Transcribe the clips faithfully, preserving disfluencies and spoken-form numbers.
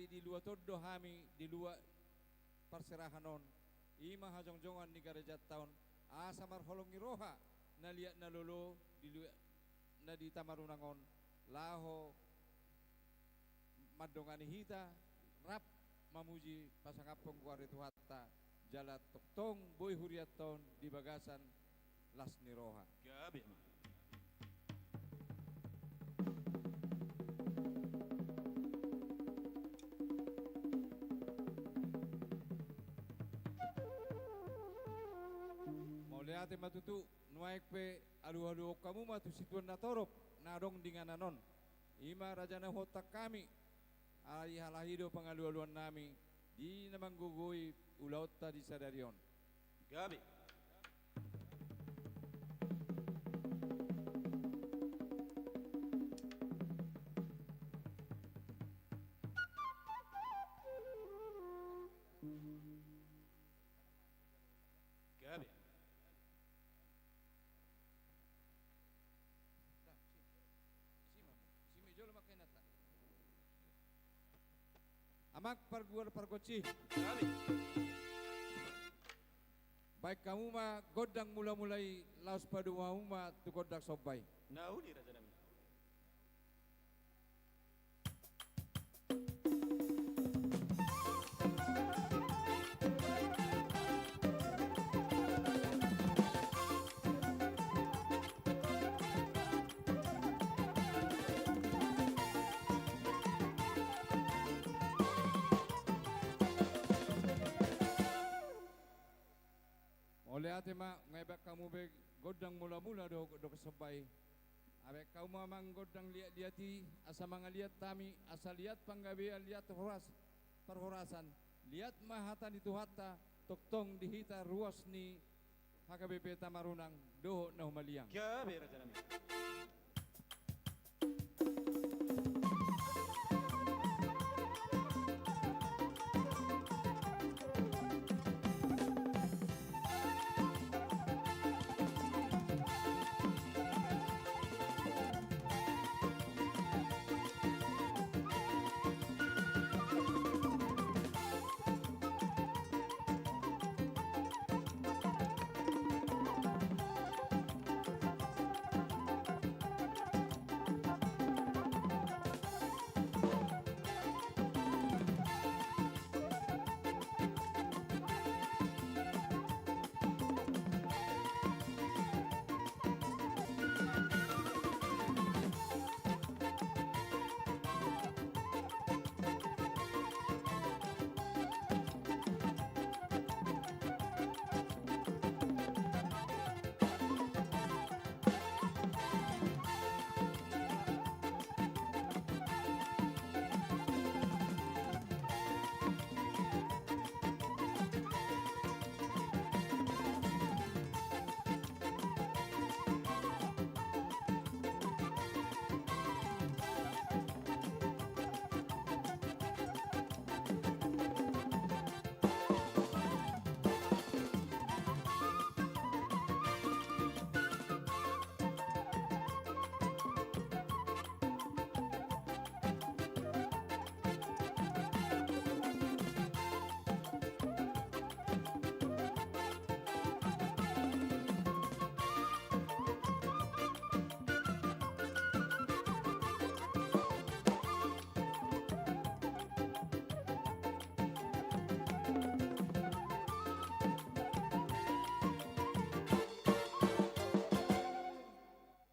diluat on do hami, diluat parserahan on, i ma hajongjongan ni garejanta on, asa marholong ni roha na liat na lolo, diluat na di Tamarunang on, laho mandongani hita, rap mamuji pasangaphon goar ni Tuhanta, jala tongtong boi hurianta on di bagasan las ni roha. Gabe ma. Mauliate ma tutu, nuaeng pe alualuhon hamu ma tu situan na torop na adong di inganan on. I ma raja na huontak hami, alai halahi do pangalualuan nami di na manggogoi ulaonta di sadari on. Gabe. Gabe. Amang pargual pargonsi. Baen hamu ma gondang mulamula i, laos padomu hamu ma tu gondang somba i. Na uli raja nami. Mauliate ma, nunga dibaen hamu be gondang mulamula do, do somba i. Baen hamu ma amang gondang liatliat i, asa mangaliat hami, asa liat panggabean, liat horas, parhorasan, liat ma hata ni Tuhanta, tongtong di hita ruas ni H K B P Tamarunang dohot na humaliang. Gabe raja nami.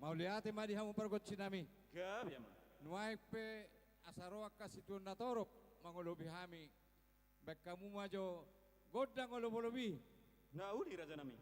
Mauliate ma di hamu pargonsi nami. Gabe ma. Nuaeng pe asa ro angka situan na torop mangolopi hami. Baen hamu ma jo gondang olopolop i. Na uli raja nami.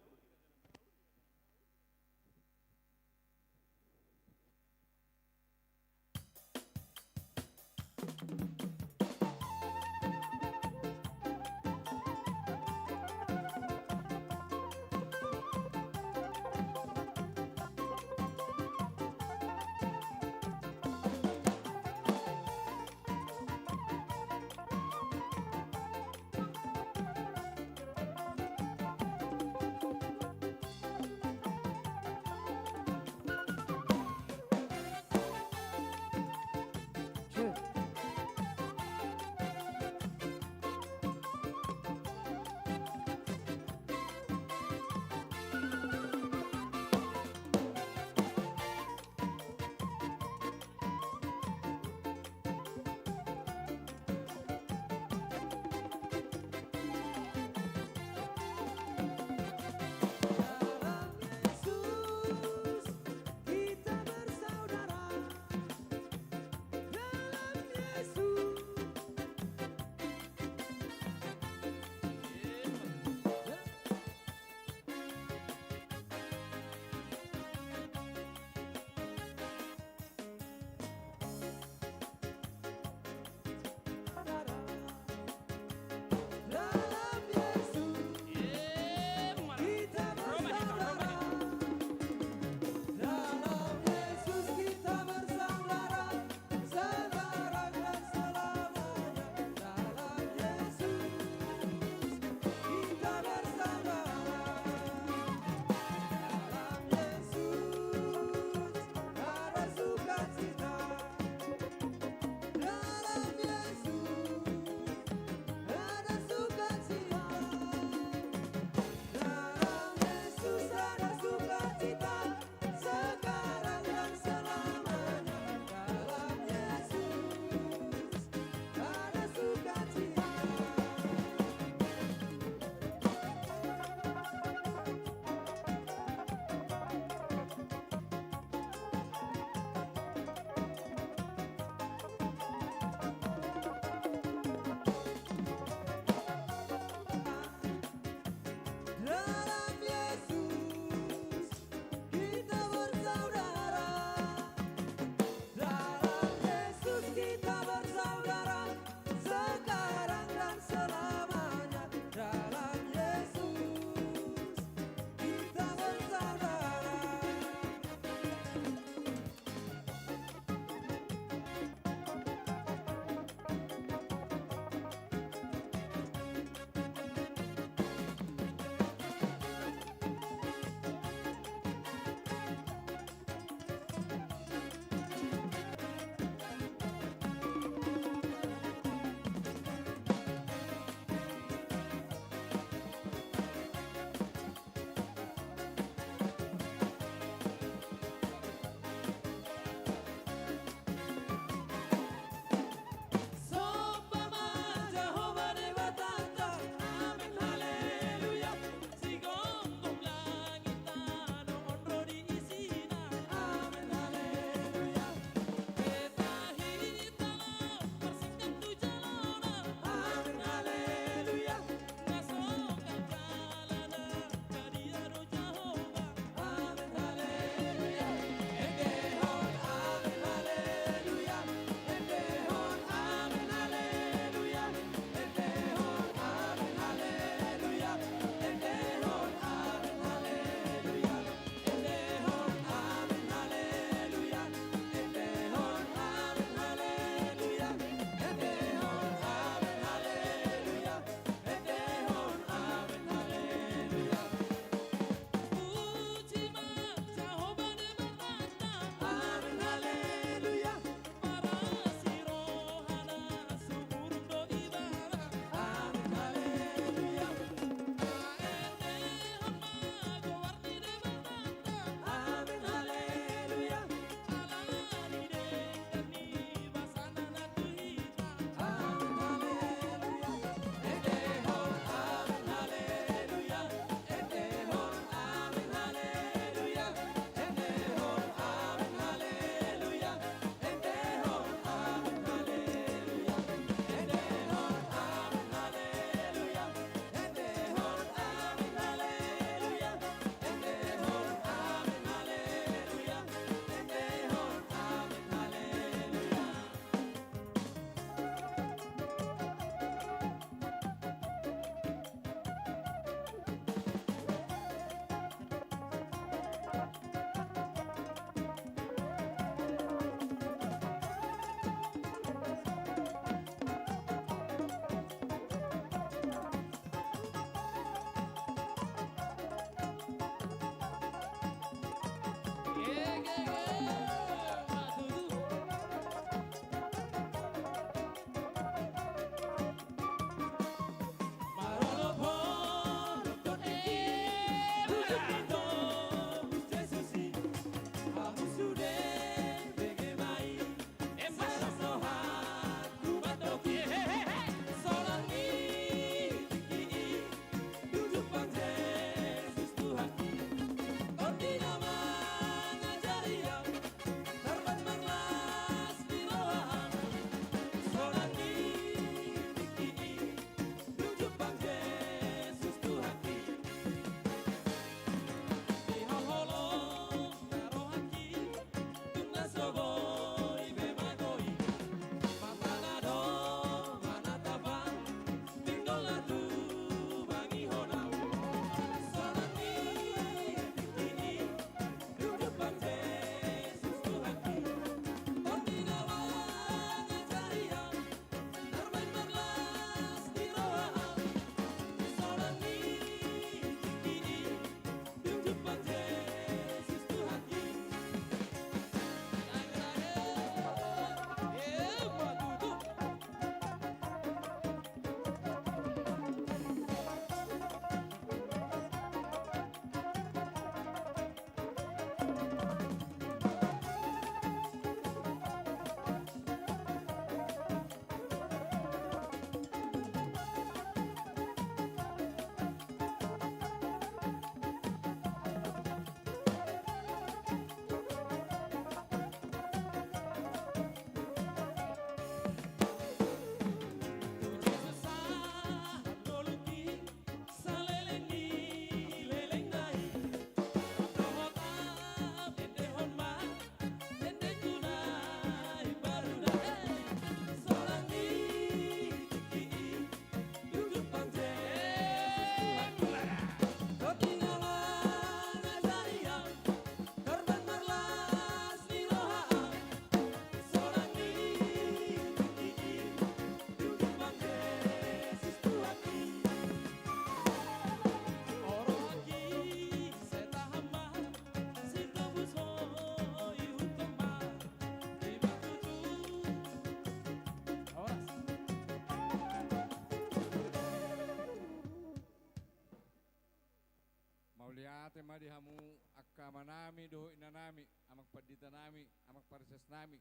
Mauliate ma di hamu angka amanami dohot inanami, amang panditanami, amang pareses nami,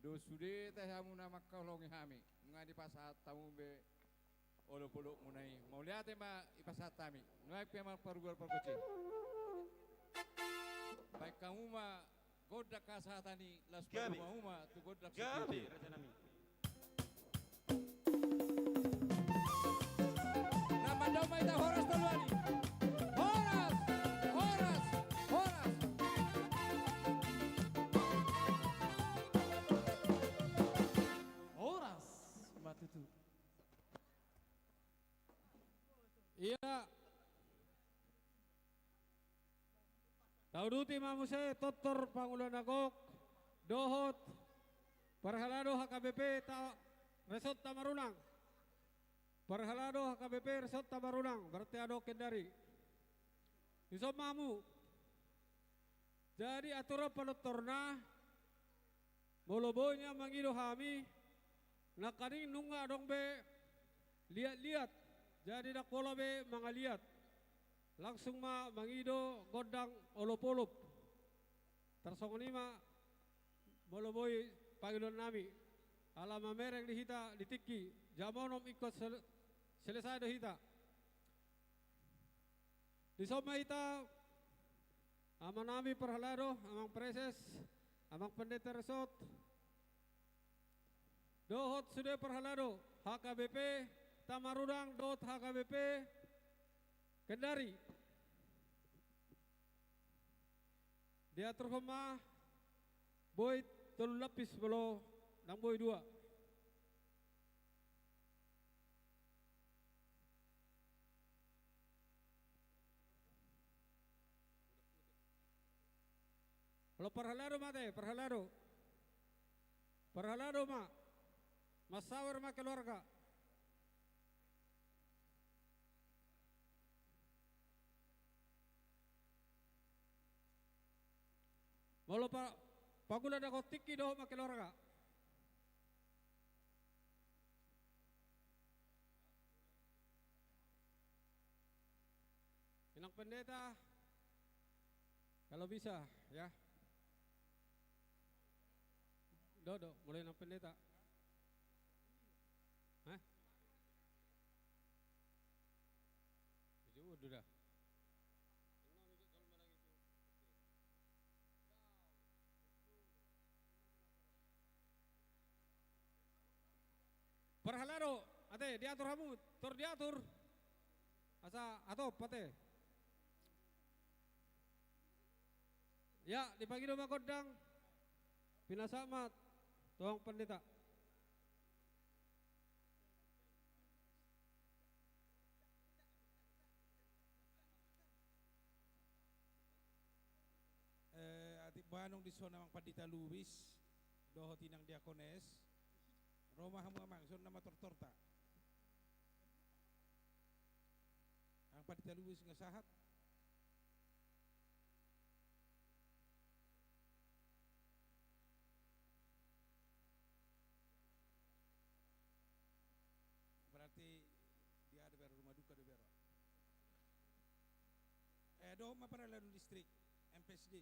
dohot sude tahe hamu na mangkaholongi hami, nunga dipasahat hamu be olopolopmuna i. Mauliate ma dipasahat hami. Nuaeng pe ma parugar pargonsi. Baen hamu ma gondang hasahatan i, laos padomu hamu ma tu gondang sitiotio. Na mandok ma hita horas tolu hali. Horas, horas, horas. Horas ma tutu. Ia. Tauduti ma muse tortor pangula na gok dohot parhalado H K B P ta-, Resort Tamarunang. Parhalado H K B P Resort Tamarunang, berarti adong Kendari. Dison ma hamu. Jadi aturan panortorna, molo boi nian mangido hami, nangkaning nunga adong be liat-liat, jadi ndang pola be mangaliat. Langsung ma mangido gondang olopolop. Tarsongon i ma molo boi pangidoannami. Ala mamereng do hita di tingki, jam onom ingkon sel-, selesai do hita. Dison ma hita, amanami parhalado, amang preses, amang pendeta resort, dohot sude parhalado H K B P Tamarunang dohot H K B P Kendari. Diaturhon ma boi tolu lapis molo ndang boi dua. Olo parhalado ma te, parhalado. Parhalado ma. Mansawer ma keluarga. Olo pa, pangula na tingki dohot ma keluarga. Inang Pendeta, kalau bisa, ya. Dohot do, molo Inang Pendeta. Hah? Isi udah dah. Parhalado, ate, diatur hamu, tor diatur. Asa, atop, ate. Ya, dipangido ma gondang. Pinasahat ma tu Amang Pandita. Eh, atik boanong dison Amang Pandita Lubis, dohot Inang Diakones, ro ma hamu Amang, songon na matortorta. Amang Pandita Lubis nga sahat. Berarti dia ada baru rumah duka ada baru. Eh, dohot ma parhalado distrik, M P S D.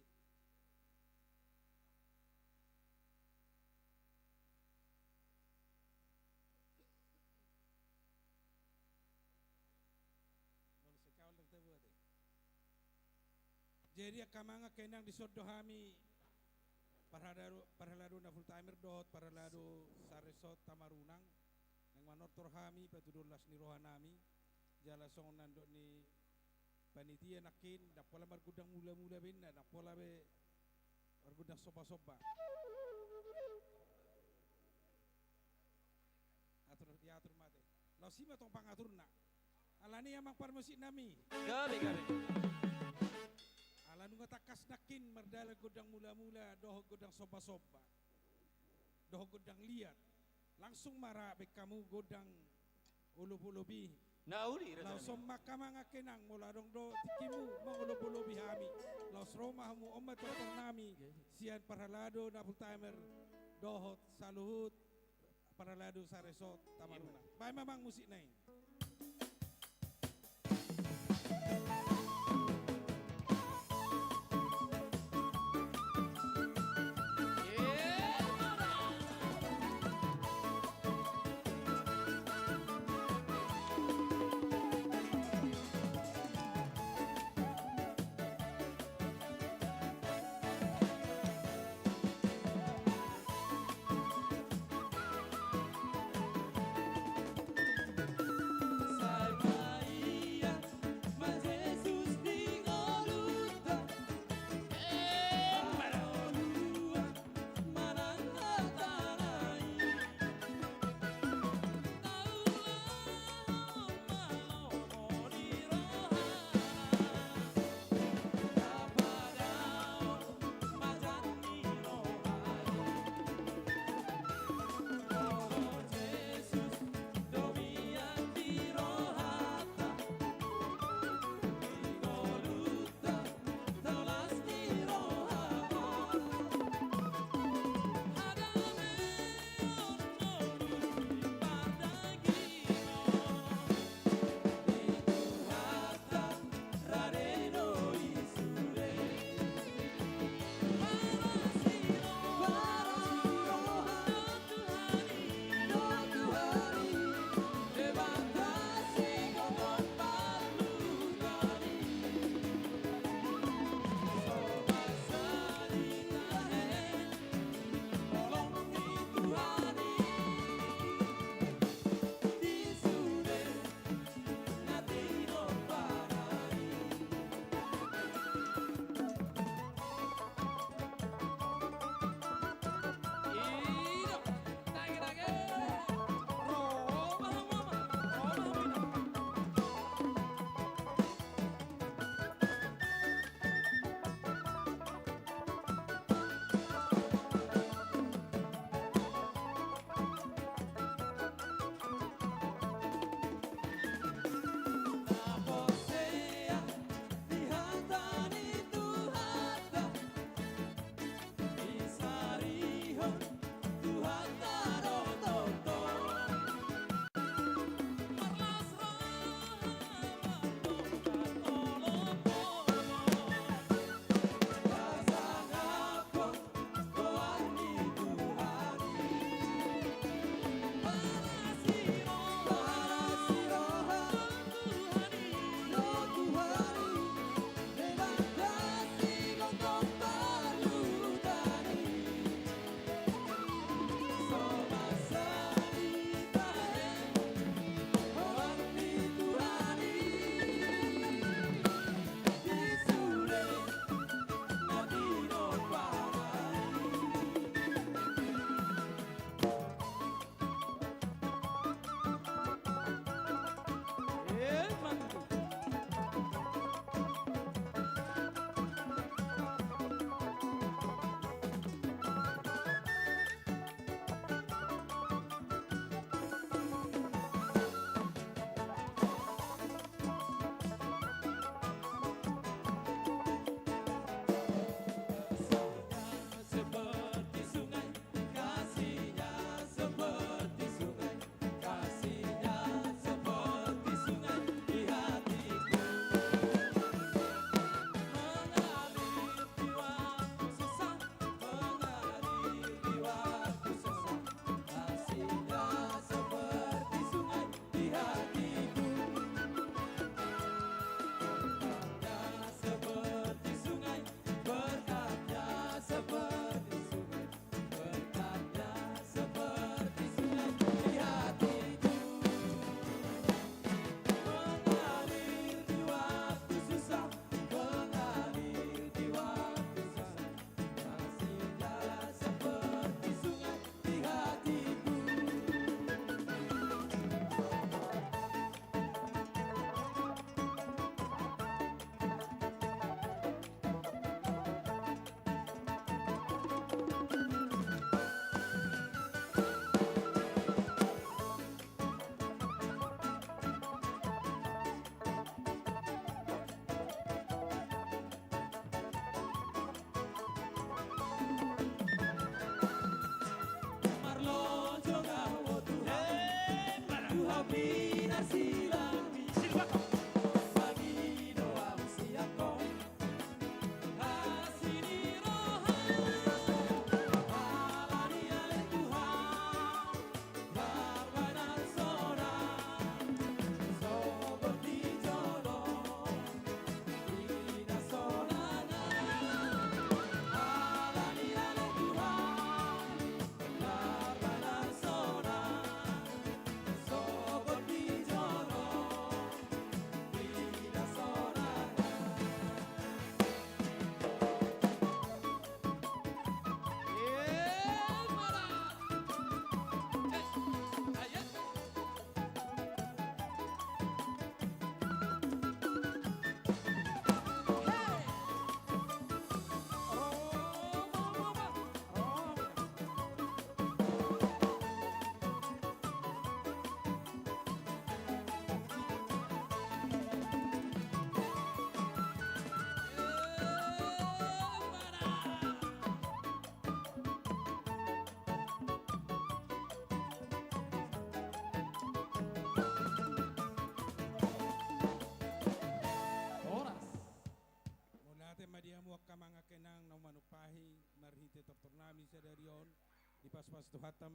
Jadi angka amang, angka inang, dison do hami parhalado, parhalado na full timer dohot parhalado saresot Tamarunang, naeng manortor hami patuduhon las ni roha nami. Jala songon na nidok ni panitia nangkin, ndang pola margondang mula-mula be inna, ndang pola be margondang somba-somba. Atur, diatur ma ate. Laos i ma tong pangaturna. Alani i amang parmusik nami. Gabe, gabe. Ala nunga tangkas nangkin mardalan gondang mula-mula dohot gondang somba-somba dohot gondang liat. Langsung ma ra baen hamu gondang olop-olop i. Na uli, laos on ma angka amang, angka inang, molo adong do tingkimu mangolop-olopi hami, laos ro ma hamu, on ma tortor nami sian parhalado na full timer dohot saluhut parhalado saresot Tamarunang. Baen ma amang musikna i.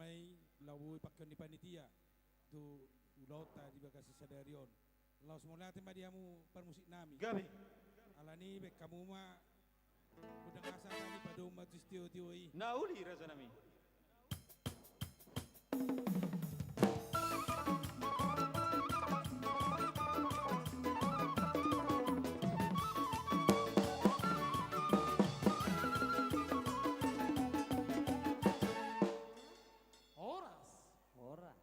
ma i laho boi pangkeon ni panitia tu ulaonta di bagasan sadari on. Laos mauliate ma di hamu parmusik nami. Gabe. Alani i baen hamu ma gondang asa tadi padomu ma tu sitiotio i. Na uli raja nami. Horas. Horas.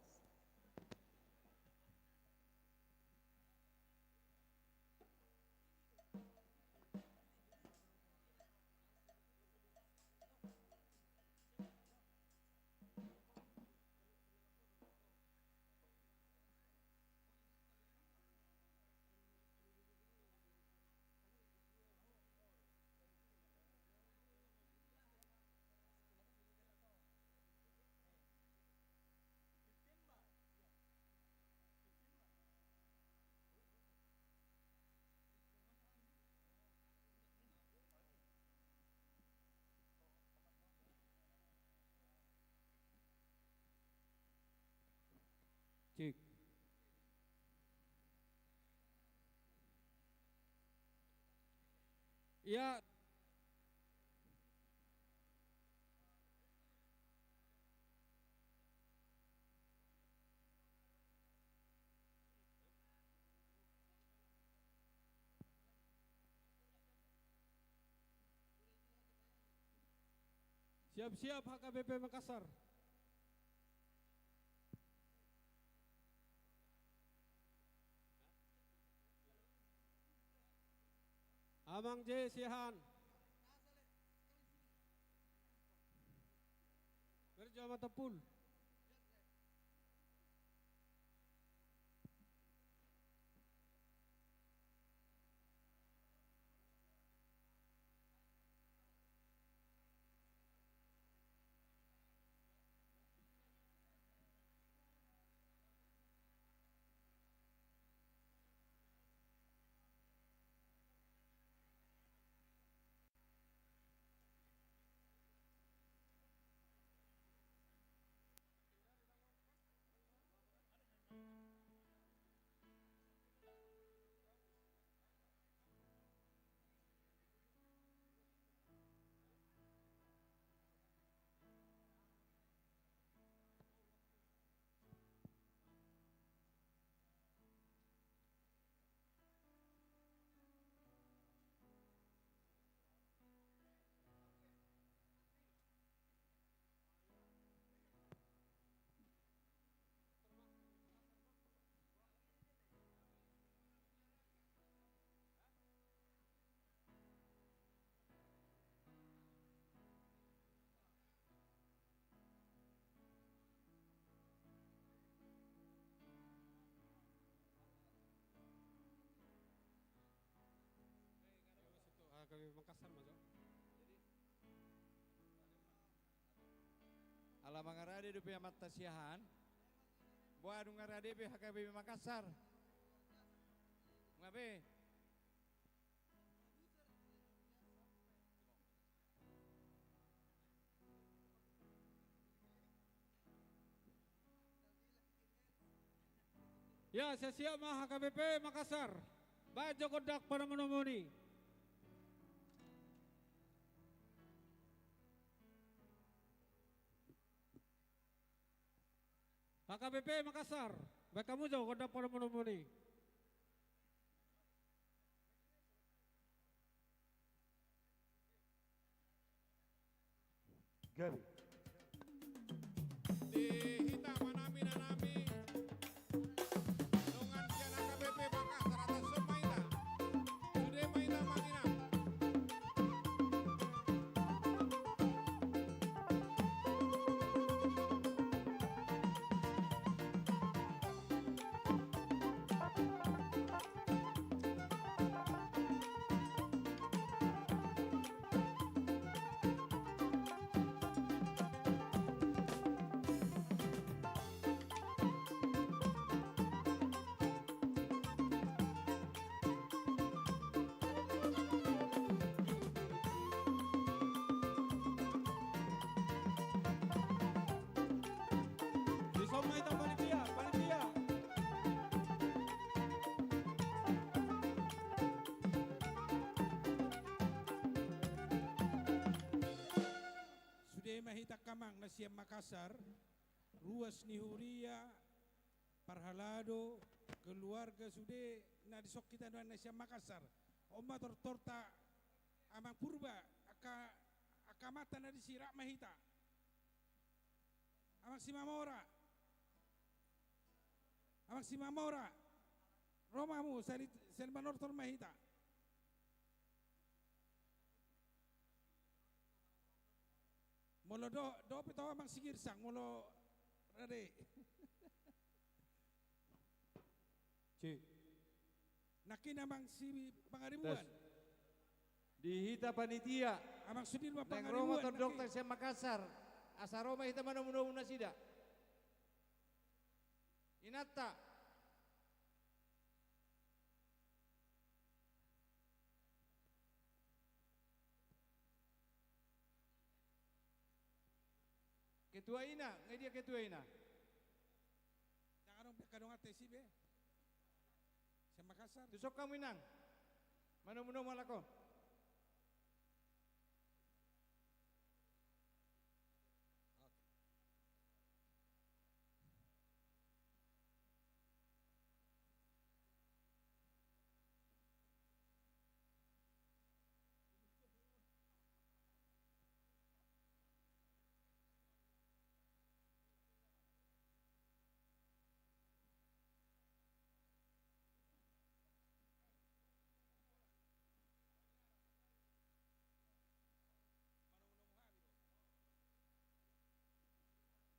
Cek. Ia. Siap-siap H K B P Makassar. Amang J Siahaan. Berjo ma Tompul. H K B P Makassar ma jo. Ala mangarade dope amanta Siahaan. Boha dung nunga rade pe H K B P Makassar. Nunga be. Ia, siap-siap ma H K B P Makassar. Baen jo gondang panomunomuna i. H K B P Makassar, baen hamu jo gondang panomunomuna i. Gabe. Di hita ma nami na nami. Dongan sian H K B P Makassar, atas son ma hita. Sude ma hita manginang. Sian Makassar, ruas ni huria, parhalado, keluarga sude na dison hita nuaeng na sian Makassar. On ma tortorta, Amang Purba, angka, angka amanta na disi, rap ma hita. Amang Simamora. Amang Simamora. Ro ma hamu, sali, sali manortor ma hita. Molo do, dope to Amang Sigirsang, molo rade. Cik. Nangkin Amang Sipangaribuan. Tes. Di hita panitia. Amang Sudirman Pangaribuan, nangkin. Naeng ro ma tondongta sian Makassar. Asa ro ma hita manomunomu nasida. Inanta. Ketua ina, nga dia ketua ina? Ndang adong pe angka donganta disi be. Sian Makassar. Tuson hamu inang. Manomunomu halak on. Oke.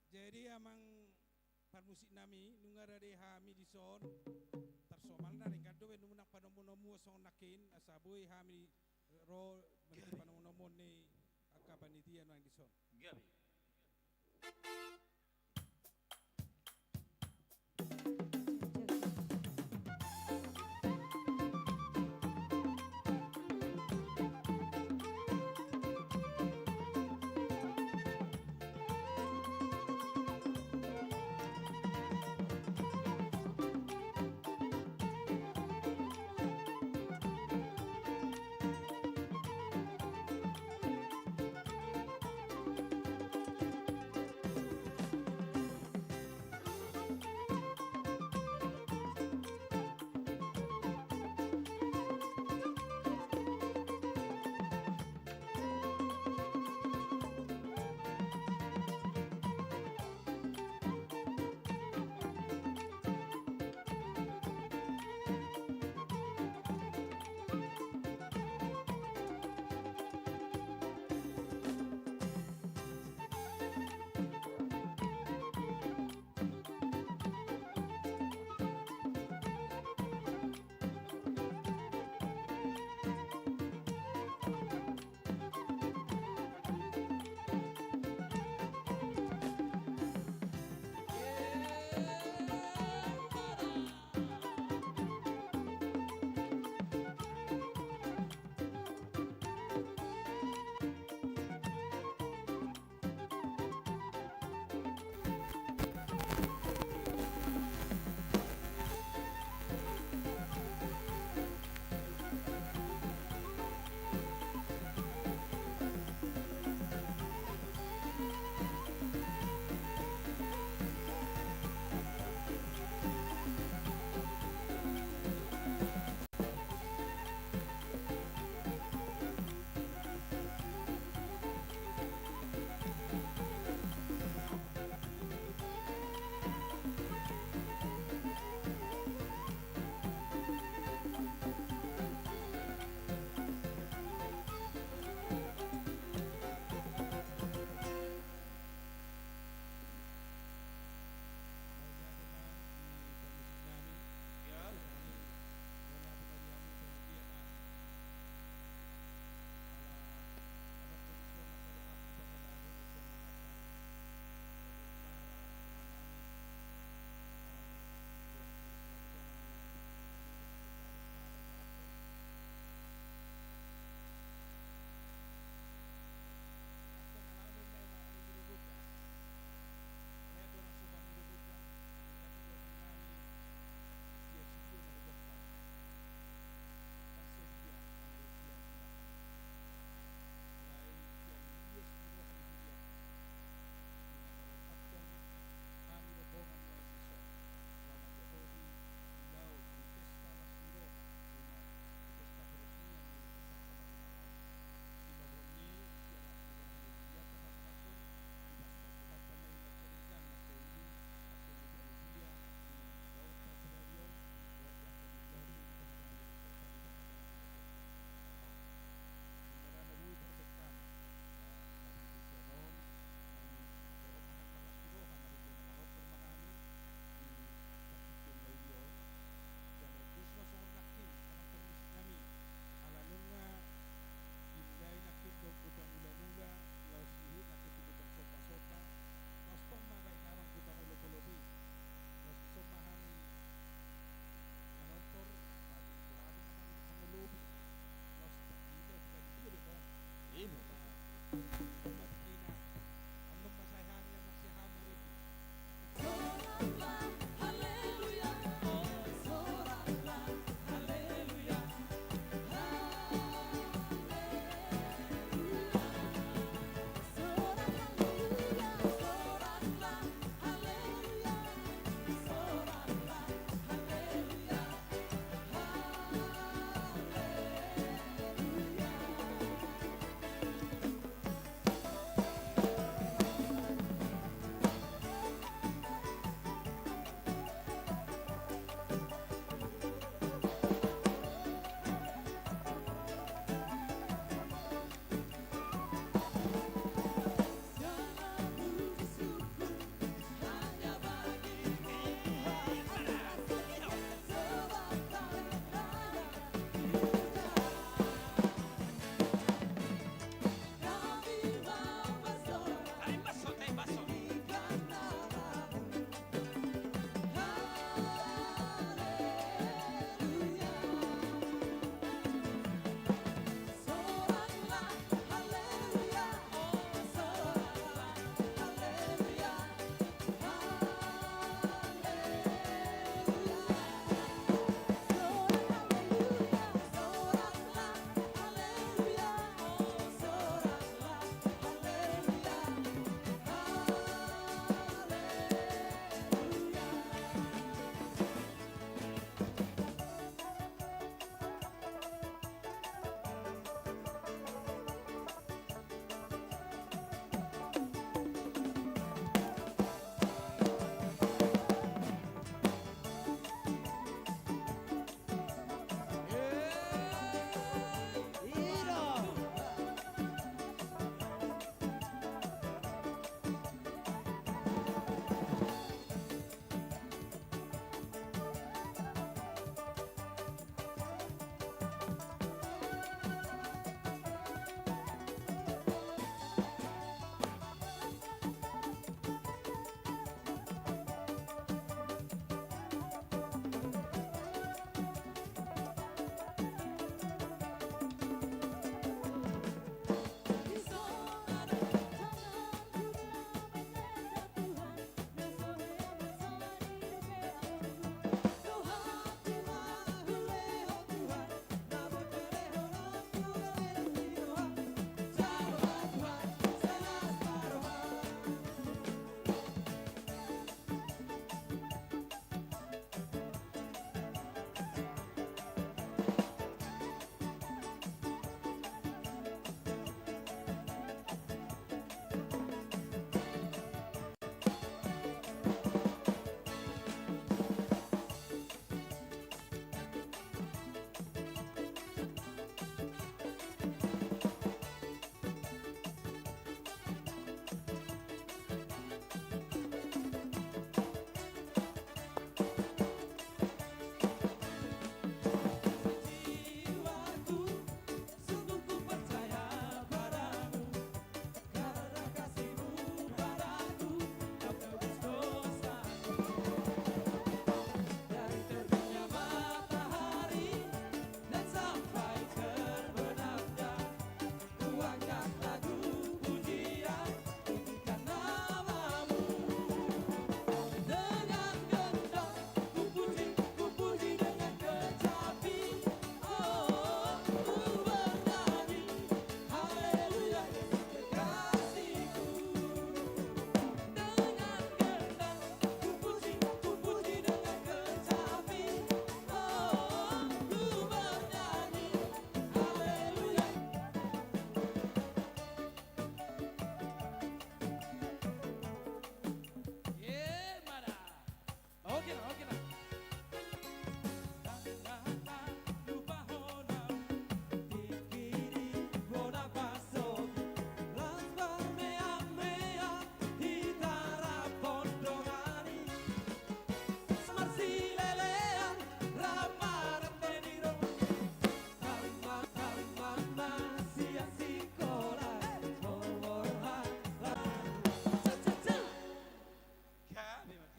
Jadi, Amang parmusik nami, nunga rade hami dison, tarsomalna denggan dope nunga panomunomuon songon nangkin, asa boi hami ro manang panomunomuon ni angka panitia nuaeng dison. Gabe.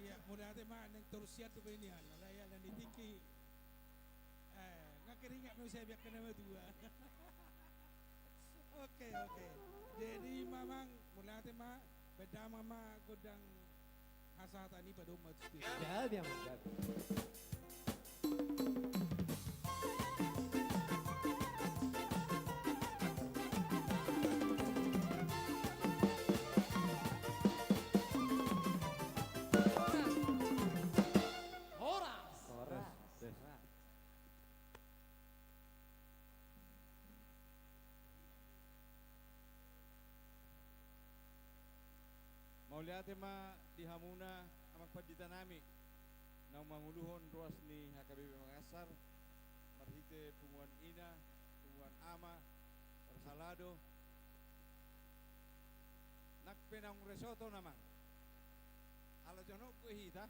Ia, mauliate ma naeng torus sian tu binian, alai ala ni tingki, eh, nga keringat ma use biakkan nama dua. Oke, oke. Jadi, Amang, mauliate ma, baen damang ma gondang hasahatan i, padomu ma tu studio. Gabe, Amang, gabe. Horas. Horas. Horas. Mauliate ma di hamuna, Amang Pandita nami, naung manguluhon ruas ni H K B P Makassar, marhite punguan ina, punguan ama, parsalado, nang pe naung resort on, Amang. Ala jonok do hita,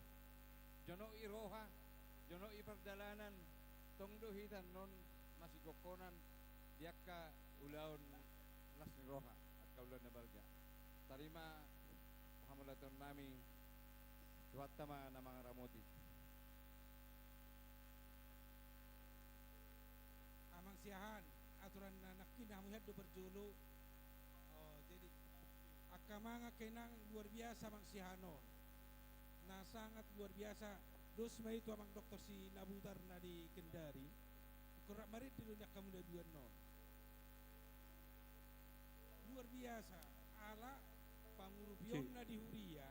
jonok i roha, jonok i pardalanan, tong do hita annon masingkongkonan di angka ulaon las ni roha, angka ulaon na balga. Tarima hamauliateon nami, Tuhanta ma na mangaramoti. Amang Siahaan, aturan na nangkin hamu hian do parjolo. Oh, jadi, angka amang, angka inang, luar biasa Amang Siahaan on. Na sangat luar biasa. Dos ma i tu Amang Doktor Sinabutar na di Kendari. Ingkon rap marende do ni angka muna dua annon. Luar biasa, ala pangurupionna di huria,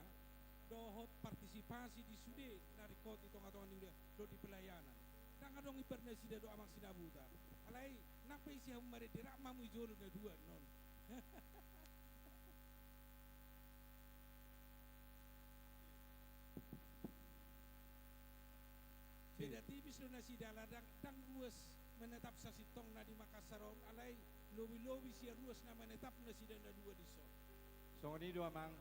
dohot partisipasi di sude na ringkot di tonga-tonga ni huria, dohot di pelayanan. Ndang adong imbar nasida dohot Amang Sinabutar. Alai, nang pe ise hamu marende, rap ma hamu di jolo na dua annon. Beda tipis do nasida, ala ndang, ndang ruas menetap sasintongna di Makassar on, alai lobi-lobi sian ruas na menetap nasida na dua dison. Songon i do, Amang.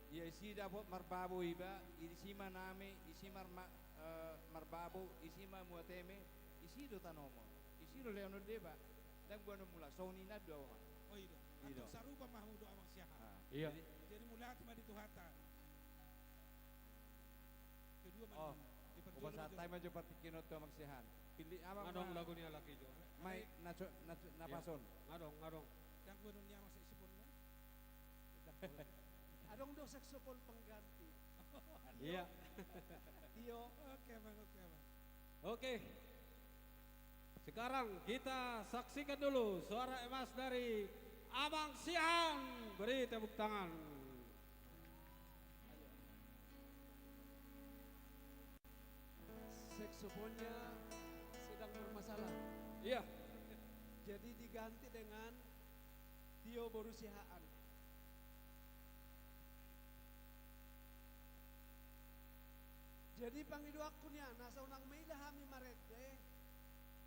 Ia ise dapot marbabo iba, ise ma nami, ise mar-, ma-, eh, marbabo, ise ma muateme, ise do tanomon, ise do lehonon deba, ndang boanon mula, songon i nang do, Amang. Oh, i do. I do. Antong sarupa ma hamu dohot Amang Siahaan. Ah, iya. Jadi, jadi mauliate ma di Tuhanta. Kedua ma. Oh, di parjolo, upa sahat ma jo partingkian on tu Amang Siahaan. Pilih Amang. Adong ma lagu ni halak i jo. Mai, na co-, na co-, na pas on. Adong, adong. Ndang boanon ni Amang saksofonna. Adong do saksofon pengganti. Iya. Tio. Oke, Amang, oke, Amang. Oke. Sekarang kita saksikan dulu suara emas dari Amang Siahaan. Beri tepuk tangan. Saksofonnya sedang bermasalah. Iya. Jadi diganti dengan Tio boru Siahaan. Jadi pangidoanku nian, asa unang maila hami marende,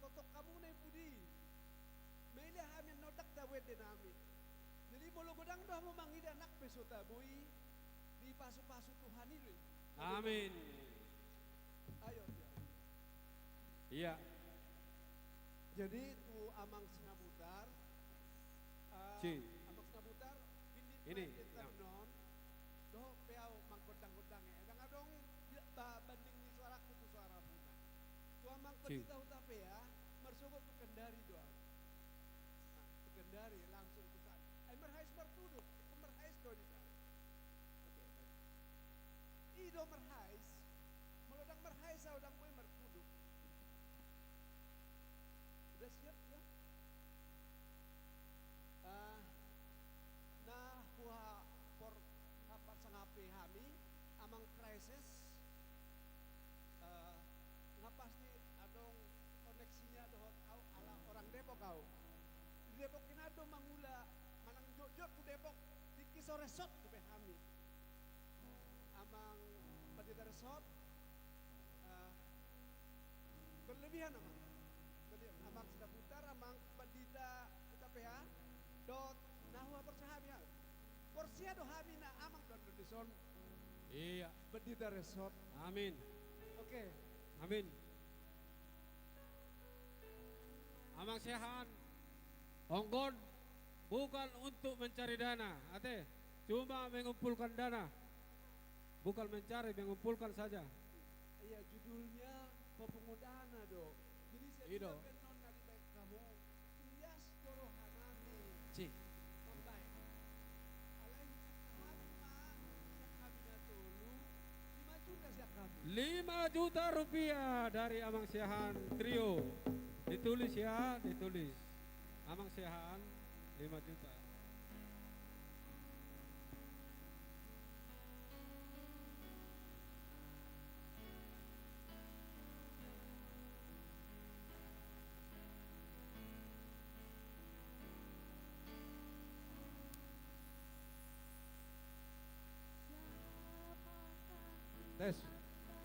tongtong hamu na i pudi. Maila hami annon ndang tabo ende nami. Jadi molo godang do hamu mangida, nang pe so tabo i, dipasupasu Tuhan i do i. Amin. Ayo, ayo. Iya. Jadi tu Amang Sinabutar, eh, Amang Sinabutar, pilih ini, pendeta ya. Non, dohot pe au manggondang-gondang e. Ndang adong ba-, banding ni suaraku tu suara muna. Tu Amang Pendeta Hutapea, marsogot tu Kendari do au. Nah, tu Kendari langsung tu sana. Ai marhais martuduk, marhais do di sana. Oke, baik. I do marhais, molo ndang marhais au ndang boi martuduk. Udah siap, ya? Eh, na huha-, por-, hapasangapi hami, Amang Krisis, eh, nga pasti adong koneksinya dohot au, ala orang Depok au. Di Depok i na do mangula, manang jotjot tu Depok, tingki so resort dope hami. Amang Pendeta Resort, eh, berlebihan, Amang. Jadi, Amang Sinabutar, Amang Pendeta Hutapea, dohot na huhaporseai hami, ha. Porsea do hami na Amang do annon dison. Iya. Pendeta Resort. Amin. Oke. Amin. Amang Siahaan, ongkon bukan untuk mencari dana, ate, cuma mengumpulkan dana. Bukan mencari, mengumpulkan saja. Iya, judulnya pepungut dana do. Jadi, i do. Setiap annon na dibaen hamu, ias do roha nami. Lima juta rupiah dari Amang Siahaan Trio. Ditulis ya, ditulis. Amang Siahaan, lima juta. Tes.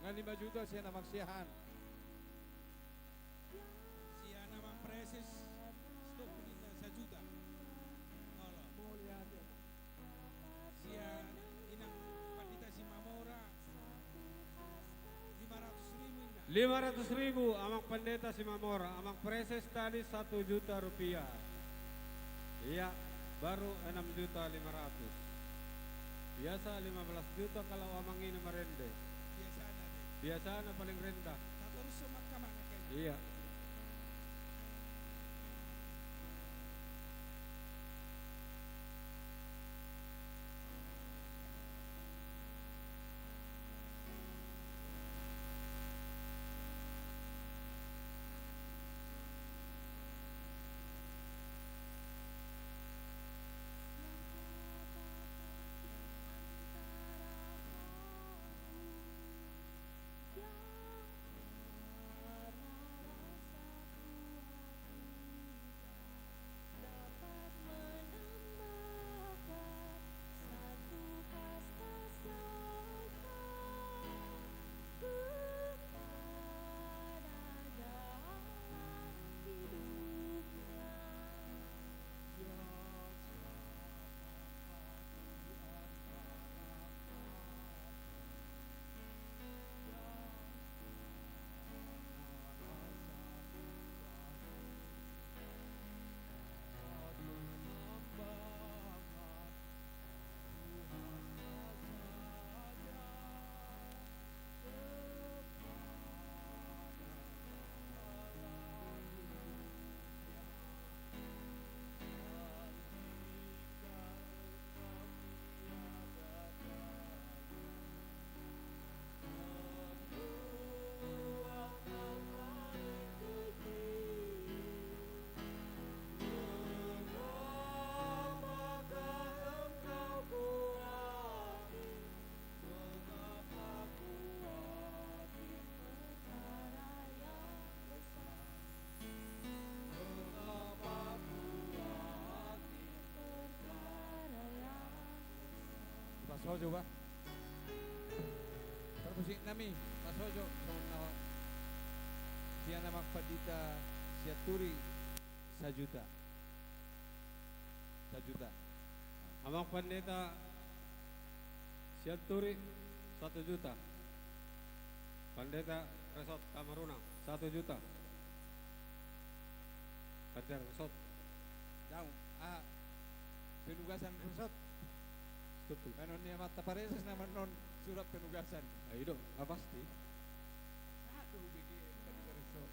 Nga lima juta sian Amang Siahaan. Sian Amang Preses, stop ninna sajuta. Olo. Sian Inang Pandita Simamora, lima ratus ribu ninna. Lima ratus ribu, Amang Pandita Simamora, Amang Preses tadi satu juta rupiah. Iya, baru enam juta lima ratus. Biasa lima belas juta kalau Amang ini marende. Biasana deh. Biasana paling rendah. Satu rusun makamang kena. Iya. Pasojo, bah. Parmusik nami, pasojo, songon na sian Amang Pandita Sianturi, sajuta. Sajuta. Amang Pandita Sianturi, satu juta. Pandita Resot Tamarunang, satu juta. Pandita Resot. Daong, ah, penugasan Resot. Betul. Baenon ni amanta pareses nama non surat penugasan. Ah, i do, ah, pasti. Aduh, bege Pandita Resot.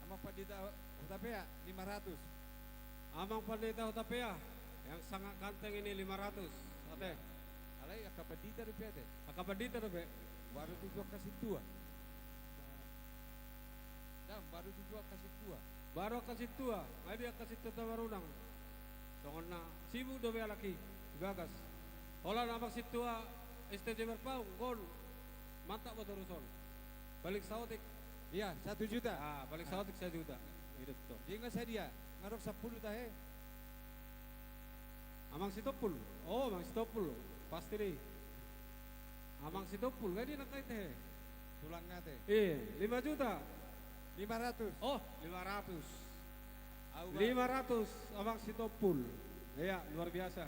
Amang Pandita Hutapea, lima ratus. Amang Pandita Hutapea, yang sangat ganteng ini, lima ratus. Ate. Alai angka pandita dope, ate. Angka pandita dope. Baru tutu angka sintua. Dang, baru tutu angka sintua. Baru angka sintua, nga dia angka sintua Tamarunang. Songon na sibuk dope halak i, bagas. Holan Amang Sintua S T J Berpaung, gon. Mantap ma torus on. Paling saotik. Iya, satu juta. Ah, paling saotik sajuta. I do tong. Jadi nga sadia, nga dok sampulu tahe. Amang Sitompul. Oh, Amang Sitompul. Pasti dei. Amang Sitompul, nga dia nangkin tahe. Tulang ate. Eh, lima juta. Lima ratus. Oh, lima ratus. Au, bah. Lima ratus, Amang Sitompul. Iya, luar biasa.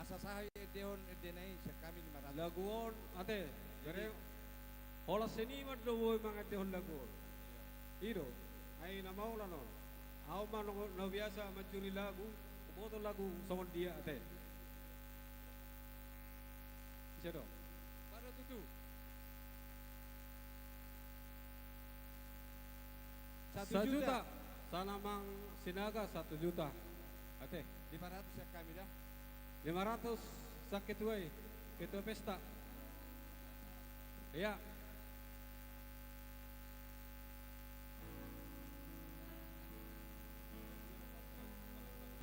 Asa sahat endehon endena i, sian hami lima ratus. Lagu on, ate. Jadi, bere, holan seniman do boi mangendehon lagu on. Iya. I do, ai na mauliate on. Au ma na, na biasa mancuri lagu, huboto lagu songon dia, ate. Ise do? Baru tutu. Satu juta. Satu juta. Sian Amang Sinaga satu juta. Ate. Lima ratus sian hami da. Lima ratus sian ketua i, ketua pesta. Iya.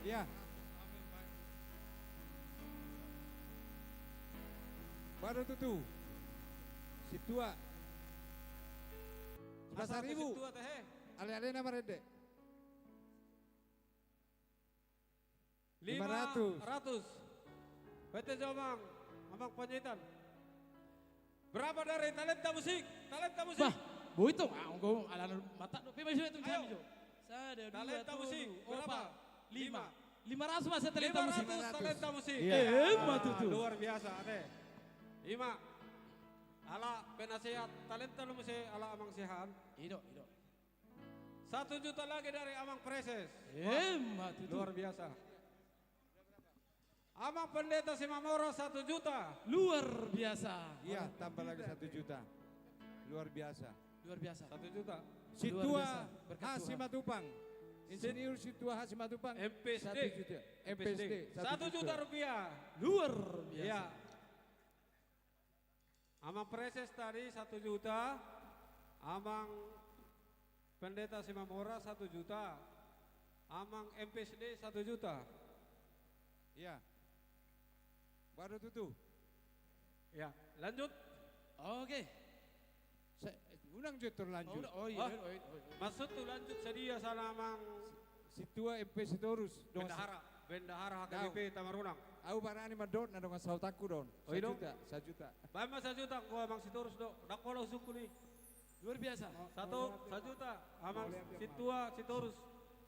Iya. Boha do tutu? Sintua. Asa saribu. Sintua, tehe. Ale-alena marende. Lima ratus. Lima ratus. Pete jo, Amang, Amang Panjaitan. Berapa dari Talenta Musik? Talenta Musik. Bah, boi tong. Ah, onggo ala mata do pe masuk itu. Ayo. Sada, dua, tolu, opat, lima. Lima. Lima ratus masa Talenta Musik. Lima ratus Talenta Musik. Iya. Eh, ah, matutu. Luar biasa, ate. Ima. Ala penasehat talenta lu muse ala Amang Sehan. Ido, ido. Satu juta lagi dari Amang Preses. Emma tutu. Luar biasa. Amang Pendeta Simamora satu juta. Luar biasa. Iya, tambah lagi satu juta. Luar biasa. Luar biasa. Satu juta. Sintua H Simatupang. Insinyur Sintua H Simatupang. M P S D. Satu juta. M P S D. Satu juta rupiah. Luar biasa. Iya. Amang Preses tadi satu juta, Amang Pendeta Simamora satu juta, Amang M P S D satu juta. Iya. Baru tutu. Ya, lanjut. Oke. Unang jo terlanjut. Oh, iya. Maksud tu lanjut sadia sana, Amang? Sintua M P Sitorus. Bendahara, Bendahara H K B P Tamarunang. Au barani mandok na dongan sahutanku do on. Oh, i do? Sajuta, sajuta. Baen ma sajuta, anggo Amang Sitorus do. Ndang pola husungkun i. Luar biasa. Satu, sajuta. Amang Sintua Sitorus.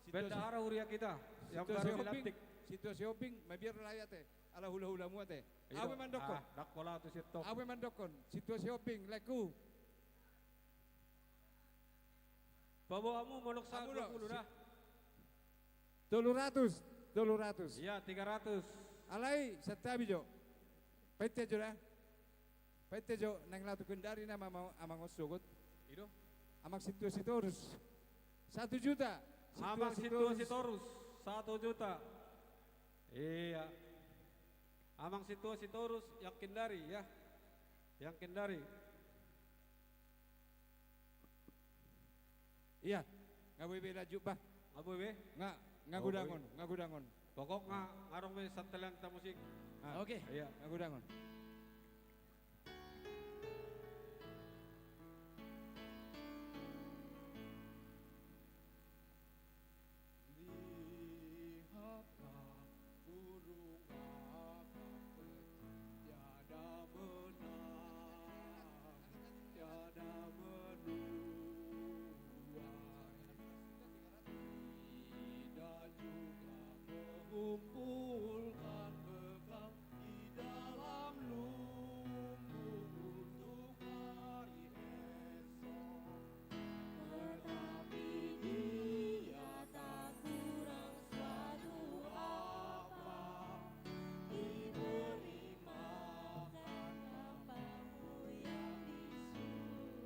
Bendahara huria kita. Yang baru dilantik. Sintua Sihombing, mabiar lah ya te. Ala hula-hulamu ate. Au pe mandokkon. Ndang pola tu Sitorus. Au pe mandokkon. Sintua Sihombing, laengku. Paboa hamu molo sahat dua puluh da. Tolu ratus, tolu ratus. Iya, tiga ratus. Alai, santabi jo. Painte jo da. Painte jo, naeng laho tu Kendari nama Amang, Amang on sogot. I do. Amang Sintua Sitorus. Satu juta. Amang Sintua Sitorus. Satu juta. Iya. Amang Sintua Sitorus, yang Kendari, ya. Yang Kendari. Iya, nga boi be lanjut bah. Nga boi be? Nga, nga godang on, nga godang on. Pokokna nga adong be santabi Talenta Musik. Oke. Iya. Nga godang on. Lihatlah burung gagak tiada menang, tiada menuai, tidak juga mengumpulkan bekal di dalam lumbung untuk hari esok. Tetapi dia tak kurang suatu apa, diberi makan Bapamu yang di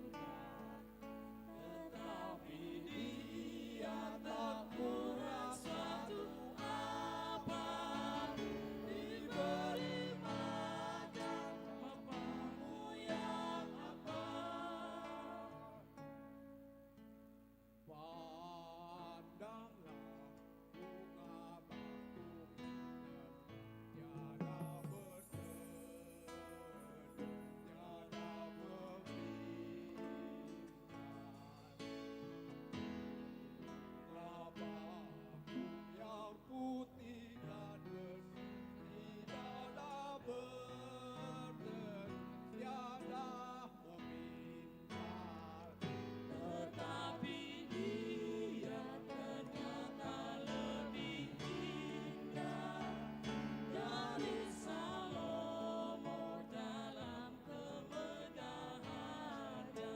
surga. Tetapi dia tak kurang suatu apa, diberi makan Bapamu yang apa. Pandanglah bunga bakung yang tiada berteduh, tiada berbinar. Bunga bakung yang putih dan bersih, tiada berteduh, tiada meminta. Tetapi dia ternyata lebih indah dari Salomo dalam kemegahannya.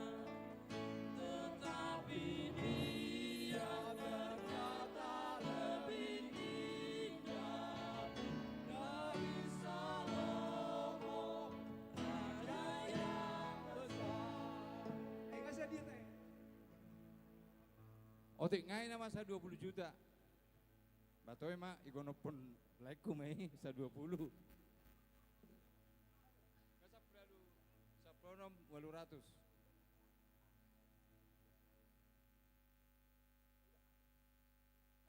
Tetapi dia ternyata lebih indah dari Salomo. Otik, nga i nama sa dua puluh juta. Ba toe ma, igonophon laengku ma i sa dua puluh. Nga sampulu, sampulu onom Walu ratus.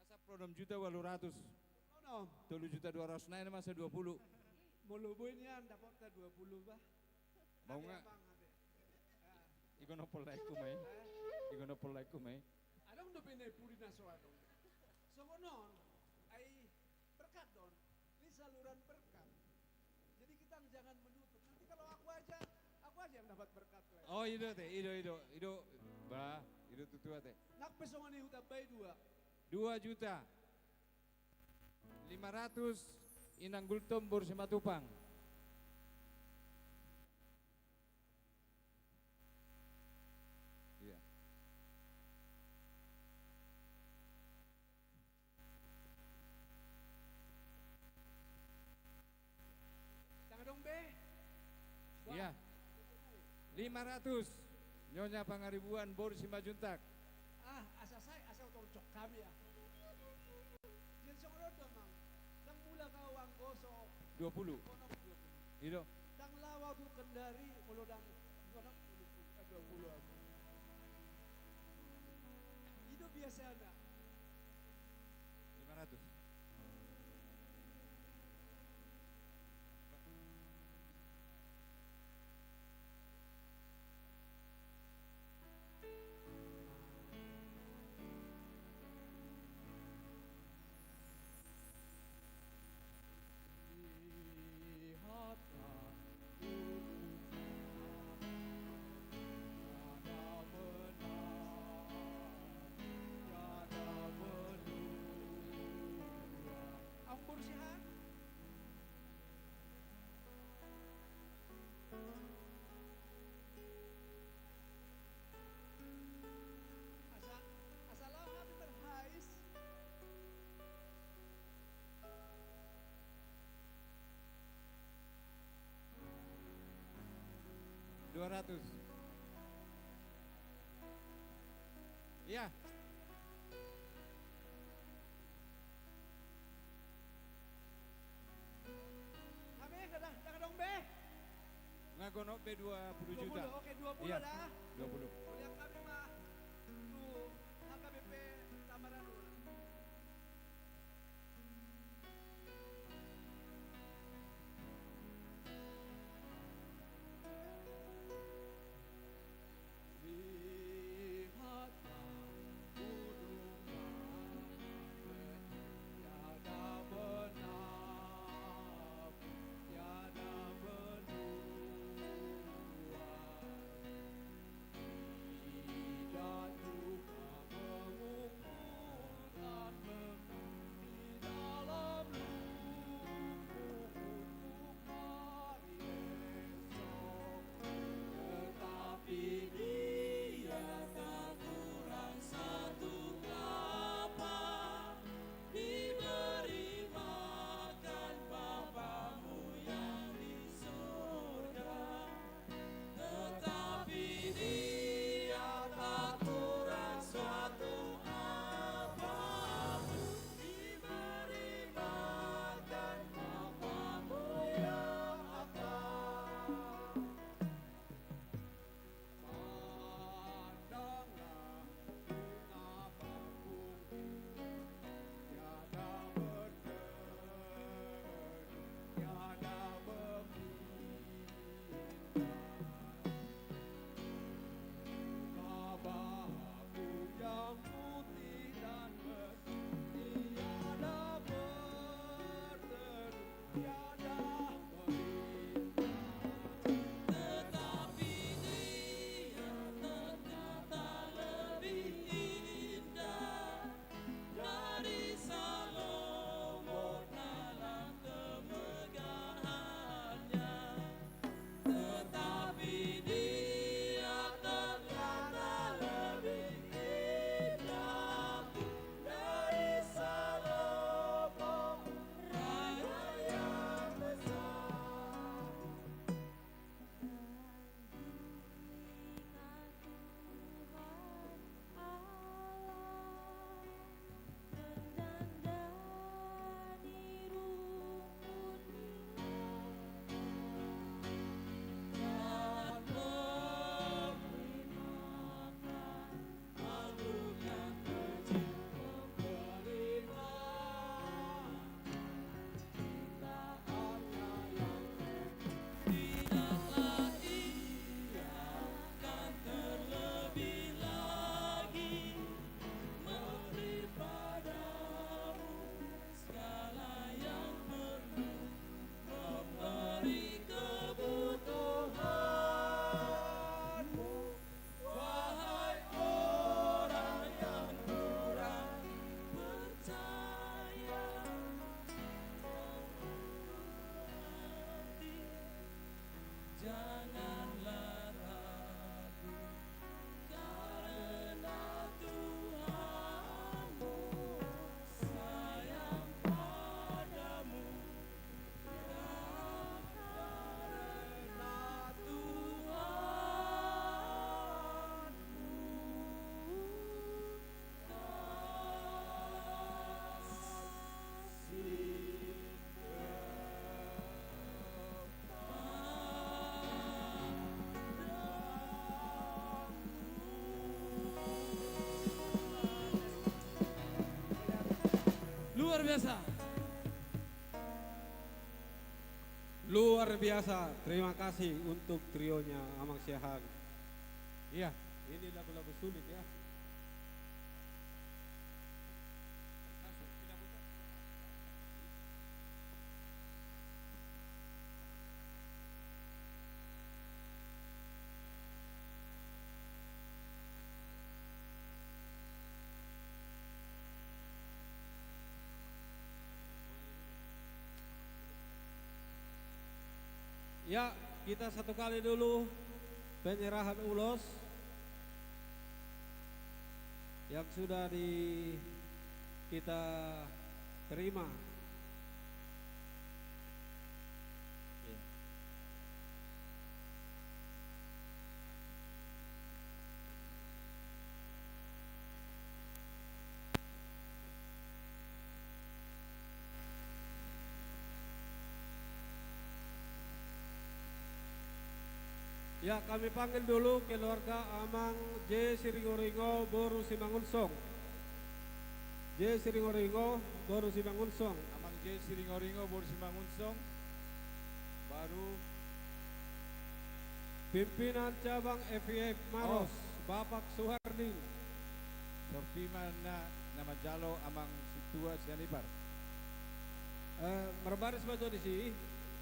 Asa pro onom juta walu ratus. Onom. Tolu juta dua ratus, naeng ma asa dua pulu. Molo boi nian dapotta dua pulu, bah. Mau nga? Igon ompol laiku mai. Igon ompol laiku mai. Adong dope na i pudi na so adong. Songon on, ai berkat do on. Ini saluran berkat. Jadi kita jangan menutup. Nanti kalau aku aja, aku aja yang dapat berkat, Lek. Oh, i do ate, i do, i do, i do. Bah, i do tutu ate. Nang pe songon i hutambai dua. Dua juta lima ratus, Inang Gultom, Bor Simatupang. Iya. Ndang adong be? Iya. Lima ratus. Nyonya Pangaribuan, Bor Simanjuntak. Ah, asa sai, asa utor cok kami ya. Jadi songon on do, Amang. Ndang mula kau anggo so dua pulu. Onom, dua pulu. I do. Ndang laho au tu Kendari, molo ndang onom pulu, eh, dua pulu au. I do biasana. Lima ratus. Ampun sihan. Asa, asa laho hami berhais. Dua ratus. Iya. Hami, ndang adong be. Nga gonop be dua pulu juta. Dua pulu, oke, dua pulu da. Iya. Dua pulu. Mauliate hami ma tu H K B P Tamaranua. Luar biasa. Luar biasa. Terima kasih untuk trionya Amang Siahaan. Iya, ini lagu-lagu sulit, ya. Ya, kita satu kali dulu penyerahan ulos yang sudah di, kita terima. Ya. Ya, kami panggil dulu keluarga Amang J Siringoringo boru Simangunsong. J Siringoringo boru Simangunsong. Amang J Siringoringo boru Simangunsong. Baru pimpinan cabang F I F Maros, oh, Bapak Suhardi. Sorpi ma na, na manjalo Amang Sintua Sianipar. Eh, marbaris ma jo disi,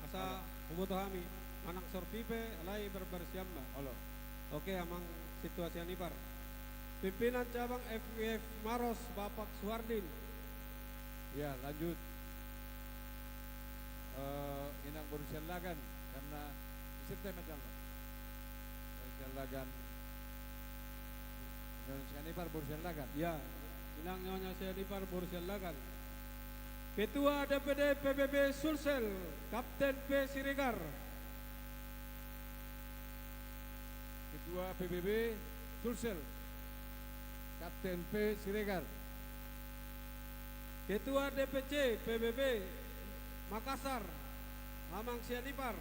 asa, olo, huboto hami, manang sorpi pe, alai marbaris sian ma. Olo. Oke, Amang Sintua Sianipar. Pimpinan cabang F I F Maros, Bapak Suhardi. Ya, lanjut. Eh, Inang boru Siahaan, karena istri saya macam apa? Boru Siahaan. Nyonya Sianipar boru Siahaan. Ya, Inang Nyonya Sianipar boru Siahaan. Ketua D P D P B B Sulsel, Kapten P Siregar. Ketua P B B Sulsel, Kapten P Siregar. Ketua D P C P B B Makassar, Amang Sianipar.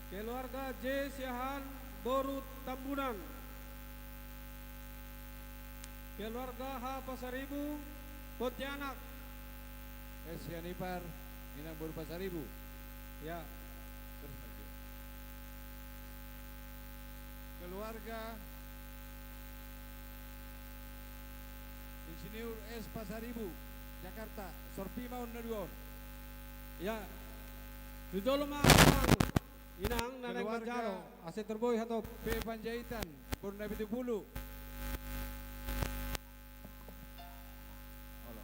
Keluarga J Siahaan boru Tambunan. Keluarga H Pasaribu, Pontianak. Eh, Sianipar, Inang boru Pasaribu. Ya. Terus lagi. Keluarga Insinyur S Pasaribu, Jakarta. Sorpi ma on na dua on. Ya. Tu jolo ma, Inang, na naeng manjalo, asa tarboi hatop. P Panjaitan, boru Napitupulu. Olo.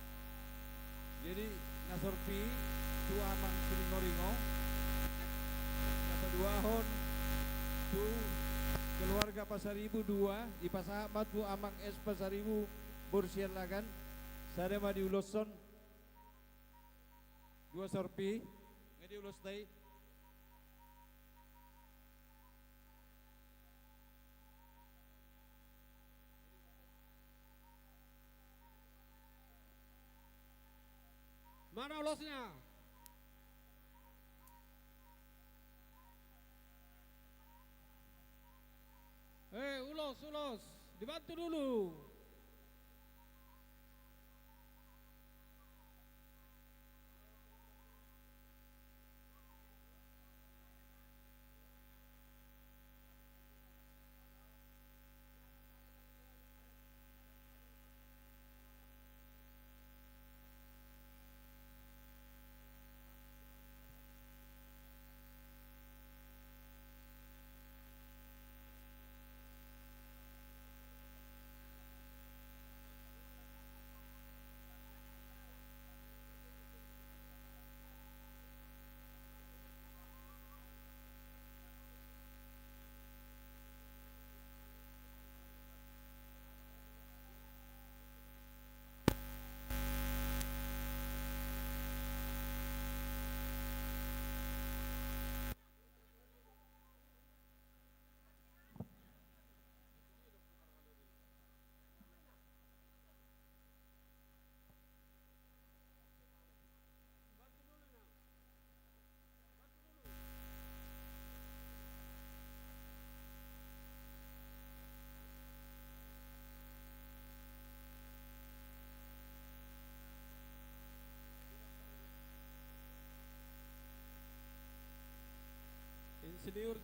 Jadi, na sorpi tu Amang Siringoringo, na paduahon tu keluarga Pasaribu dua, dipasahat ma tu Amang S Pasaribu boru Siahaan, sada ma diuloshon. Dua sorpi, nga diulos dai. Mana ulosnya? Eh, ulos, ulos. Dibantu dulu.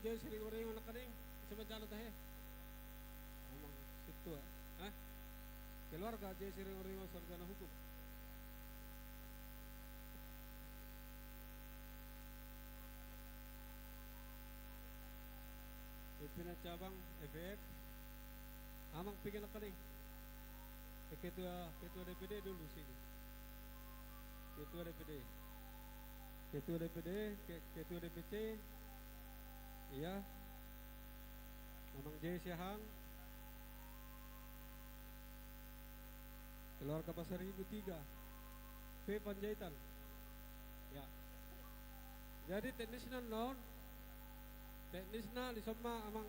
Jesse Ringo-Ringo nangkaning, ise manjalo tahe? Amang sintua. Hah? Keluarga Jesse Ringo-Ringo, sarjana hukum. Pimpinan cabang F F. Amang Pege nangkaning. Eh, ketua, ketua D P D dulu sini. Ketua D P D. Ketua D P D, ke-, ketua D P C. Iya. Amang J Siahang. Keluarga Pasaribu tiga. P Panjaitan. Ya. Jadi teknisna non, teknisna dison ma Amang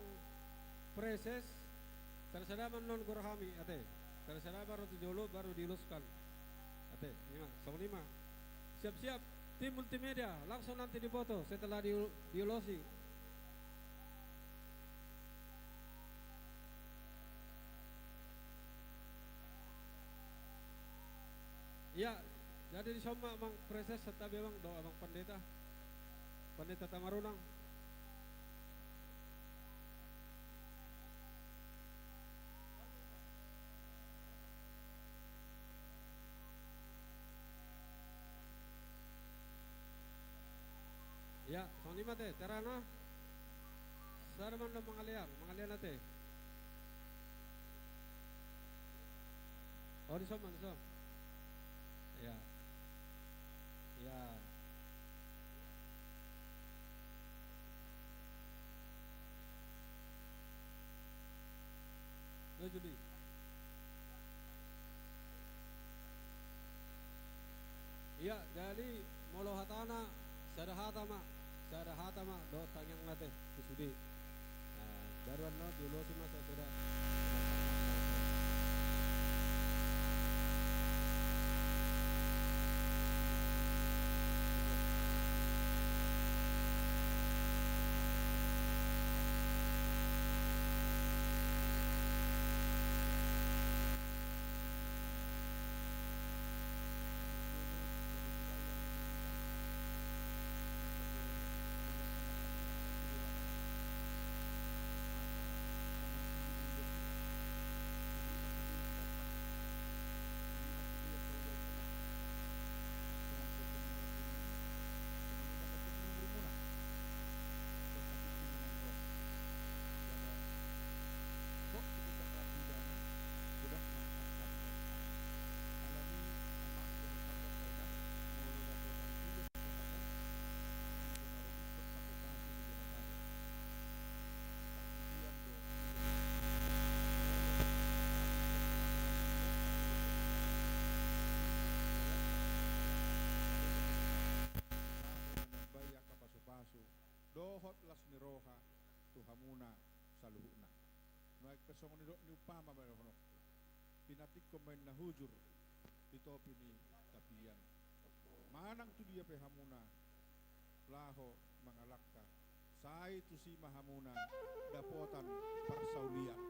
Preses, tarsada ma non gor hami, ate. Tarsada baru tu jolo, baru diuluskan. Ate, ima, songon i ma. Siap-siap, tim multimedia, langsung nanti dipoto setelah di-, diulosi. Iya, jadi dison ma Amang Preses, santabi Amang, dohot Amang Pandeta. Pandeta Tamarunang. Iya, songon i ma ate, terang na. Sada ma na mangalean, mangalean ate. Oh, dison ma, dison. Iya. Iya. Lo judi. Iya, jadi molo hatana, sada hata ma, sada hata ma dohot tangiang na ate, tu sude. Nah, baru annon diulosi ma sada. Dohot las ni roha tu hamuna saluhutna. Nuaeng pe songon nidok ni umpama ma dohononku. Pinatingkon ma inna hujur di topi ni tapian. Manang tu dia pe hamuna laho mangalangka, sai tusi ma hamuna dapotan parsaulian.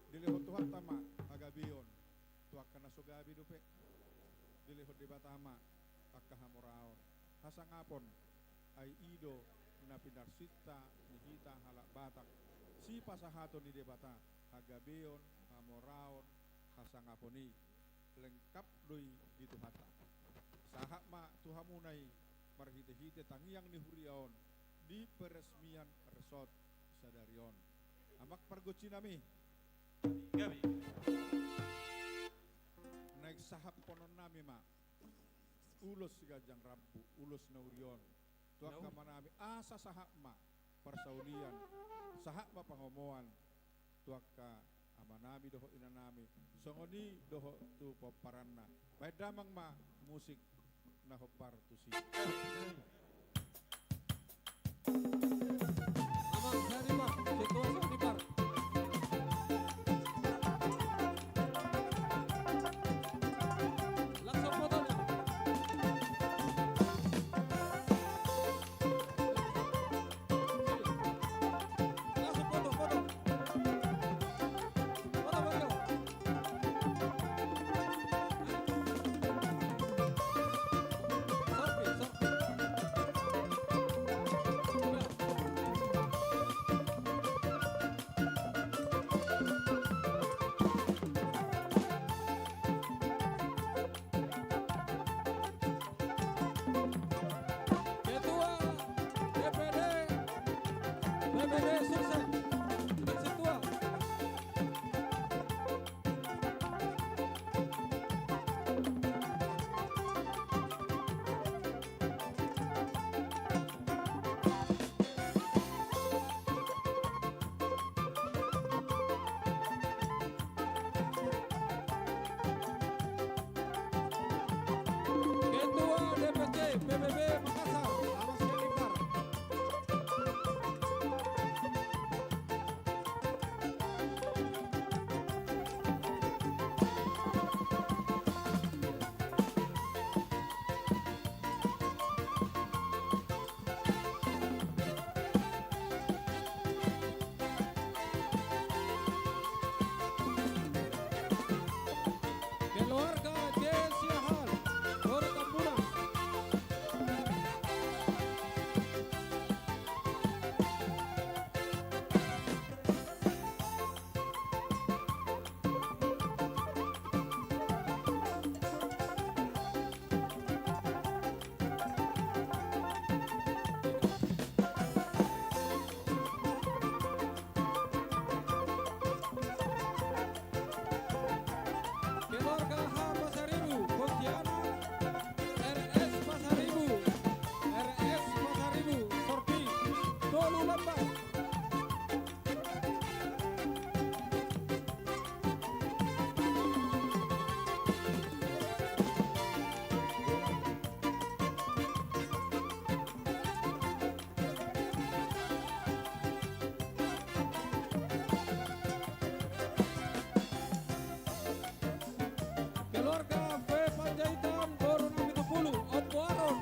Dilehon Tuhanta ma hagabeon tu angka na so gabe dope. Dilehon Debata ma angka hamoraon, hasangapon, ai i do na pinarsinta ni hita halak Batak, sipasahaton ni Debata hagabeon, hamoraon, hasangapon i. Lengkap do i di Tuhanta. Sahat ma tu hamuna i marhitehite tangiang ni huria on di peresmian resort sadari on. Amang pargonsinami. Gabe. Naeng sahathonon nami ma ulos siganjang rambu, ulos na uli on tu angka amanami, asa sahat ma parsaulian, sahat ma pangomoan tu angka amanami dohot inanami, songon i dohot tu pomparanna. Baen damang ma musik na hombar tusi. Amang seniman, ketua seniman. Langsung foto, ya. Langsung foto, foto. Foto, foto. Selfie, selfie. B B B Sulsel, Sintua. Ketua D P C P B B Makassar, Amas Halilintar. Keluarga J Siahaan, Boru Tambunan. Keluarga H Pasaribu, Pontianak, R S Pasaribu, R S Pasaribu, Sorpi, Tolu Lambang. Keluarga V Panjaitan, Boru Napitupulu, Ompu Aron.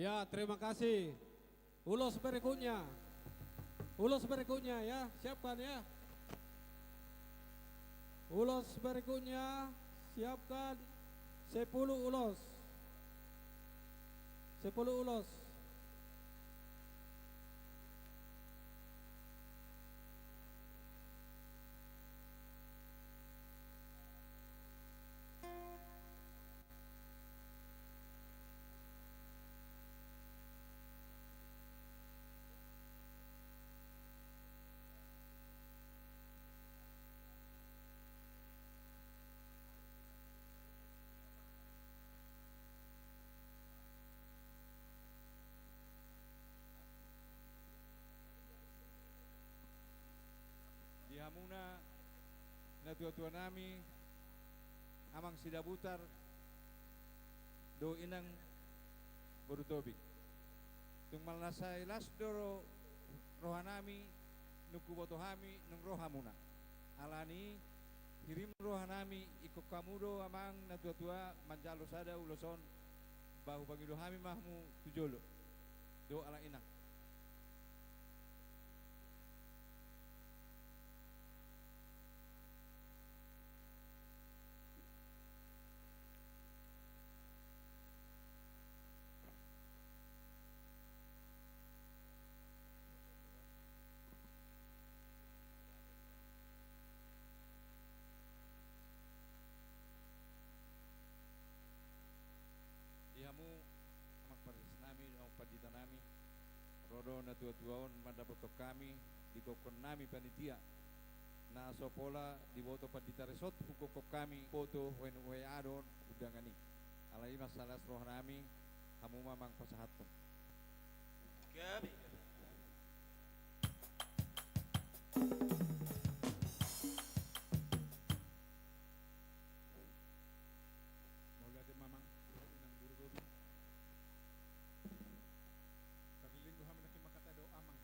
Ya, terima kasih. Ulos berikutnya. Ulos berikutnya ya, siapkan ya. Ulos berikutnya, siapkan sepuluh ulos. Sepuluh ulos. Di hamuna natuatuanami, Amang Sidabutar dohot Inang boru Tobing. Tung marlas ni las do ro-, rohanami, nunga huboto hami nunga ro hamuna. Alani i, hirim rohanami, ingkon hamu do Amang natuatua manjalo sada ulos on, bahen hupangido hami ma hamu tu jolo. Dohot Amang Inang. Di hamu, Amang Parsisinami, Amang Panditanami, Ro do natuatua on mandapothon hami di gokhon nami panitia. Na so pola diboto pandita resort hugokhon hami boto huenuhue adon undangan i. Alai ma silas roha nami, hamu ma amang pasahathon. Gabe. Mauliate ma amang, dohot inang guru Tobing. Tarlinggo hami nangkin mangkatai do amang.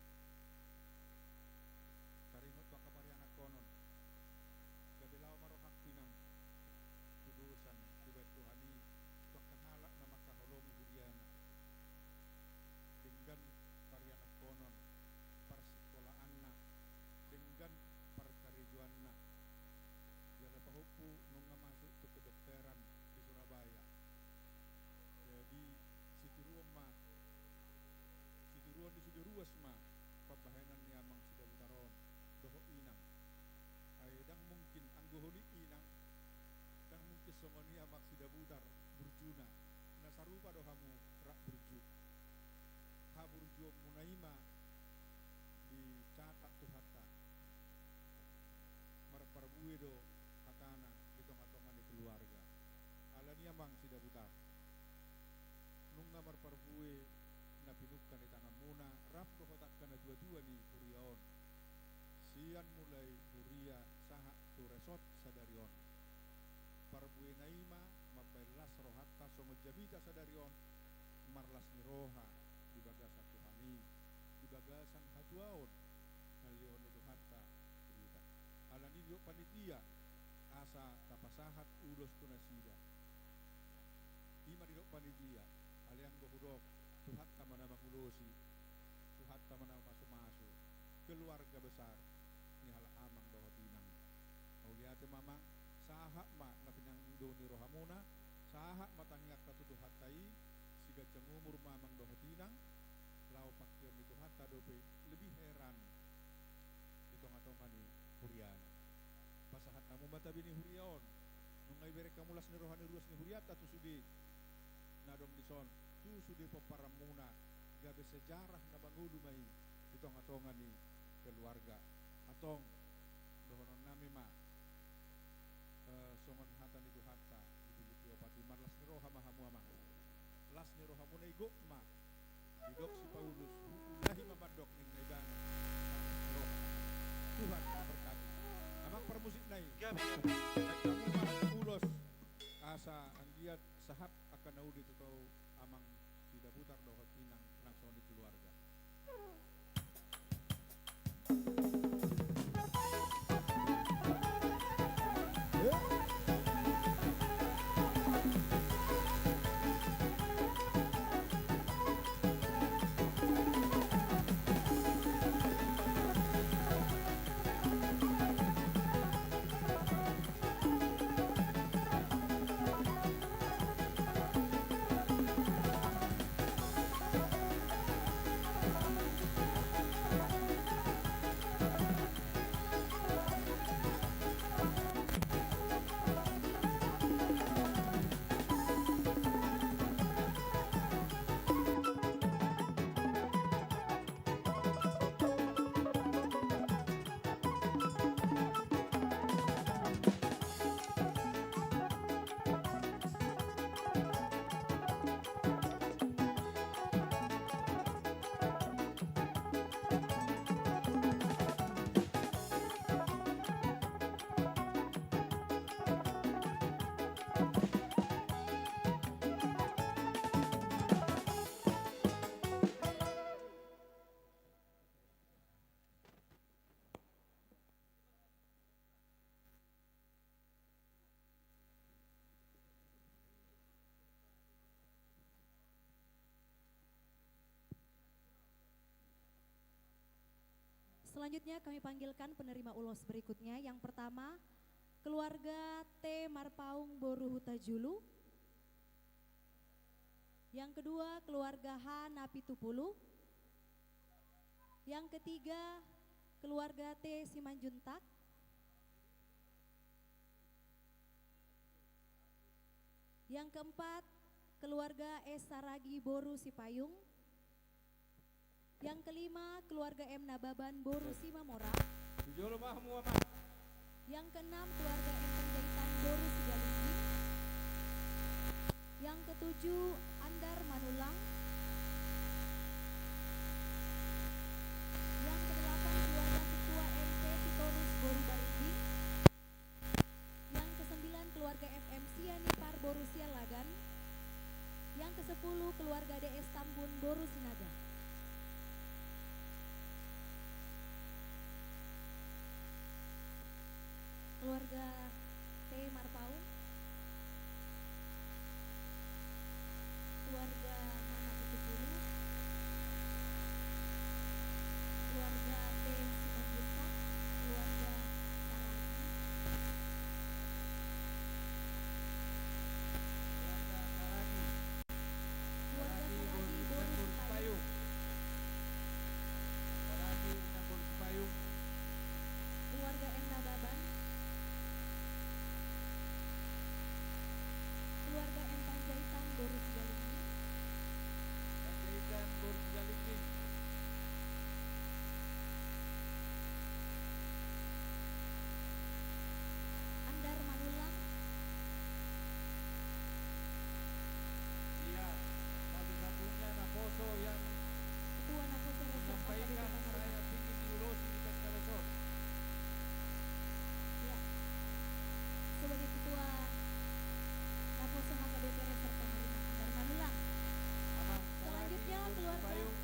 Taringot tu angka parianakhonon. Gabe laho ma rohangku inang. Tudosan dibahen Tuhan i tu angka halak na mangkaholongi huriana. Denggan parianakhonon, parsikolaanna, denggan parkarejoanna. Jala pahompu nunga masuk tu kedokteran di Surabaya. Jadi, sitiruon ma, sitiruon ni sude ruas ma pambahenan ni amang Sidabutar on dohot inang. Ai ndang mungkin anggo holit inang, ndang mungkin songon i amang Sidabutar burjuna. Na sarupa do hamu rap burju. Haburjuonmuna i ma dicatat Tuhanta. Marparbue do hatana di tongatonga ni keluarga. Alani i amang Sidabutar, nunga marparbue na pinungka ni tanganmuna rap dohot angka natuatua ni huria on. Sian mulai huria sahat tu resort sadari on. Parbuena i ma mambahen las rohanta songon jamita sadari on, marlas ni roha di bagasan Tuhan i, di bagasan hatuaon na nilehon ni Tuhanta tu hita. Alani i didok panitia, asa tapasahat ulos tu nasida. I ma didok panitia, alai anggo hudok, Tuhanta ma na mangulosi, Tuhanta ma na mamasumasu keluarga besar ni halak amang dohot inang. Mauliate ma amang, sahat ma na pinangido ni rohamuna, sahat ma tangiangta tu Tuhanta i, siganjang umur ma amang dohot inang, laho pangkeon ni Tuhanta dope lebih heran di tongatonga ni huriana. Pasahat hamu ma tabi ni huria on, nunga ibereng hamu las ni roha ni ruas ni hurianta tu sude na adong dison, tu sude pomparanmuna, gabe sejarah na mangolu ma i di tongatonga ni keluarga. Antong, dohonon nami ma, eh, songon hata ni Tuhanta di Pilipi opat i, marlas ni roha ma hamu amang. Las ni rohamuna i gok ma. Didok si Paulus, udahi ma mandok ninna ibana. Marlas ni roha. Tuhan memberkati. Amang parmusik nai. Gabe, gabe. Bahen hamu ma ulos asa anggiat sahat angka na uli tu amang Sidabutar dohot inang nang songon i keluarga. Selanjutnya kami panggilkan penerima ulos berikutnya. Yang pertama, keluarga T Marpaung boru Hutajulu. Yang kedua, keluarga H Napitupulu. Yang ketiga, keluarga T Simanjuntak. Yang keempat, keluarga S Saragi boru Sipayung. Yang kelima, keluarga M Nababan boru Simamora. Tu jolo ma hamu, Amang. Yang keenam, keluarga M Panjaitan boru Sigalingging. Yang ketujuh, Andar Manulang. Yang kedelapan, keluarga setua M P Sitorus boru Barinding. Yang kesembilan, keluarga F M Sianipar boru Sialagan. Yang kesepuluh, keluarga D S Tambun boru Sinaga. Keluarga T Marpaung. Keluarga Hana Pitupulu, keluarga T Simanjuntak, keluarga Saragi. Keluarga Saragi, keluarga Saragi boru Sipayung. Sipayung. Saragi Unang boru Sipayung. Keluarga M Nababan. Keluarga M Panjaitan boru Sigalingging. Panjaitan boru Sigalingging. Andar Manulang. Iya, satu-satunya naposo yang Ketua Naposo Resort menyampaikan H K B P Tamarunang. Saya ingin diulosi di Pesta Resort. Ya. Sebagai Ketua Naposo H K B P Resort Tamarunang, Andar Manulang. Amang Saragi, selanjutnya, boru Sipayung.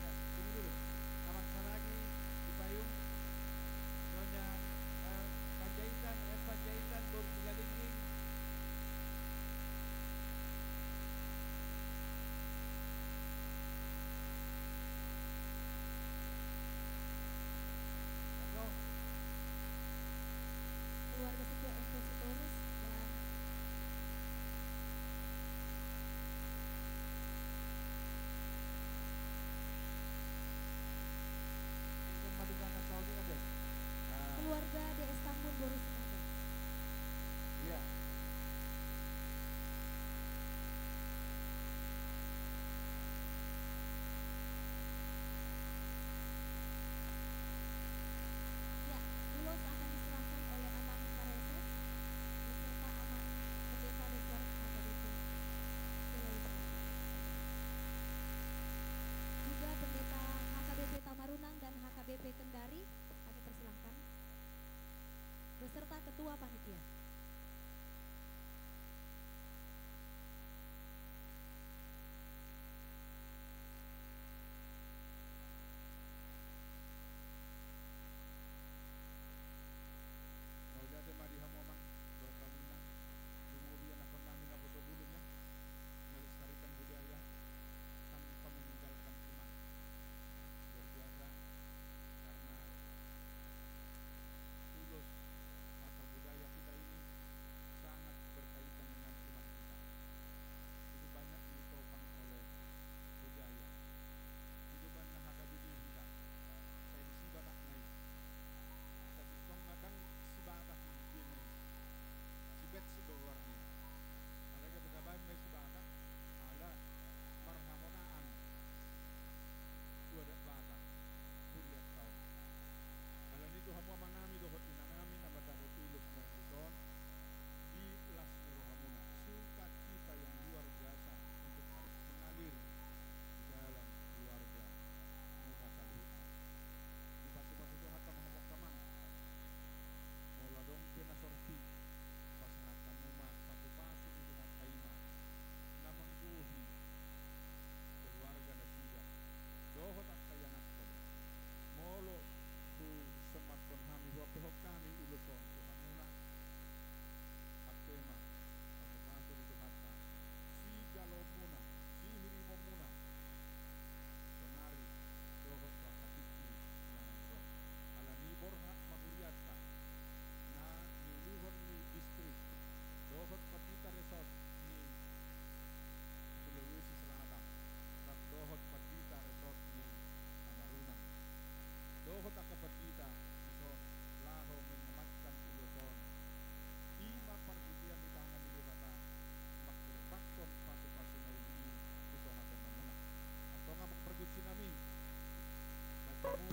Ya, tunggu dulu. Amang Saragi, Sipayung. Nyonya, eh, Panjaitan, eh, Panjaitan, boru Sigalingging. Monggo. Keluarga setua M P Sitorus dan Keluarga D S Tambun boru Sinaga. Iya. Ya, ulos akan diserahkan oleh Amang Kareses beserta Amang Pendeta Resort H K B P Silaban. Juga Pendeta H K B P Tamarunang dan H K B P Kendari, kami persilahkan. Beserta Ketua Panitia. Mauliate ma di hamu, Amang, dohot hamu, Inang. Lumobi anakkon nami naposo bulung, ya, melestarikan budaya tanpa meninggalkan iman. Luar biasa, karena ulos atau budaya kita ini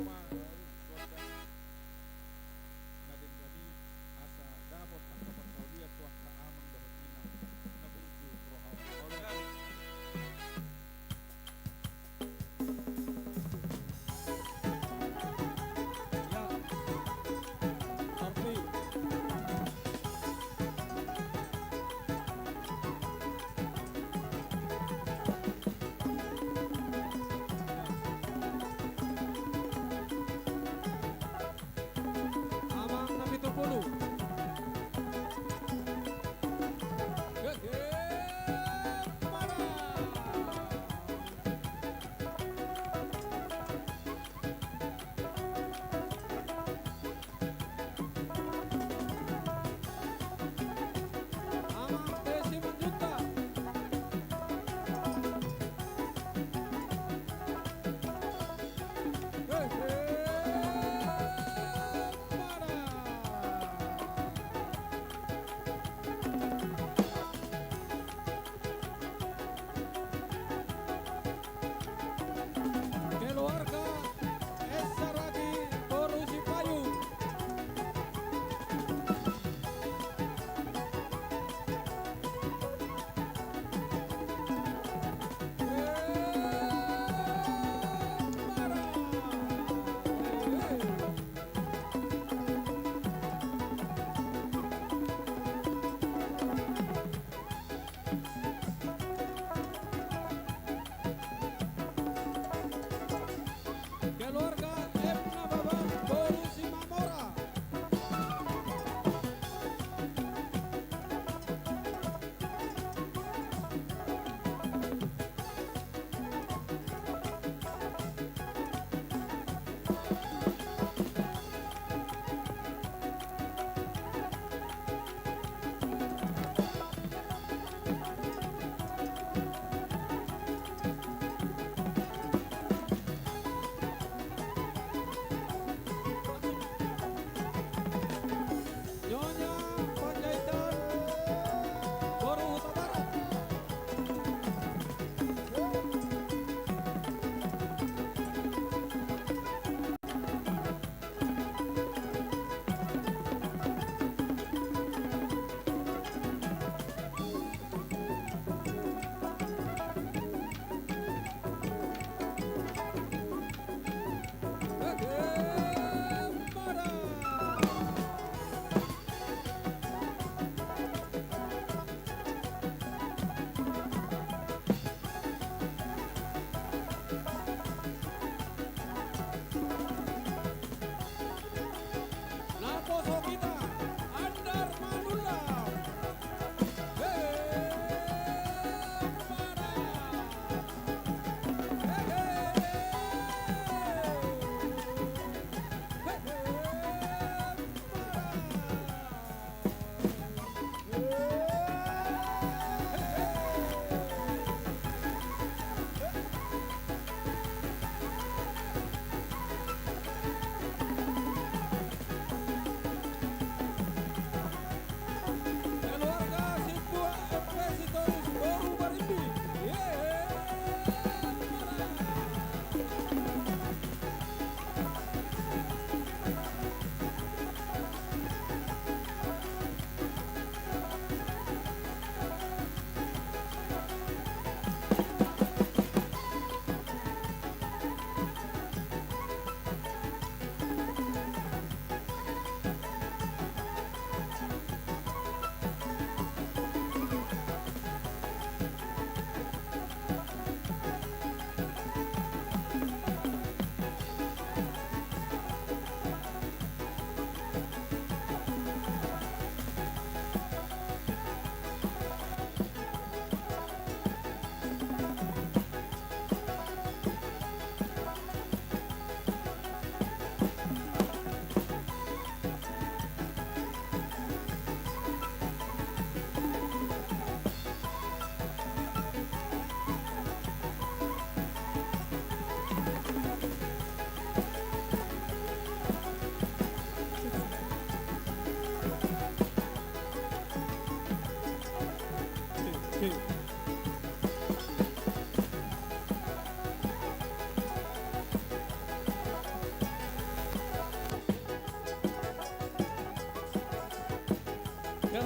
ma, eh, suanda na denggan i, asa dapot angka parsaulian tu angka amang dohot inang na burju roha.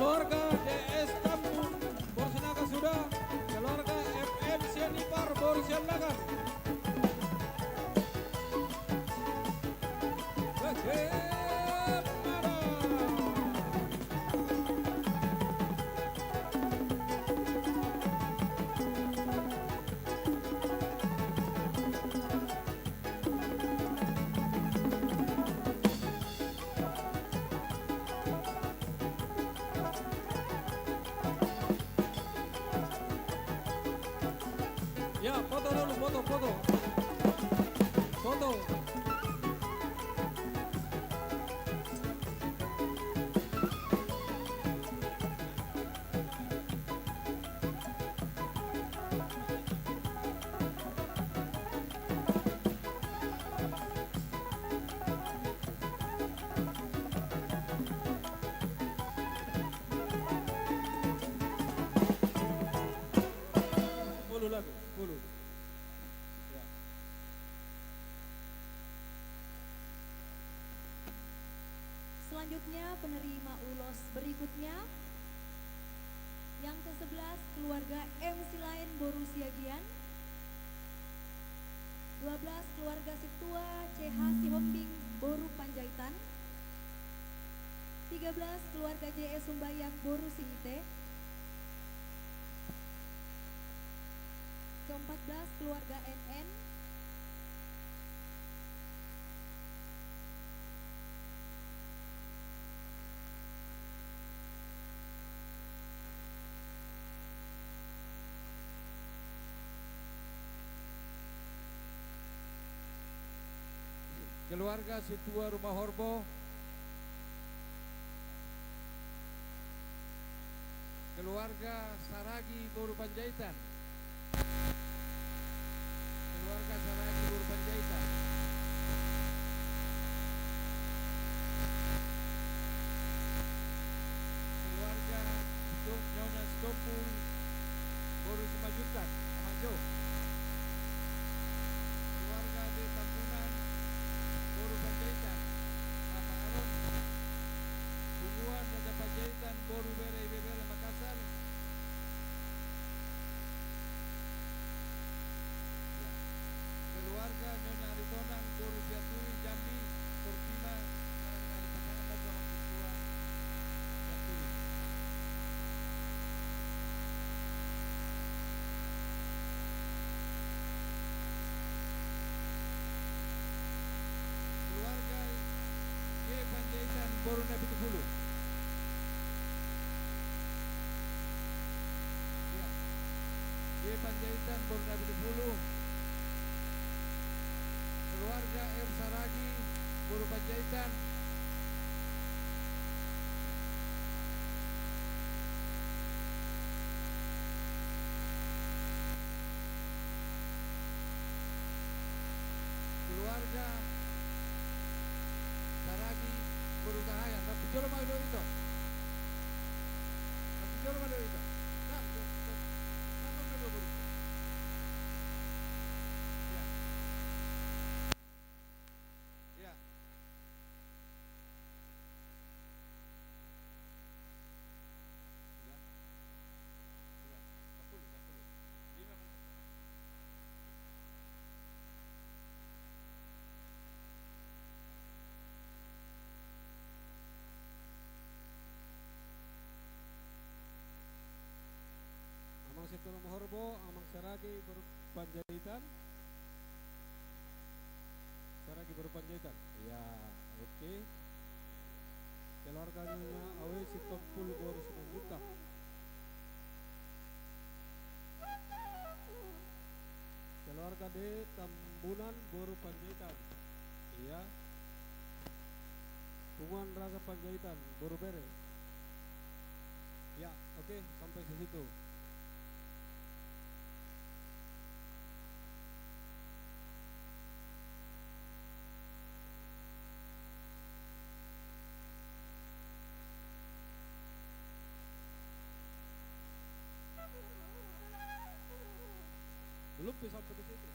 Keluarga D S Tambun, boru Sinaga suda. Keluarga F M Sianipar, boru Siandagan. Ya, foto dulu, foto, foto. Foto. Sepuluh lagi, sepuluh. Ya. Selanjutnya, penerima ulos berikutnya. Yang kesebelas, keluarga M Silaen, boru Siagian. Dua belas, keluarga Situa C H Sihombing, boru Panjaitan. Tiga belas, keluarga J S Sumbayang, boru Sihite. Keempat belas, keluarga N N. Keluarga Situa Rumahorbo. Keluarga Saragi, boru Panjaitan. Keluarga Saragi, boru Panjaitan. Keluarga Sitom-, Nyonya Sitompul, boru Simanjuntak, Amanjo. Keluarga D Tambunan, boru Panjaitan, Bapak Aron. Punguan Raja Panjaitan, boru, bere, ibebere Makassar. Ya. Keluarga Nyonya Aritonang, boru Sianturi, Jambi, Fortuna, Karang Nari, pasangan dan calon siswa, Sianturi. Keluarga G Panjaitan, boru Napitupulu. Ya. G Panjaitan, boru Napitupulu. Keluarga R Saragi, boru Panjaitan. Keluarga Saragi, boru Tahayan. Rap jolo ma do ito. Rap jolo ma do ito. Nah, do, do. Nah, do, do, do, boru. Ya. Ya. Sudah? Sudah. Sampulu, sampulu. Lima menit. Amang Situa Rumahorbo, Amang Saragi, boru Panjaitan. Saragi, boru Panjaitan. Ya, oke. Keluarganya Awe Sitompul, boru Simanjuntak. Keluarga D Tambunan, boru Panjaitan. Iya. Punguan Raja Panjaitan, boru, bere. Ya, oke, sampai di situ. Belum bisa sampai ke situ.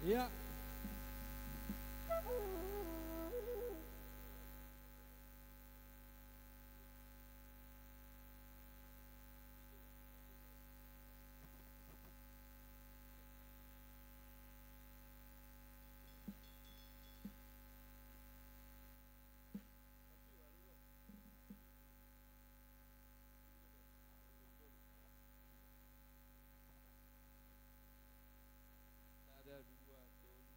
Ia. Sada, dua, tolu,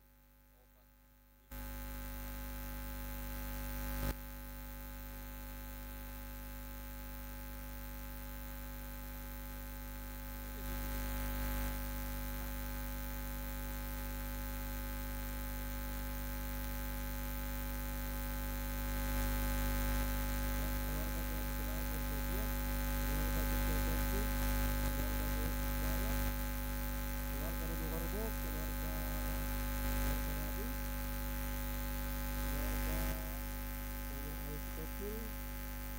opat, lima. Keluarga dari Bukit Bayan, keluarga dari Bukit Bayan, keluarga dari Horbo, keluarga, keluarga Rabi, keluarga Banyak Alis Kecil,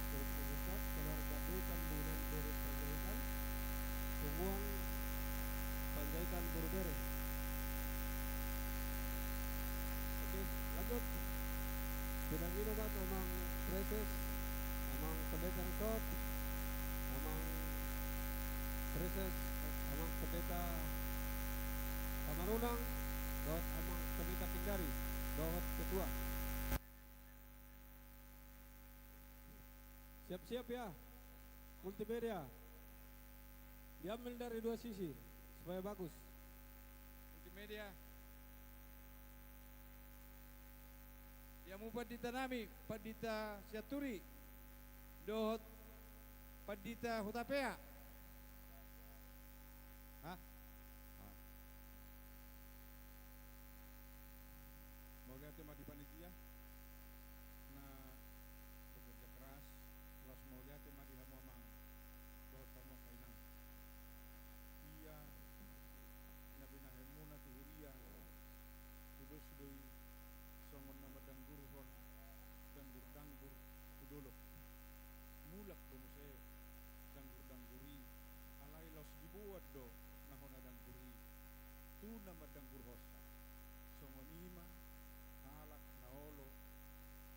keluarga Besar, keluarga Desa Bulan Boru Panjaitan, Punguan Panjaitan Boru Bere. Oke, lanjut. Pedang ino buat Amang Praeses, Amang Pendeta Resort, Amang Praeses, Amang Pendeta Pamarunang, dohot Amang Pendeta Kendari, dohot ketua. Siap-siap ya. Multimedia. Diambil dari dua sisi supaya bagus. Multimedia. Di hamu pandita nami, Pandita Sianturi dohot Pandita Hutapea. Hah? Ah. Mauliate ma di panitia na bekerja keras, laos mauliate ma di hamu amang dohot hamu angka inang. Ia na binahenmuna tu huria, tudos do i songon na mandanggurhon danggur-danggur tu dolok. Mulak do muse danggur-danggur i, alai laos diboan do na hona danggur i tu na mandanggurhonsa. Songon i ma halak na olo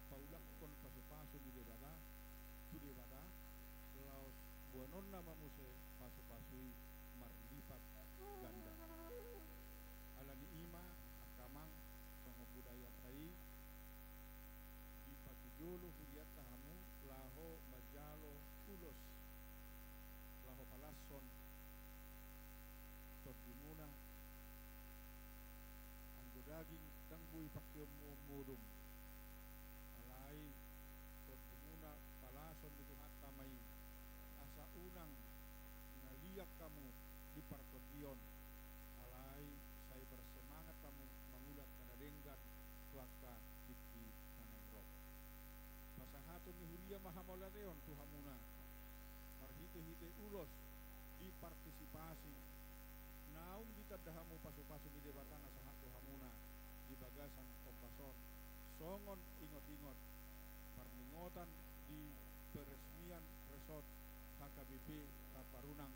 paulakhon pasu-pasu ni Debata tu Debata, laos boanonna ma muse pasu-pasu i marlipat ganda. Alani i ma angka amang, songon budayanta i, dipatujolo hurianta hamu laho manjalo ulos, laho palashon tondimuna. Anggo daging ndang boi pangkeonmu on modom, alai tondimuna palashon ni Tuhanta ma i, asa unang na liat hamu di partondion, alai sai marsemangat hamu mangula angka na denggan tu angka tingki na naeng ro. Pasahaton ni huria ma hamauliateon tu hamuna marhite-hite ulos, dipartisipasi, naung ditanda hamu pasu-pasu ni Debata na sahat tu hamuna di bagasan kompas on, songon ingot-ingot parningotan di peresmian resort H K B P Tamparunang,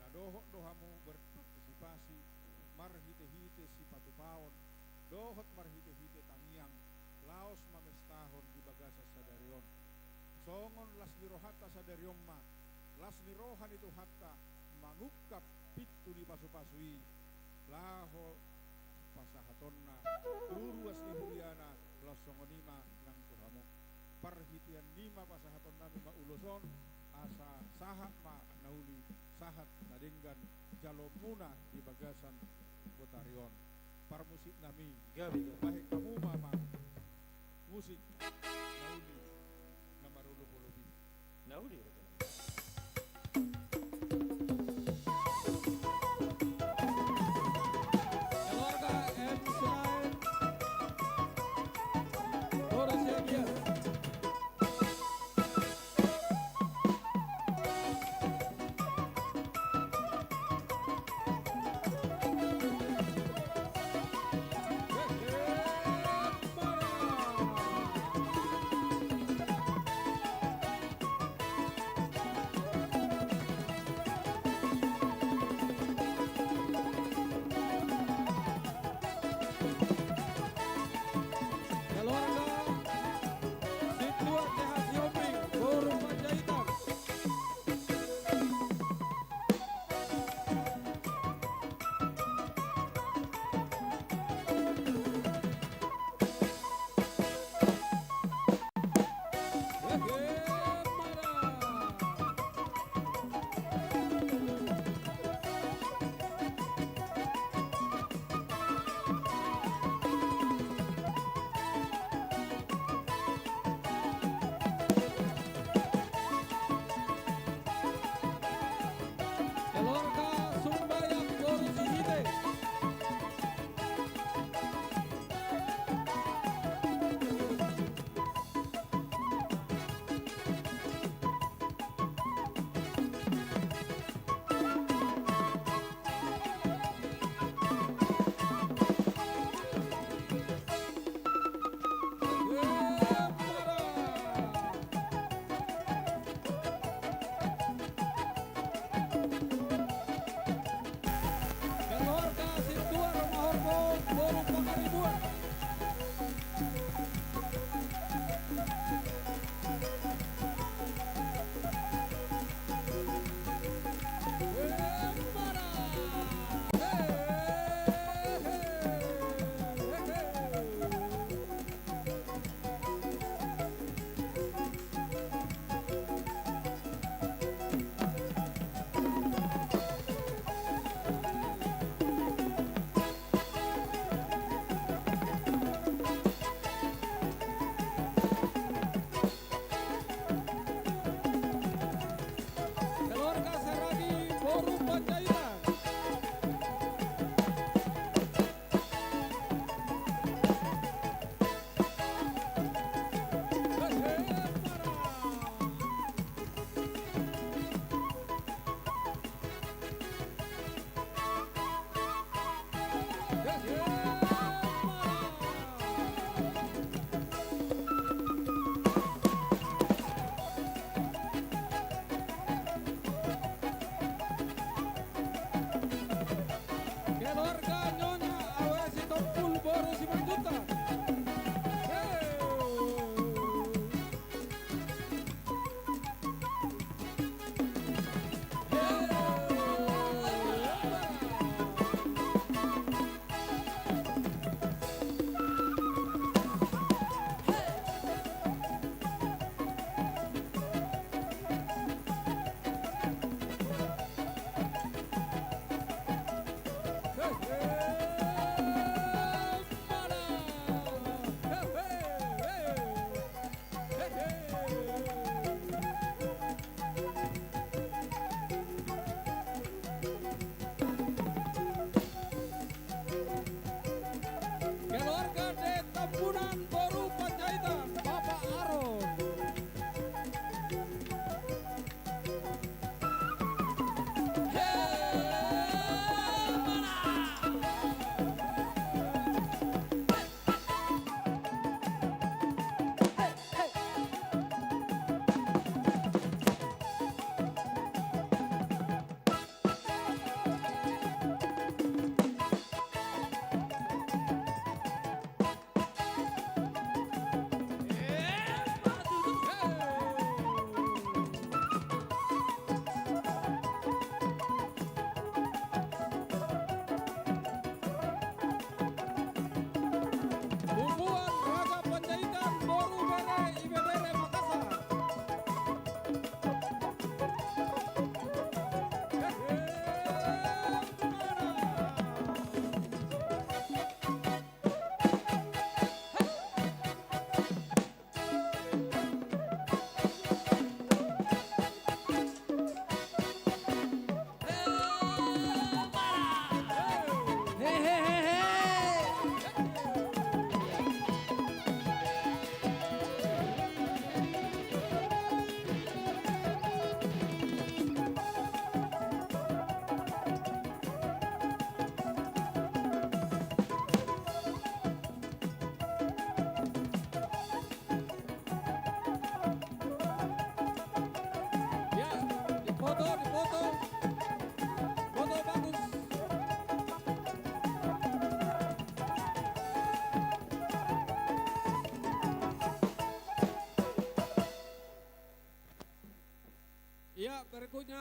na dohot do hamu berpartisipasi marhite-hite sipatupaon dohot marhite-hite tangiang, laos mamestahon di bagasan sadari on. Songon las ni rohanta sadari on ma, las ni roha ni Tuhanta mangungkap pintu ni pasu-pasu i, laho pasahatonna tu ruas ni huriana, laos songon i ma nang tu hamu. Parhitean i ma pasahatonnami ma ulos on, asa sahat ma na uli, sahat na denggan jaloonmuna di bagasan botari on. Parmusiknami, gabe, gabe. Bahen hamu ma, ma musik na uli na marolop-olop i. Na uli. Keluarga M Silaen, Boru Siagian.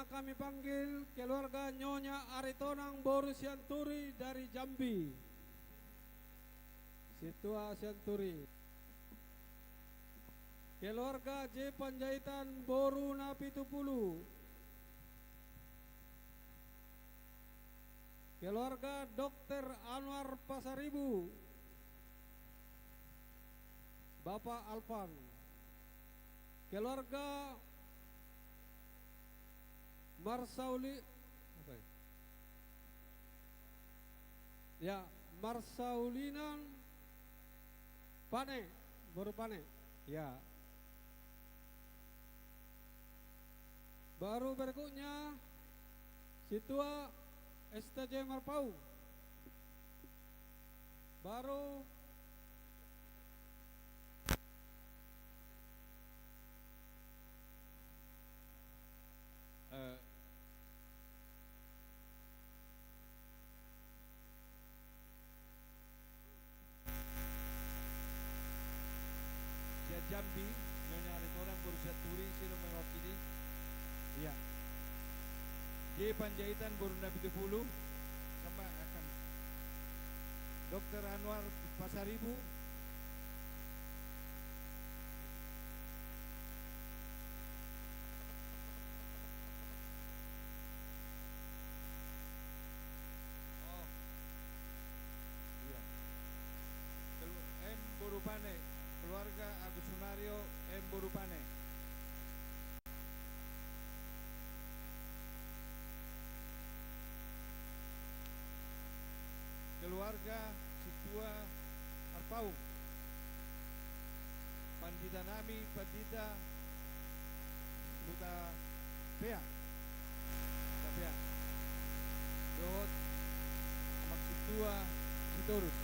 Kami panggil keluarga Nyonya Aritonang boru Sianturi dari Jambi. Sintua Sianturi. Keluarga J Panjaitan boru Napitupulu. Keluarga Dokter Anwar Pasaribu. Bapak Alfan. Keluarga Marsauli-, apa ya? Ya, Marsaulinan Pane, boru Pane. Ya. Baru berikutnya, Sintua S T J Marpaung. Baru, eh, Sian Jambi, Nyonya Aritonang boru Sianturi, ise do mewakili? Iya. J Panjaitan boru Napitupulu, sama akan Dokter Anwar Pasaribu. Oh. Iya. Kelu-, M boru Pane, keluarga Agus Sunario, M boru Pane. Keluarga Sintua Arpaung. Pandita nami, Pandita Hutapea. Hutapea. Dohot Amang Sintua Sitorus.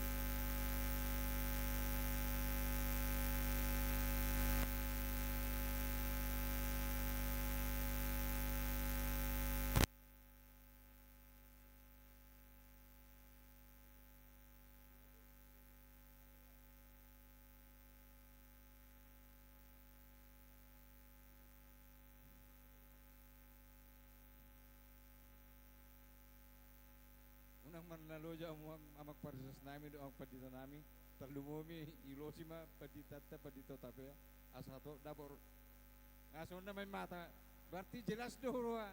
Unang marnaloja, amang, amang parsilas nami dohot amang pandita nami, tarlumobi ulosi ma panditanta, Pandita Hutapea, asa hatop dapot. Nga songon na main mata, berarti jelas do roha,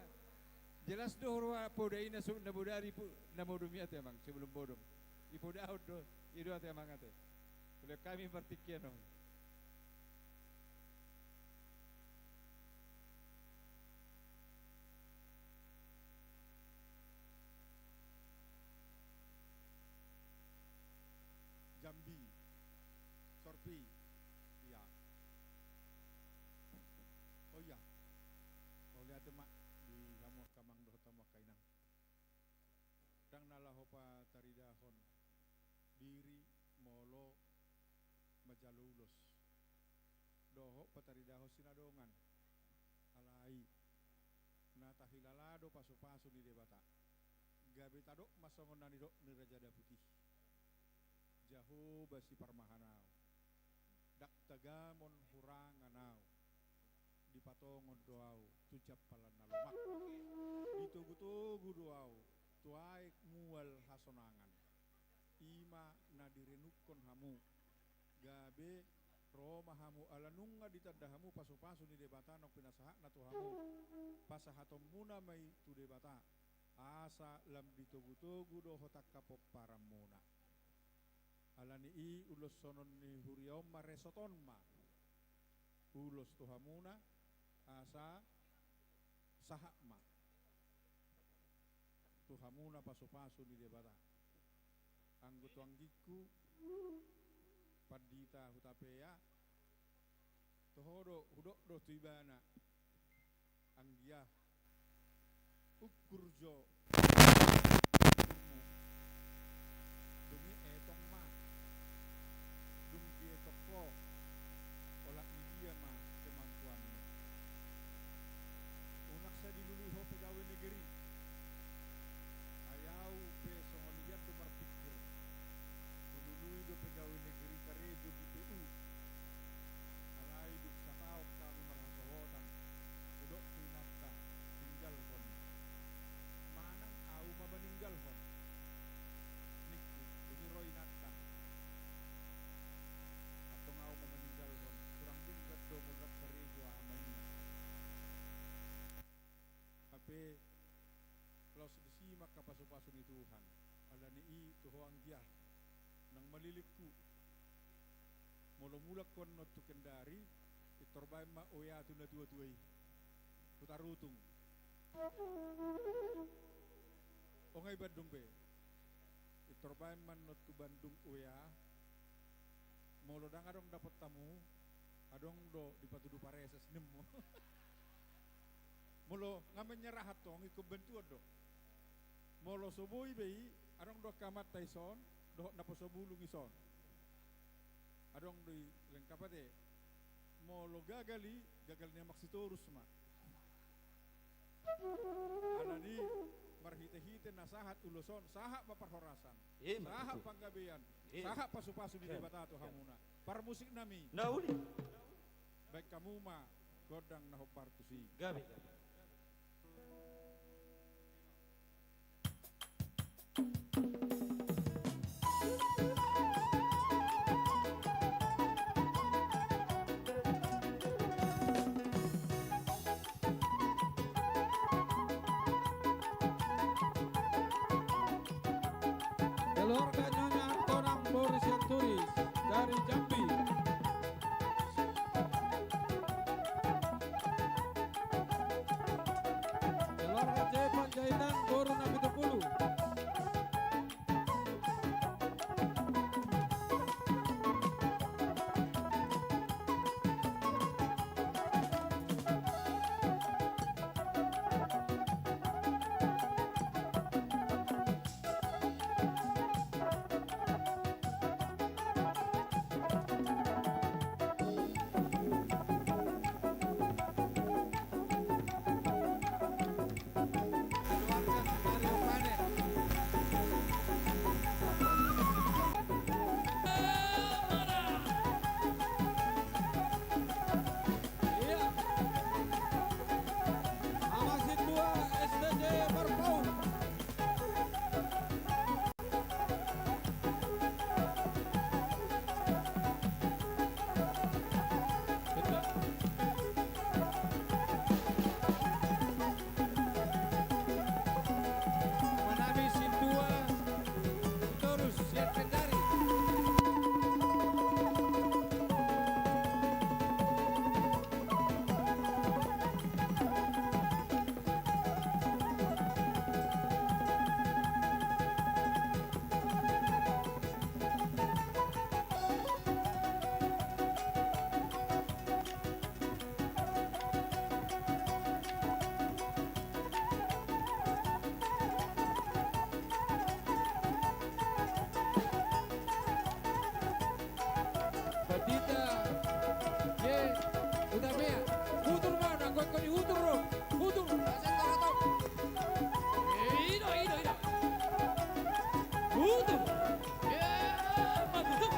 jelas do roha poda i na so, na bodari pu-, na modom i ate amang, sebelum modom. Dipodahon do, i do ate amang ate. Oleh kami martingkian on. Jambi, Sorpi, iya. Oh iya. Mauliate ma di hamu angka amang dohot hamu angka inang. Ndang na laho pataridahon diri molo manjalo ulos. Dohot pataridahon sinadongan. Alai na tahilala do pasupasu ni Debata. Gabe tadok ma songon na nidok ni Raja Daud i. Jahowa siparmahanao. Ndang tagamon hurangan au. Dipatongon do au tu jampalan na lomak. Ditogutogu do au tu aek mual hasonangan. I ma na direnungkon hamu. Gabe ro ma hamu ala nunga ditanda hamu pasupasu ni Debata naung pinasahatna tu hamu. Pasahatonmuna ma i tu Debata. Asa lam ditogutogu dohot angka pomparanmuna. Ala ni i ulos sonon ni huria on ma, resot on ma. Ulos tu hamuna, asa sahat ma tu hamuna pasupasu ni Debata. Anggo tu anggingku, Pandita Hutapea, toho do, hudok do tu ibana, anggia, ukur jo ukurmu. Dung i etong ma. Dung dietong ho, olat ni dia ma kemampuanmu. Unang sai dilului ho pegawai negeri. Ai au pe songon i do marpikir. Hulului do pegawai negeri karejo di P U. Alai dung sataon hami marhasohotan, hudok tu inanta, tinggalhon Tuhan, alani i tu ho anggia nang malilingku. Molo mulak ho annon tu Kendari, pintor baen ma oea tu natuatua i. Hutarutung. Onga i Bandung be. Pintor baen ma annon tu Bandung oea. Molo ndang adong dapot hamu, adong do dipatudu pareses nimmu. Molo nga menyerah antong, ingkon bantuan do. Molo so boi be i, adong do angka amanta i son, dohot naposo bulung i son. Adong do i lengkap ate. Molo gagal i, gagal ni Amang Sitorus ma. Alani marhitehite na sahat ulos on, sahat ma parhorasan, eh, sahat panggabean, eh, sahat pasupasu ni Debata tu hamuna. Parmusik nami. Na uli. Baen hamu ma gondang na hombar tusi. Gabe, gabe. Keluarga Nyonya Artonang Boris Sianturis dari Jambi. Keluarga J Panjaitan, boru na pitu pulu. Bandita J Hutapea. Hutur ma, nanggo ingkon dihutur do. Hutur. Asa tau, tau. Eh, ida, ida, ida. Hutur. Eh, ma hutur.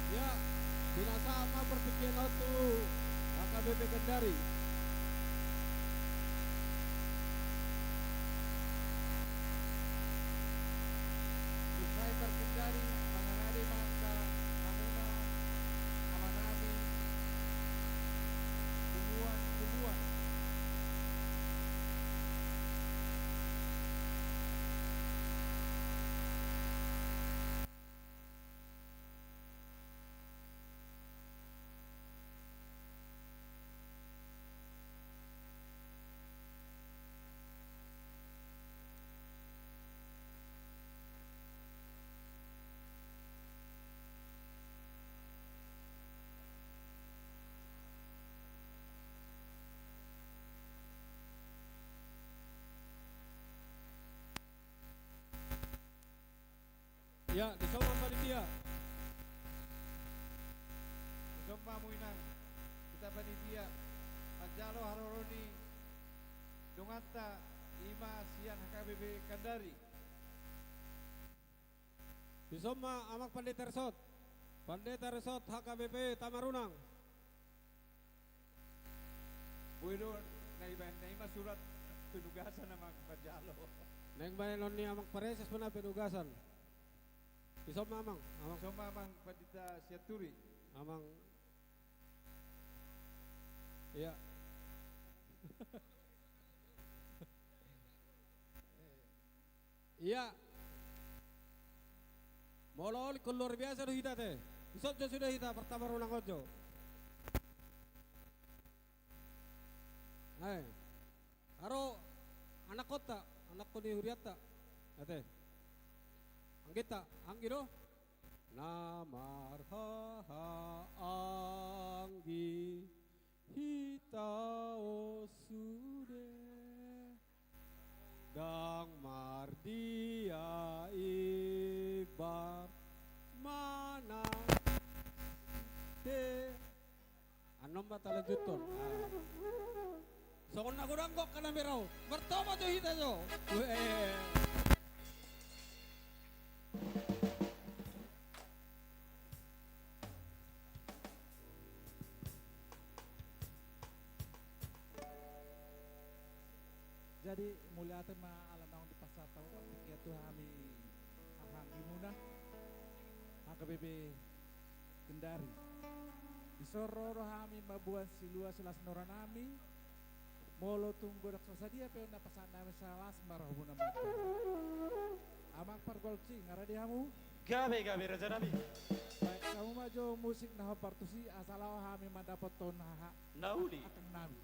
Ya, pinasahat ma partingkian on tu H K B P Kendari. Usai parkendari, mangarade ma angka Ya, di son ma panitia. Di son ma hamu inang, hita panitia, manjalo haroro ni donganta, i ma sian H K B P Kendari. Di son ma amang pandita resort, pandita resort H K B P Tamarunang. Boi do, na ibaen na i ma surat penugasan amang manjalo. Naeng baenon ni amang pareses ma na penugasan. Di son ma amang, amang. Di son ma amang pandita Sianturi. Amang. Iya. Iya. Molo ingkon luar biasa do hita te. Di son jo sude hita, partamarunanghon jo. Ae. Aro anakkonta, anakkon ni hurianta. Ate. Angginta, anggi do. Na marhaha anggi hita on sude. Ndang mardia imbar manang te. Annon ma talanjuthon. Ah. Songon na godang gok kana merau. Martama jo hita jo. Weh. Jadi, mauliate ma ala naung dipasahat hamu, tingki tu hami haha anggimuna, H K B P Kendari. Di son ro do hami mamboan silua silas ni rohanami, molo tung godang so sadia pe on na pasahat nami, salas ma rohamuna ma. Amang pargual cing, nga rade hamu? Gabe, gabe, rajanami. Baen hamu ma jo musik na hombar tusi, asa laho hami mandapothon haha. Na uli. Akan nami.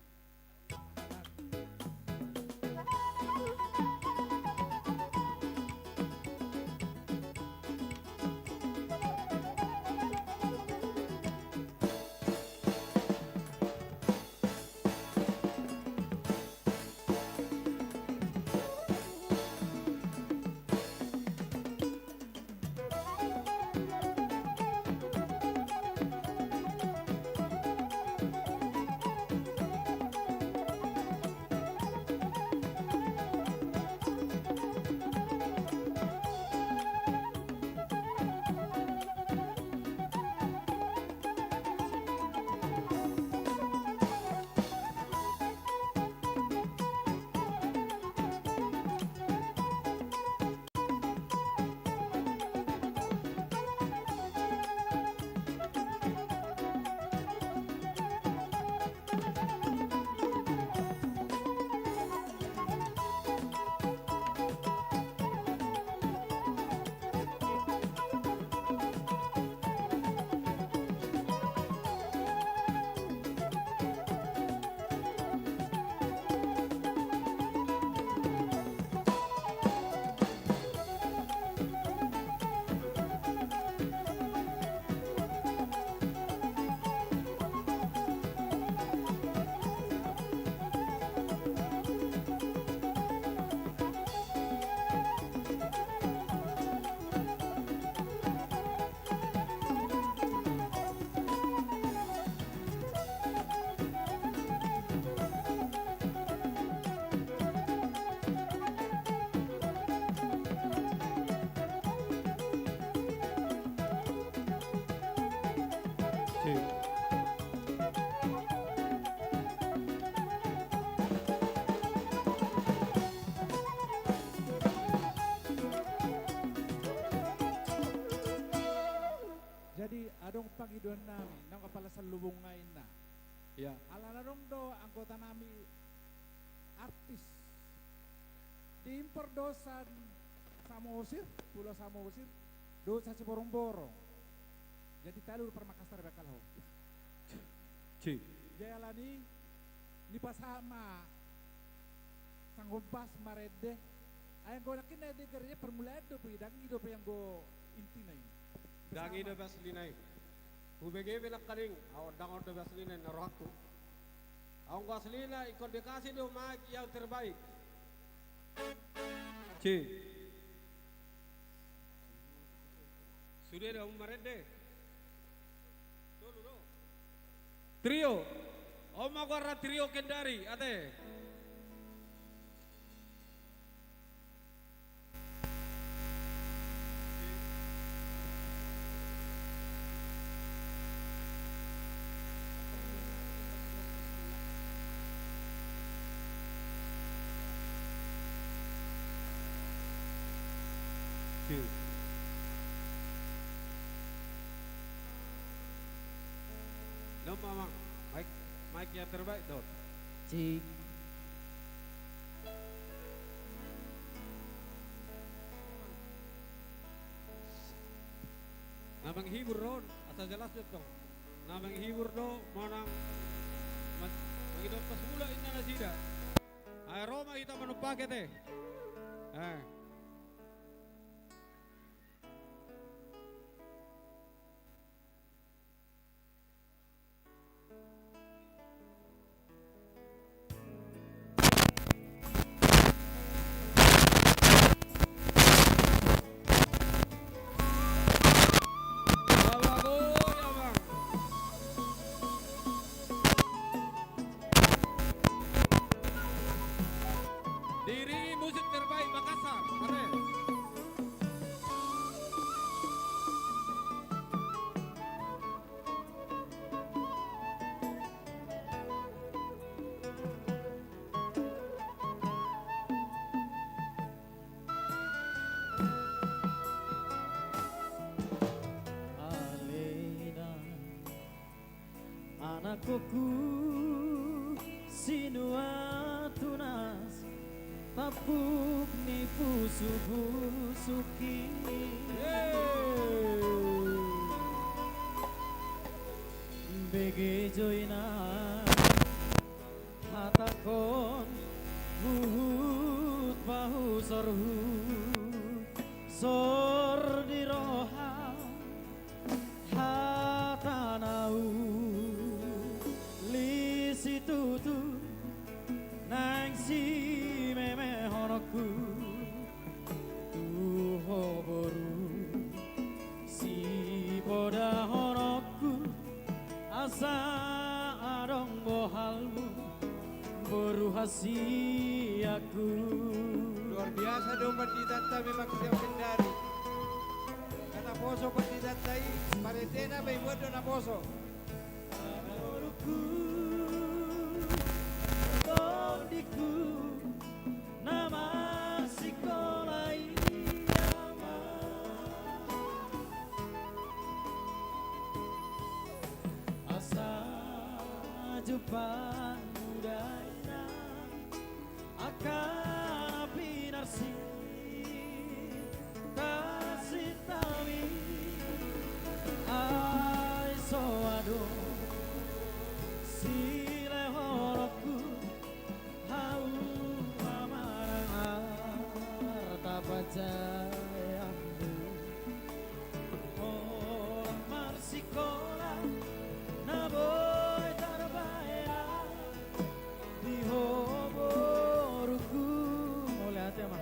Jadi, adong pangidoan nami, naung apala sallubung nga inna. Iya. Alana adong do anggota nami artis. Diimpor do sian Samosir, Pulau Samosir, dohot sian Siborongborong. Jadi talu do parmakassar be angka laho. Ci. Jadi alani, nipasahat ma sanggombas marende. Ai anggo nangkin na ende gareja parmulaan dope i, ndang i dope anggo intina i. Ndang i dope aslina i. Hubege pe nangkaning, ahu ndang on dope aslina i na rohangku. Ahu anggo aslina ingkon dikasih do ma yang terbaik. Ci. Sude do, marende. Tolu do. Trio. On ma goarna, Trio Kendari, ate. Nama, Amang. Mike, Mike yang terbaik, Don. Cik. Na menghibur do on, asa jelas do tong. Na menghibur do manang man-, mangido pasula inna nasida. Ai ro ma hita manumpaki, ate. Eh. Diri musik terbaik Makassar, ate. Alena, anakku, sinuan tunas, tampuk ni pusupusungki. Bege jo inang, hatangkon huhut pahusorhu, sor di roha hata na uli situtu, naeng simemehononku tu ho boru, sipodahononku asa adong bohalmu boru hasianku. Luar biasa do panditanta memang Trio Kendari. Naposo panditanta i, parendena pe ibuat do naposo. Boruku, tondingku, na marsikola i, Amang. Asa jumpang muda inang, angka na pinarsinta sintami, ai so adong silehononku, hau ma manang arta panjaeanmu. Holan marsikola na boi tarbaen di ho boruku. Mauliate ma.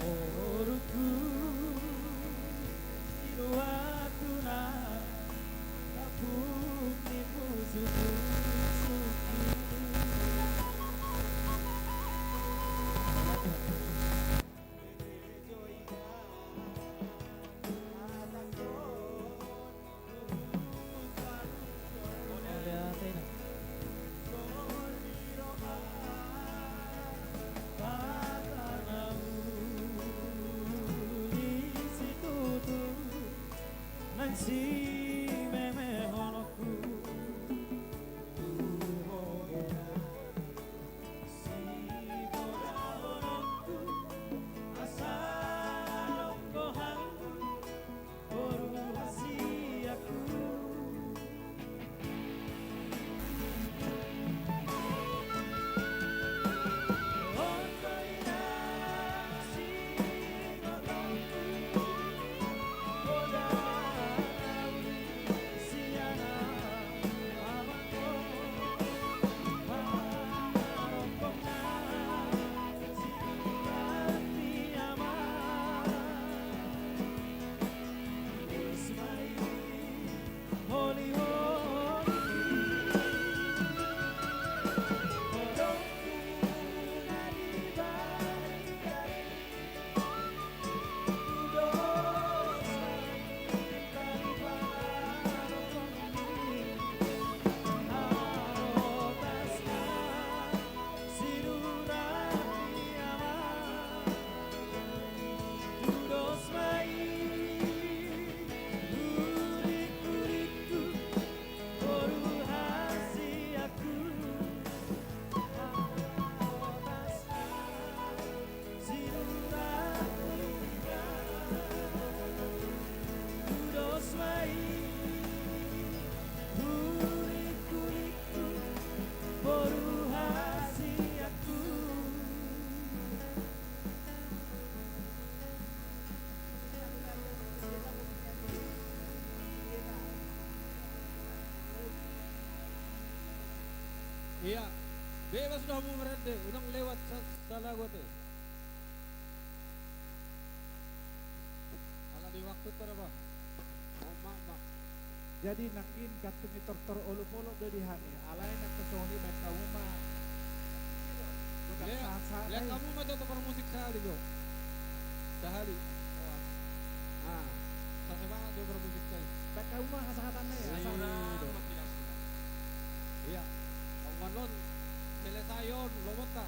Borungku, di waktu na tampuk ni pusu-pusu. Ia, bebas do hamu marende, unang lewat sa-, salagu ate. Ala di waktu tu da, Bang. Oh, maaf, maaf. Jadi nangkin kantung ni tortor olop-olop do di hami. Alai nangkin songon i baen hamu ma. Lehon hamu ma tu tukang musik sahali jo. Sahali. Ah. Sasemangat jo tukang musik sahali. Baen hamu ma hasahatan na ya. Iya. Ia. Songon on, selesai on, lobonta.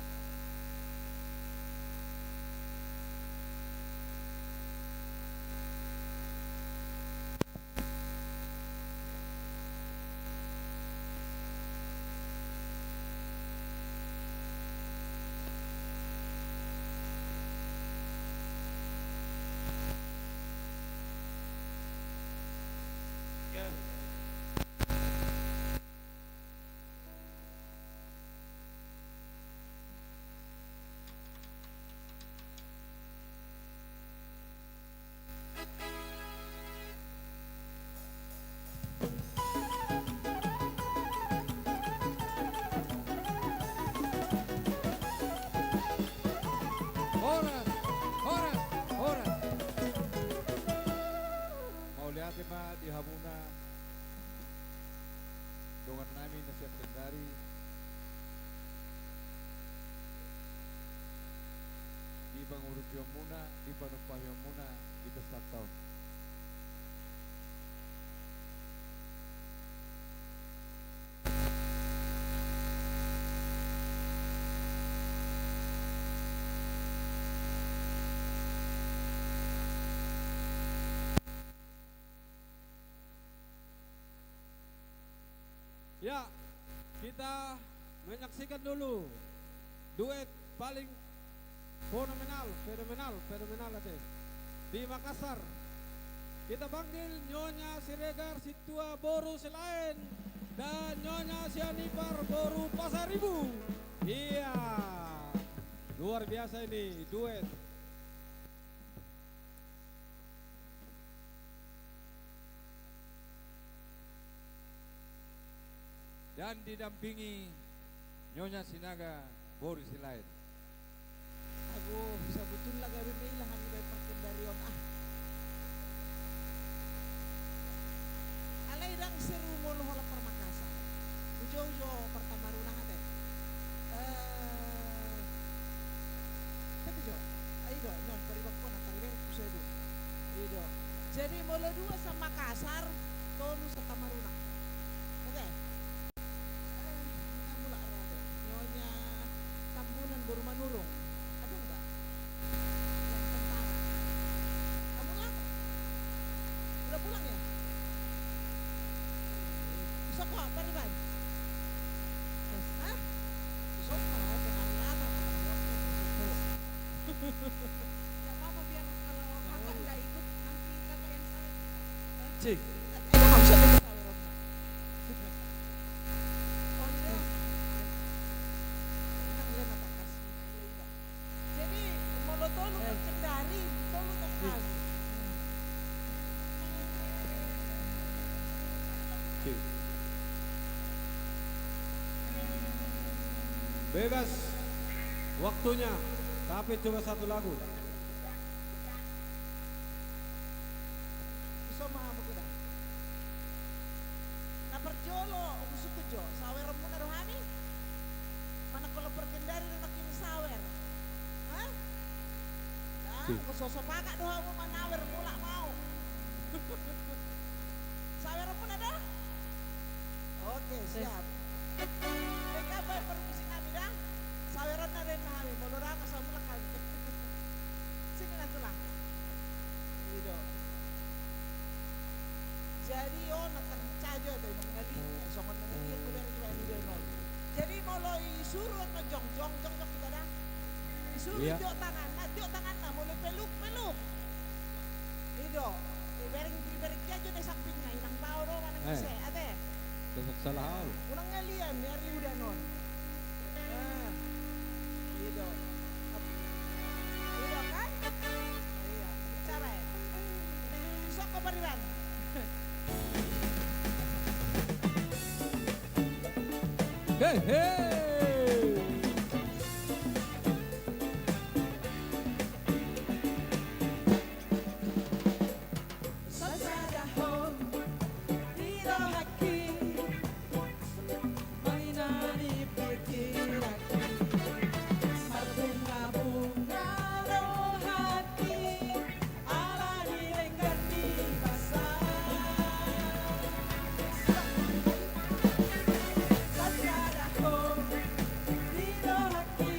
Horas, horas, horas. Mauliate ma di hamuna. Dongan nami na sian Kendari, di pangurupion muna, di panumpahion muna, di pesta on. Ya, kita menyaksikan dulu duet paling fenomenal, fenomenal, fenomenal ate, di Makassar. Kita panggil Nyonya Siregar Sintua boru Silaen dan Nyonya Sianipar boru Pasaribu. Iya, luar biasa ini duet. Dan didampingi Nyonya Sinaga boru Silaen. Ago, sabotulna gabe ma i, laho Nah, pariban kona, pariban ku sedu. I do. Jadi molo dua sa Makassar, tolu sa Tamarunang. Oke. Eh, mulak ra do. Nyonya Tambunan boru Manurung. Ada enggak? Yang tentara. Kamu lah? Udah pulang ya? Bisa kok, pariban? Hah? Bisa kok, penari apa? Nggak apa-apa, biar kalau kakak nggak ikut, nanti kakak yang sawer kita. Cik. Eh, nggak usah ikut sawer, Om. Oh, iya. Tenang, Len, apa kasih? Iya, iya. Jadi, molo tolu, eh, kan kendari, tolu tong hami. Cik. Bebas waktunya, tapi coba satu lagu. Iso ma hamu kira. Na parjolo, husungkun jo, saweranmuna do hami? Manang olo parkendari do nangkin sawer? Hah? Ah, hmm. Anggo so sepakat do hamu manawer, mulak ma au. Saweranmuna do? Oke, siap. Tes. Baen parmisi nami da. Saweranna do hami, molo dang, asa mulak hami. Sini na tulang. I do. Jadi, o, na tarsajo do, nang ngali, eh, songon nang ngali, aku dari, dari, dari, nol. Jadi, molo isuru, no, jong, jong, jong, jong, kita da. Isuru, iya, tiok tanganna, tiok tanganna, molo peluk, peluk. I do, ibereng, ibereng dia jo di sampingna, inang bao do, manang, eh, ise, ate. Salah, salah hal. Unang ngalian, ni ari uda non. Ah, i do. I do kan? Iya, bicara ya. Sok ko pariban. He, he. Sasada ho di rohangki, mangina ni pikiranki, marbunga-bunga rohangki, ala ni denggan ni basa. Sasada ho di rohangki,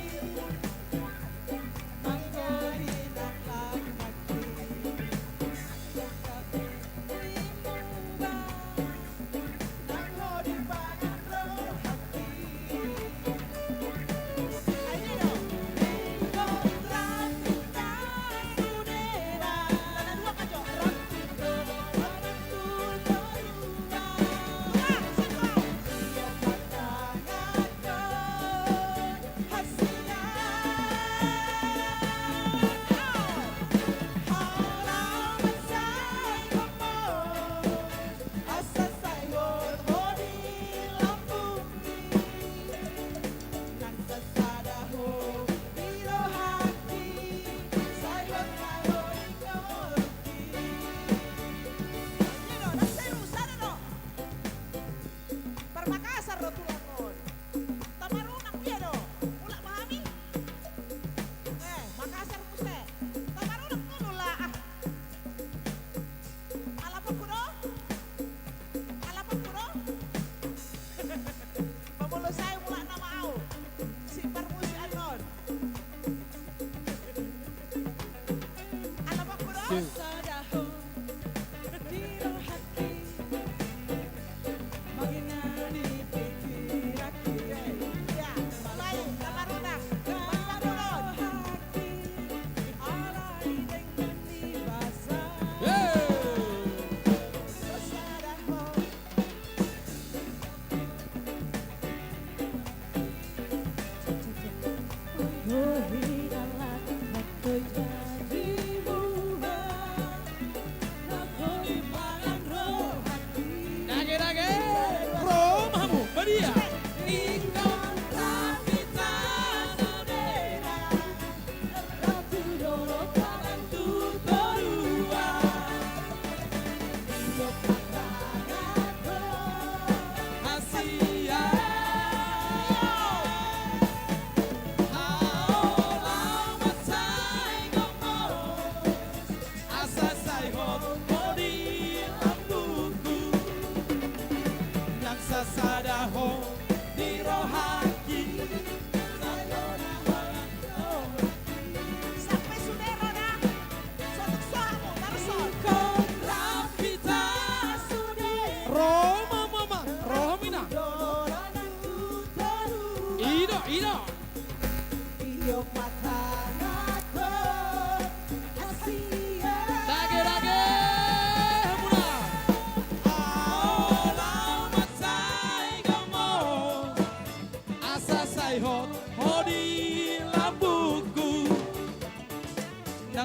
Par Makassar do tulang on. Tamarunang dia do. Mulak ma hami. Eh, Makassar muse. Tamarunang ma mulak. Ah. Alapakku do. Alapakku do. Mamolo sai mulak nama au. Si parmusi anon. Alapakku do. Siu.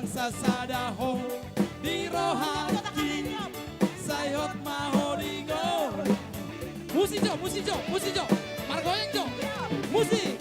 Sasada ho di rohangki, sai hot ma ho di ngolungki. Musik jo, musik jo, musik jo. Margoyang jo. Musik.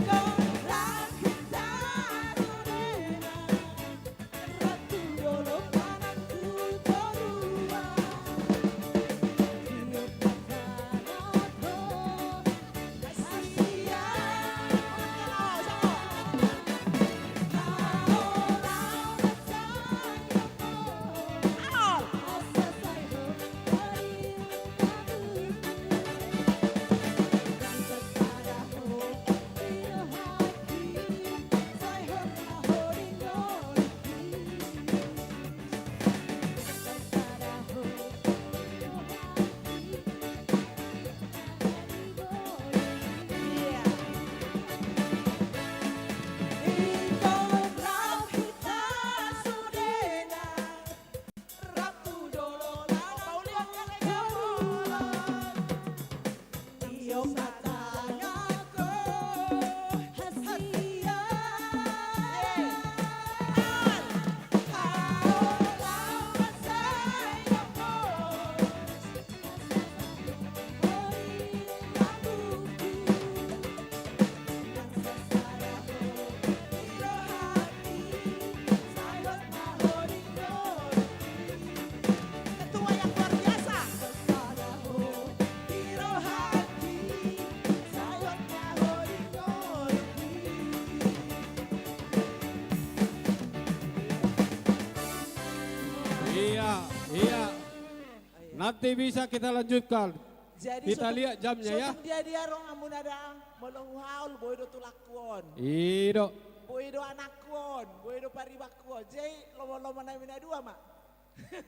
Iya, iya. Nanti bisa kita lanjutkan. Jadi, kita lihat jamnya, ya. Sotung dia, dia ro hamuna da, molo huhaol, boi do tulangku on. I do. Boi do anakku on, boi do paribanku on. Jadi, lomo-lomo nami na dua ma.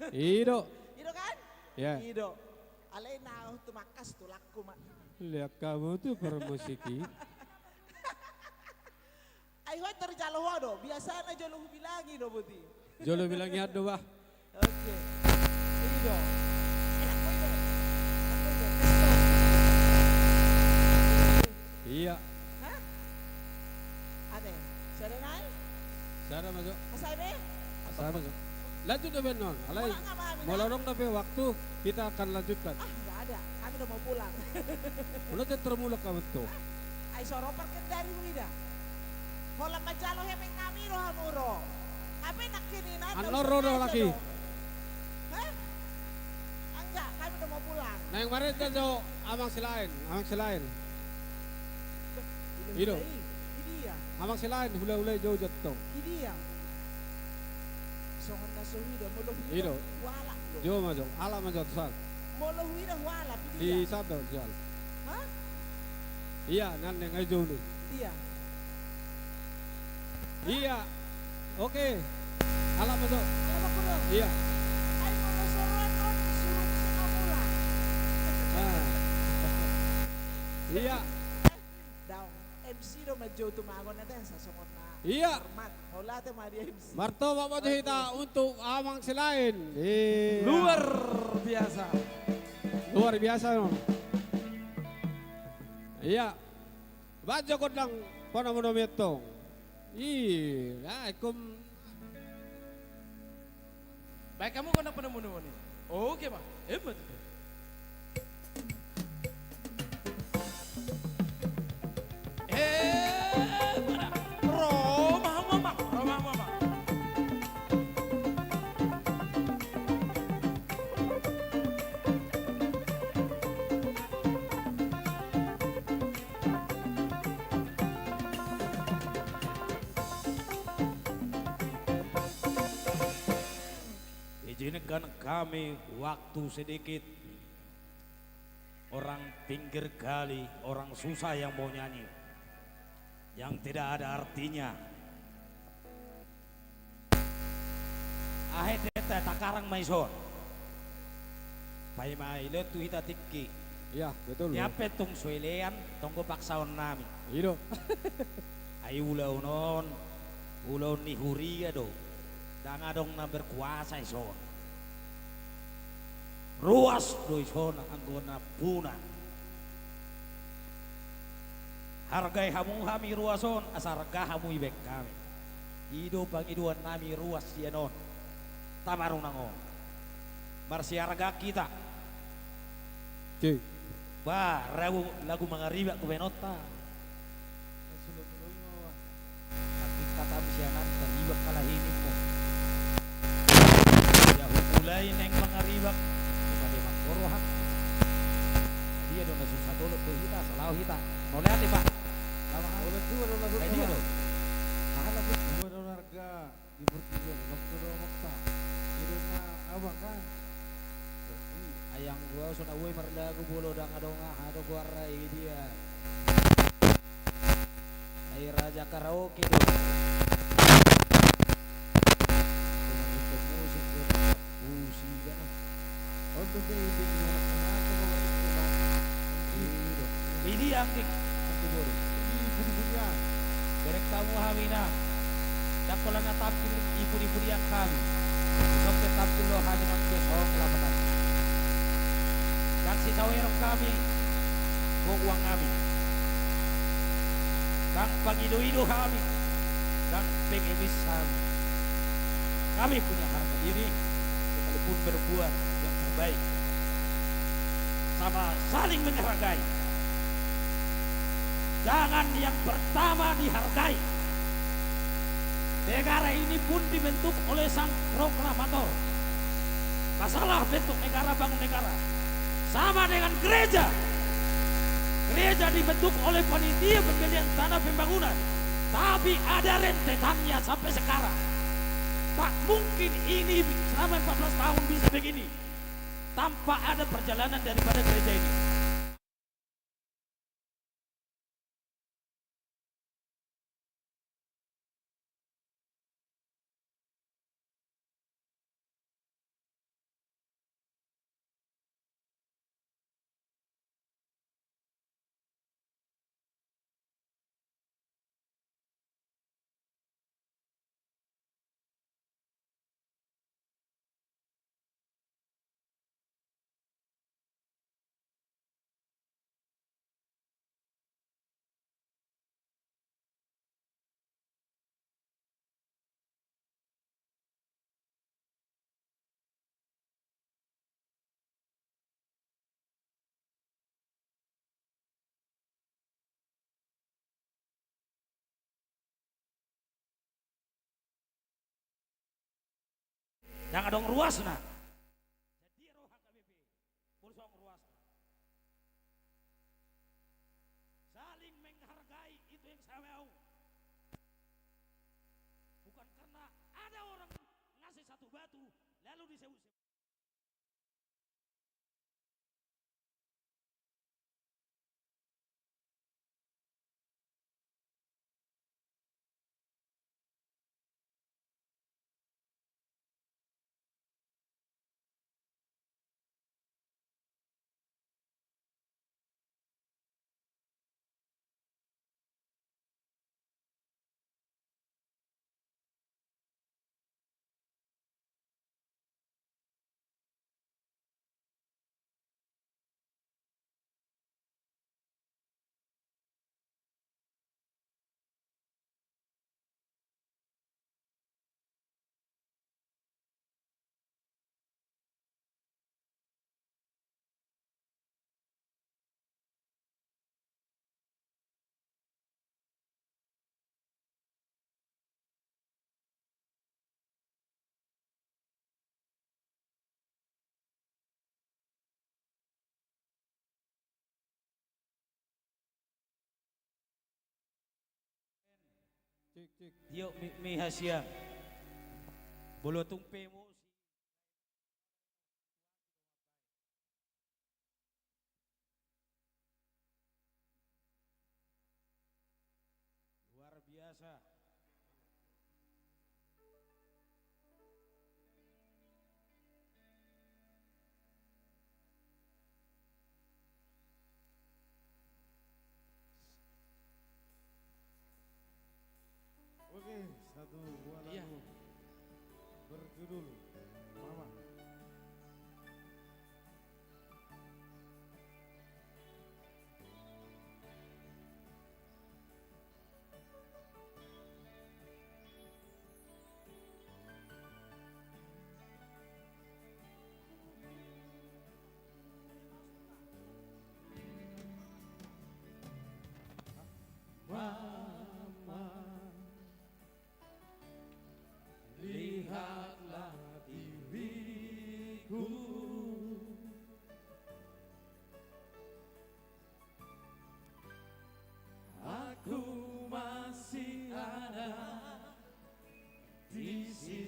I do. I do kan? Ya. I do. Alai na tumangkas tulangku ma. Lihat kamu tuh bermusik i. Ai ho tor jalo ho do, biasana jolo hubilangi do boti. Jolo bilangi an do bah. Oke. I do. Enak koi do. Enak koi do. Next song. Iya. Hah? Ate. Sada nai? Sada ma jo. Asa be? Asa ma jo. Lanjut do baen on. Alai. Molo adong dope waktu, kita akan lanjutkan. Ah, nggak ada. Kami udah mau pulang. Udah termulak kamu tuh. Ai so ro parkendari huida. Holan manjalo hepeng nami ro hamu ro. Hape nangkin i na. Annon ro do laki. Hah? Enggak, kami udah mau pulang. Naeng marende jo Amang Silaen, Amang Silaen. I do. Amang Silaen, hula-hula i jo jantong. I dia. Songon na so huida, molo huida hualap do. Jo ma jo, alap ma jo, sal. Molo huida hualap, i dia. Di sandal, sal. Hah? Iya, nang nang aja jauh nih. Iya. Iya. Oke. Alap ma jo. Alap ma jo. Iya. Ai molo so ro annon, suruh si Amula. Nah. Iya. Daong, M C do manjou tumagon ate, sasongon na. Iya. Hormat, mauliate ma di M C. Martomak ma jo hita untuk Amang Silaen. Iya. Luar biasa. Luar biasa no. Iya. Baen jo gondang panamuna mian tong. Iya, ikon. Baen hamu gondang panamuna mian i. Oke ma. Emma tu. Eh, mana? Roma hamu ma, roma hamu ma. Izinkan kami waktu sedikit. Orang pinggir kali, orang susah yang mau nyanyi, yang tidak ada artinya. Ahe deta takarang ma ison. Paima ilehon tu hita tingki. Iya, betul. Nian pe tung so ilean, tonggo paksaon nami. I do. Ai ulaon on, ulaon ni huria do. Ndang adong na berkuasa ison. Ruas do ison anggo na puna. Hargai hamu hami ruas on, asa arga hamu ibaen hami. I do pangidoan nami ruas sian on. Tamarunang on. Marsiarga hita. Cik. Ba, ragu lagu mangaribak tu baenonta. Tapi katamu sian an taribak kalahininmu. Ia humulai naeng mangaribak. Di pade mangkoro hak. Dia do na susah tolok tu hita, salah hita. Mauliate, Pak. Sama. Mauliate, Pak. Dia do. Aha lagu? Dua do harga. Di portibi on, waktu do mokta. Irinna abang kan. Ayang dua so na uai marlagu bolo dang adong aha do goarna i dia. Ai raja karaoke do. Musik do. Musik do. Ondo pe i di. Idi angkik. Bereng tamu hami na. Dang pola na tampil i pudi-pudian hami. Songon pe tampil do hami nang pe songon kelapatan. Dang sisaweron hami. Gogoan hami. Dang pangido-ido hami. Dang pengemis hami. Kami punya harga diri, sekalipun berbuat yang terbaik. Sama saling menghargai. Jangan yang pertama dihargai. Negara ini pun dibentuk oleh sang proklamator. Masalah bentuk negara, bangun negara. Sama dengan gereja. Gereja dibentuk oleh panitia pembelian tanah pembangunan. Tapi ada rentetannya sampai sekarang. Tak mungkin ini selama empat belas tahun bisa begini tanpa ada perjalanan daripada gereja ini. Dang adong ruasna. Jadi roha H K B P. Bolsong ruasna. Saling menghargai itu yang saya mau. Bukan karena ada orang ngasih satu batu, lalu disebut-sebut. Cik, cik. Yo, mi, mi hasian. Bolo tung pe mo. Luar biasa. Oke, satu buah lagu berjudul Mama.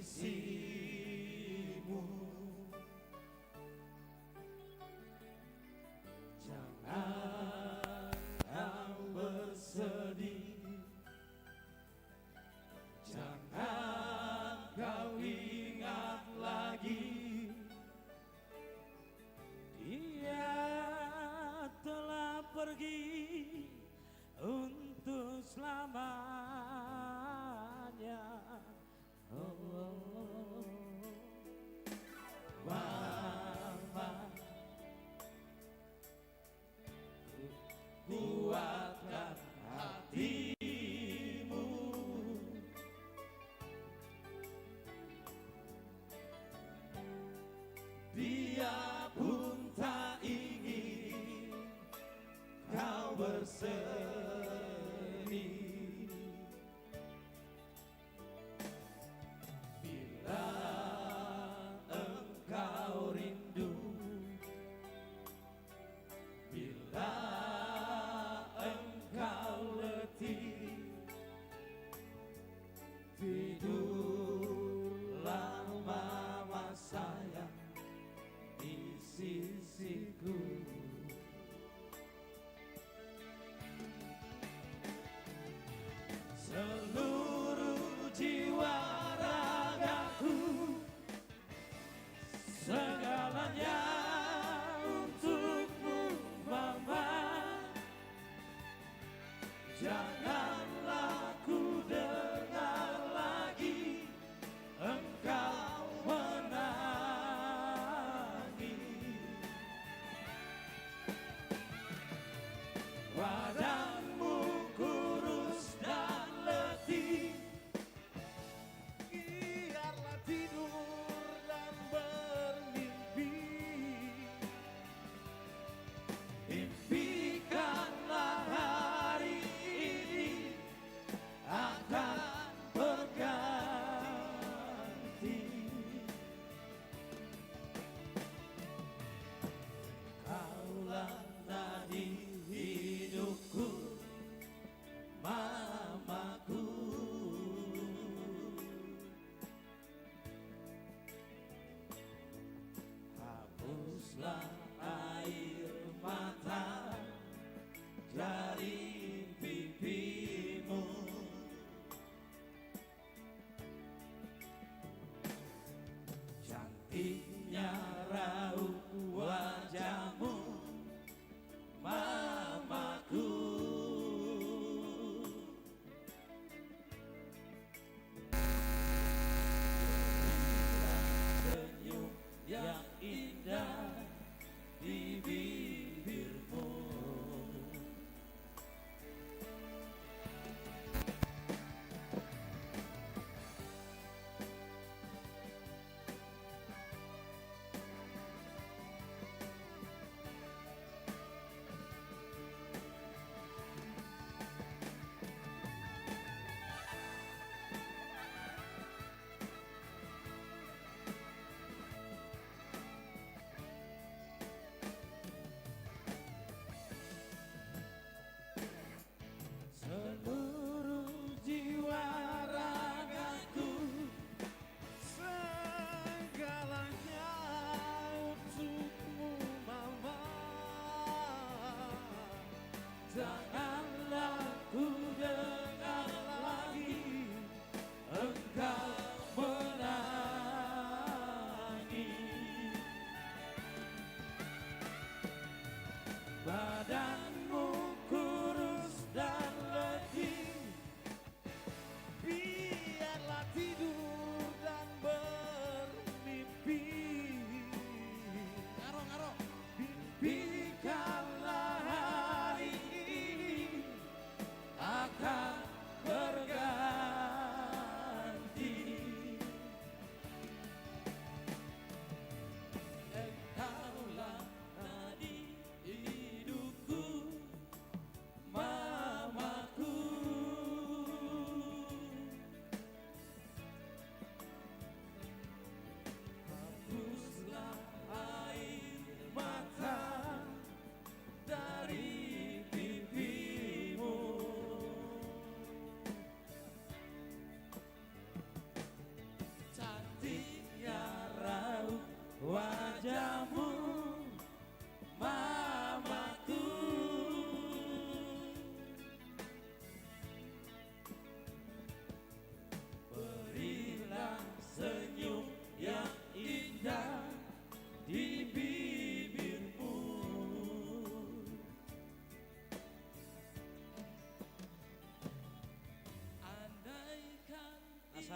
Simu. Jangan kau bersedih, jangan kau ingat lagi. Dia telah pergi untuk selamanya. Oh.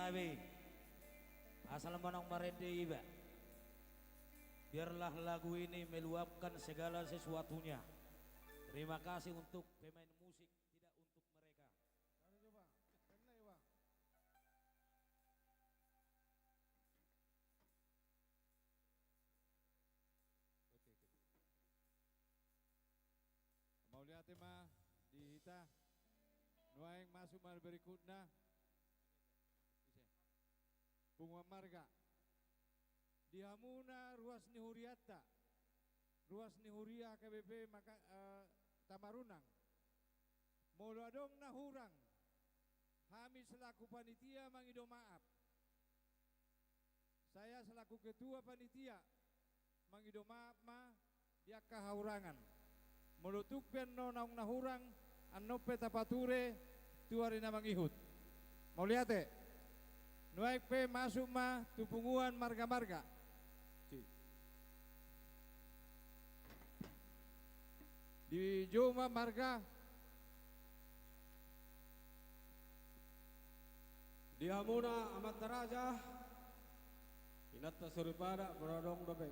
Be. Asal manang marende iba. Biarlah lagu ini meluapkan segala sesuatunya. Terima kasih untuk pemain musik, tidak untuk mereka. Oke, oke. Mauliate ma di hita. Nuaeng masuk ma berikutna. Punguan marga. Di hamuna ruas ni hurianta, ruas ni huria H K B P maka, eh, Tamarunang. Molo adong na hurang, hami selaku panitia mangido maaf. Saya selaku ketua panitia mangido maaf ma di angka hahurangan. Molo tung pe annon naung na hurang, annon pe tapature tu ari na mangihut. Mauliate. Nuaeng pe masuk ma tu punguan marga-marga. Dijou ma marga. Di hamuna amanta raja, inanta soripada, molo adong dope.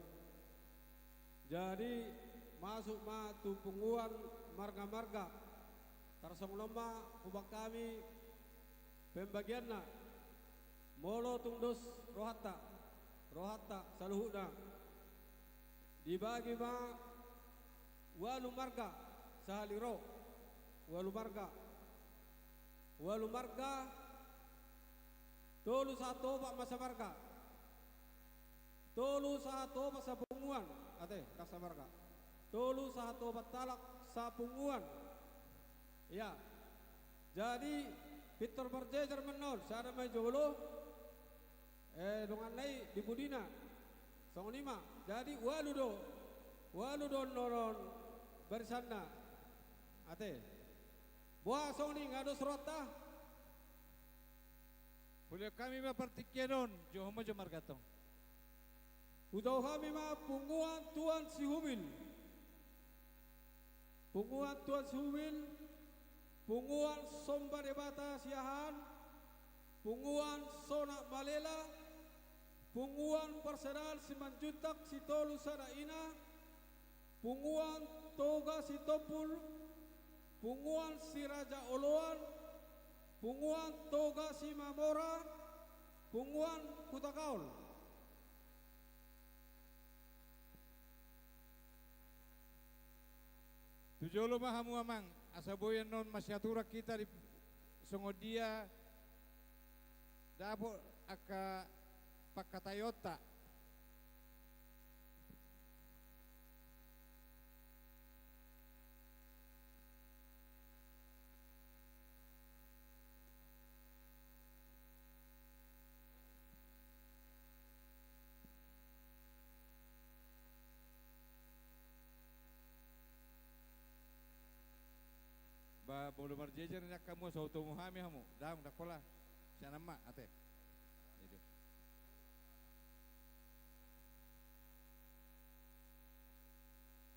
Jadi, masuk ma tu punguan marga-marga. Tarsongon on ma hubang hami pembagianna. Molo tung dos rohanta, rohanta saluhutna. Dibagi ma ualu marga sahali ro. Ualu marga. Ualu marga. Tolu sahat tu opat ma samarga. Tolu sahat tu opat sapunguan. Ate, ndang samarga. Tolu sahat tu opat halak sapunguan. Ia. Jadi, pintor marjejer ma annon, sada ma i jolo. Eh, donganna i di pudina. Songon i ma. Jadi, ualu do. Ualu do annon barisanna. Ate. Boha songon i, nga dos rohanta? Hulehon hami ma partingkian on, jouhon ma jo marga tong. Hujou hami ma punguan Tuan Sihubil. Punguan Tuan Sihubil, punguan Somba Debata Siahaan, punguan Sonak Malela, punguan Parsadaan Simanjuntak Sitolu Sada Ina, punguan Toga Sitompul, punguan Siraja Oloan, punguan Toga Simamora, punguan Hutagaol. Tu jolo ma hamu amang, asa boi annon masiaturan hita di songon dia dapot angka pangkataionta. Ba, molo marjejer ni angka mua, so hutomu hami hamu. Daong, ndang pola. Sian ama, ate. Itu.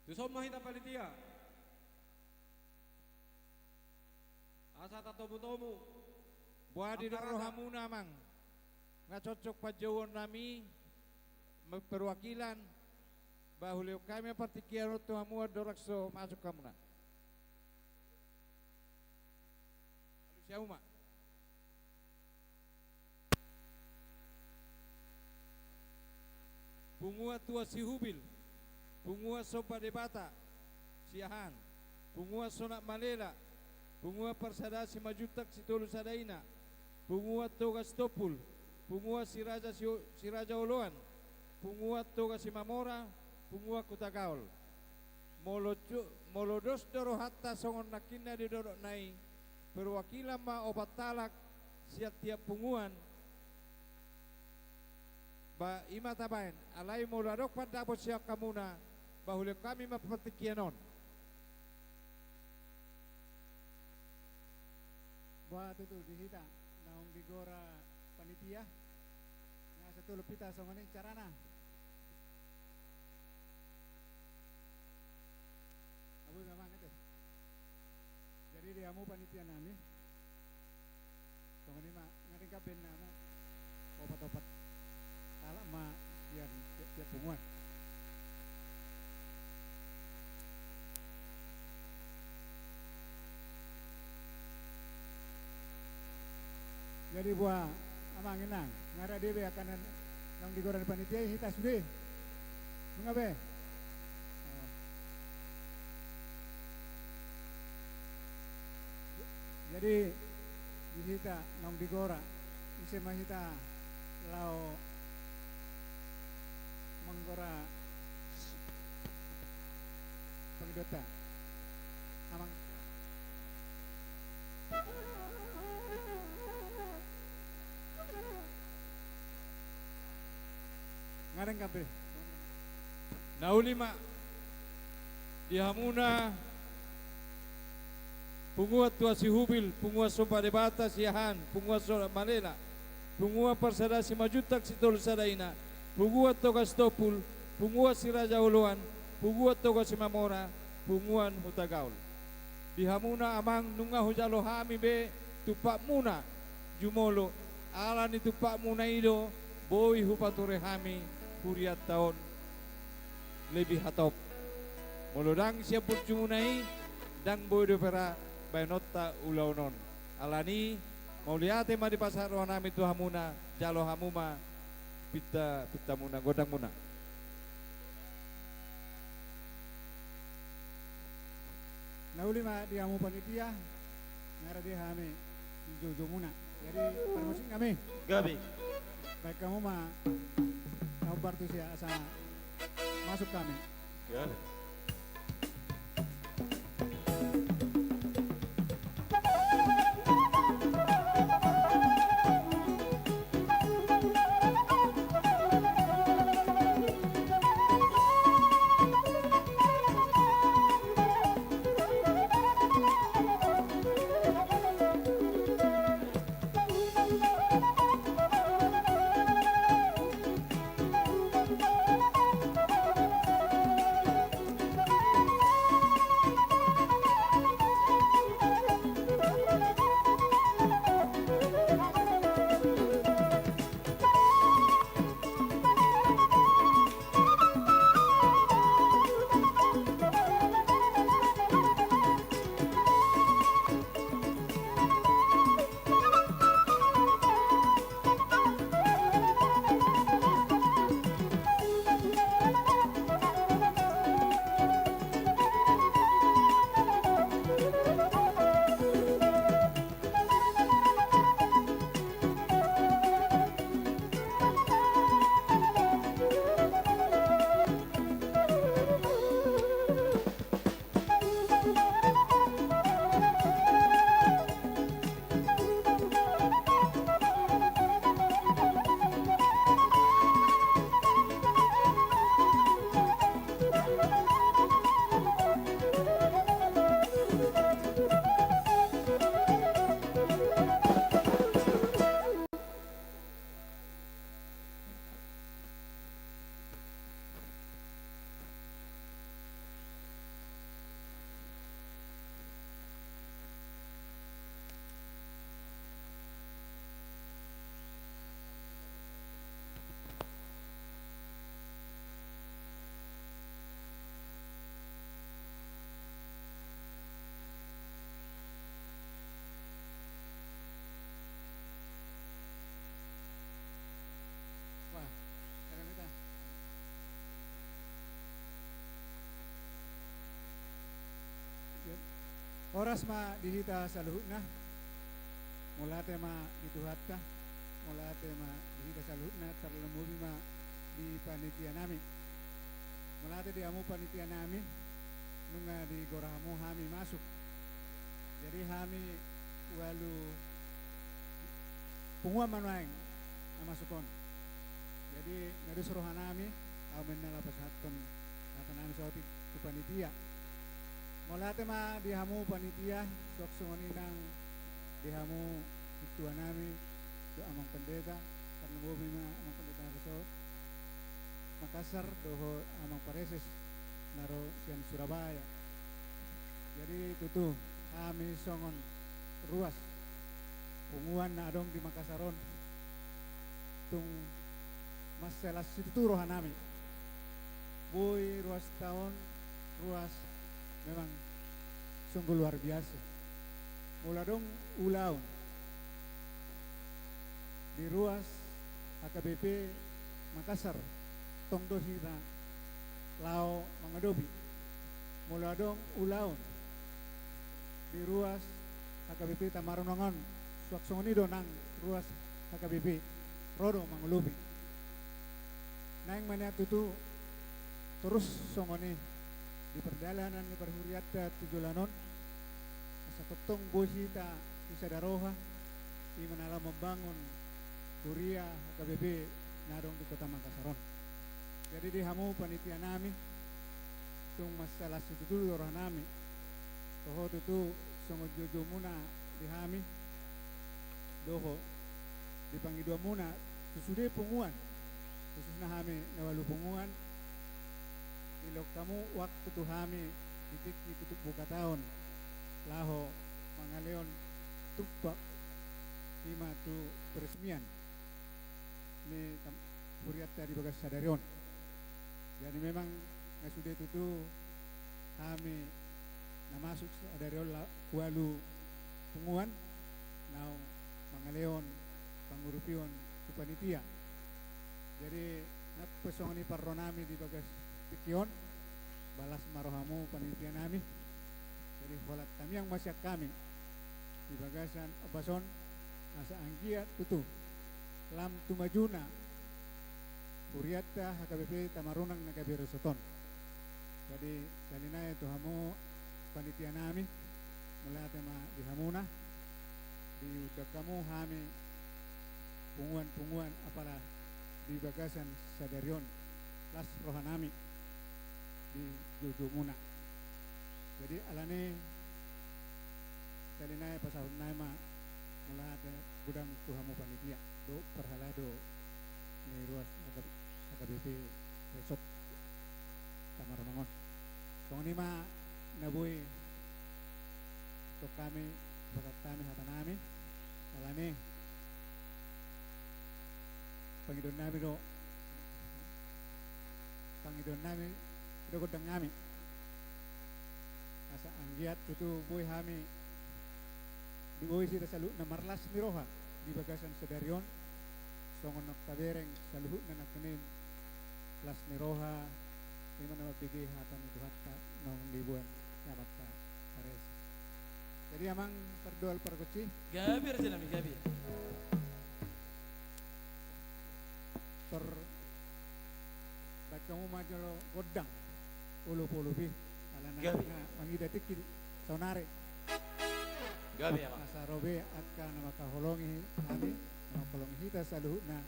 Tuson ma hita panitia. Asa tatomu-tomu. Boha didok rohamuna, amang? Nga cocok panjouonnami, ma-, perwakilan, ba hulehon hami ma partingkian on tu hamu andorang so masuk hamuna. Alusi hamu ma. Punguan Tuan Sihubil, punguan Somba Debata Siahaan, punguan Sonak Malela, punguan Parsadaan Simanjuntak Sitolu Sada Ina, punguan Toga Sitompul, punguan Siraja Si-, Siraja Oloan, punguan Toga Simamora, punguan Hutagaol. Molo cu-, molo dos do rohanta songon nangkin na nidokna i, perwakilan ma opat halak sian tiap punguan, ba i ma tabaen, alai molo adong pandapot sian hamuna, ba hulehon hami ma partingkian on. Boha tutu di hita naung digora panitia, nga satulop hita songon i carana. Abui memang itu. Jadi di hamu panitia nami. Songon i ma, nga denggan be hamu. Jadi boha amang inang, nga rade be angka na naung digora ni panitia i hita sude. Nunga be. Oh. Jadi di hita naung digora, ise ma hita laho manggora pangidoanta. Amang. Nga denggan be. Na uli ma di hamuna punguan Tua Sihubil, punguan Somba Debata Siahaan, punguan Solat Malela, punguan Parsada Simanjuntak Sitolu Sada Ina, punguan Toga Sitompul, punguan Si Raja Oloan, punguan Toga Simamora, punguan Hutagaol. Di hamuna amang, nunga hujalo hami be tumpakmuna jumolo, ala ni tumpakmuna i do boi hupature hami hurianta on lebih hatop. Molo ndang sian burjumuna i, ndang boi dope ra baenonta ulaon on. Alani, mauliate ma dipasahat rohanami tu hamuna, jalo hamu ma pinta, pintamuna, gondangmuna. Na uli ma di hamu panitia, nga rade hami di joujoumuna. Jadi parmusik nami. Gabe. Baen hamu ma na hombar tusi asa masuk hami. Gabe. Wah, keren ita. Horas ma di hita saluhutna. Mauliate ma di Tuhanta. Mauliate ma di hita saluhutna, tarlumobi ma di panitia nami. Mauliate di hamu panitia nami, nunga digora hamu hami masuk. Jadi hami ualu punguan ma nuaeng na masuk on. Jadi nga dos roha nami, ahu ma inna laho pasahathon hata nami saotik tu panitia. Mauliate ma di hamu panitia, suang songon i nang di hamu pintua nami, dohot amang pendeta, tarlumobi ma amang pendeta na ro sian Makassar, dohot amang pareses na ro sian Surabaya. Jadi tutu, hami songon ruas punguan na adong di Makassar on, tung mansai las situtu roha nami. Boi ruasta on ruas memang sungguh luar biasa. Molo adong ulaon, Di ruas H K B P Makassar, tong do hita laho mangadopi. Molo adong ulaon di ruas H K B P Tamaronang on, suang songon i do nang ruas H K B P, ro do mangolopi. Naeng ma nian tutu torus songon i di pardalanan ni parhurianta tu joloan on, asa tongtong boi hita di sada roha, i ma na laho mambangun huria H K B P na adong di Kota Makassar on. Jadi di hamu panitia nami, tung mansai las situtu do roha nami, toho tutu songon joujou muna di hami, dohot di pangidoan muna tu sude punguan, khususna hami na ualu punguan, dilehon hamu waktu tu hami di tingki tutup buka taon, laho mangalehon tumpak, i ma tu peresmian ni tam-, hurianta di bagasan sadari on. Jadi memang na sude tutu hami na masuk sadari on la-, ualu punguan, naung mangalehon pangurupion tu panitia. Jadi nang pe songon i parro nami di bagas tingki on, las ma rohamu panitia nami. Jadi holan tamiang ma sian hami di bagasan ombas on, asa anggiat tutu lam tu majuna hurianta H K B P Tamaronang na gabe resort on. Jadi sahali nai tu hamu panitia nami, mauliate ma di hamuna, diundang hamu hami punguan-punguan apala di bagasan sadari on, las roha nami di joujou muna. Jadi alani sahali nai pasahat nai ma mauliate godang tu hamu panitia dohot parhalado ni ruas H K B P Resort Tamaronang on. Songon i ma na boi tong hami, pasahat hami hata nami, alani pangidoan nami do, pangidoan nami do gondang nami, asa anggiat tutu boi hami, boi hita saluhutna marlas ni roha di bagasan sadari on, songon naung tabereng saluhutna nangkining las ni roha, i ma na mambege hata ni Tuhanta naung diboan ni amanta Pares. Jadi amang pardoal pargonsi. Gabe raja nami, gabe. Tor baen hamu ma jolo gondang, olop-olop i, alana gabe. Na mangida tingki saonari. Gabe amang. Asa ro be angka na mangkaholongi hami, na mangkaholongi hita saluhutna,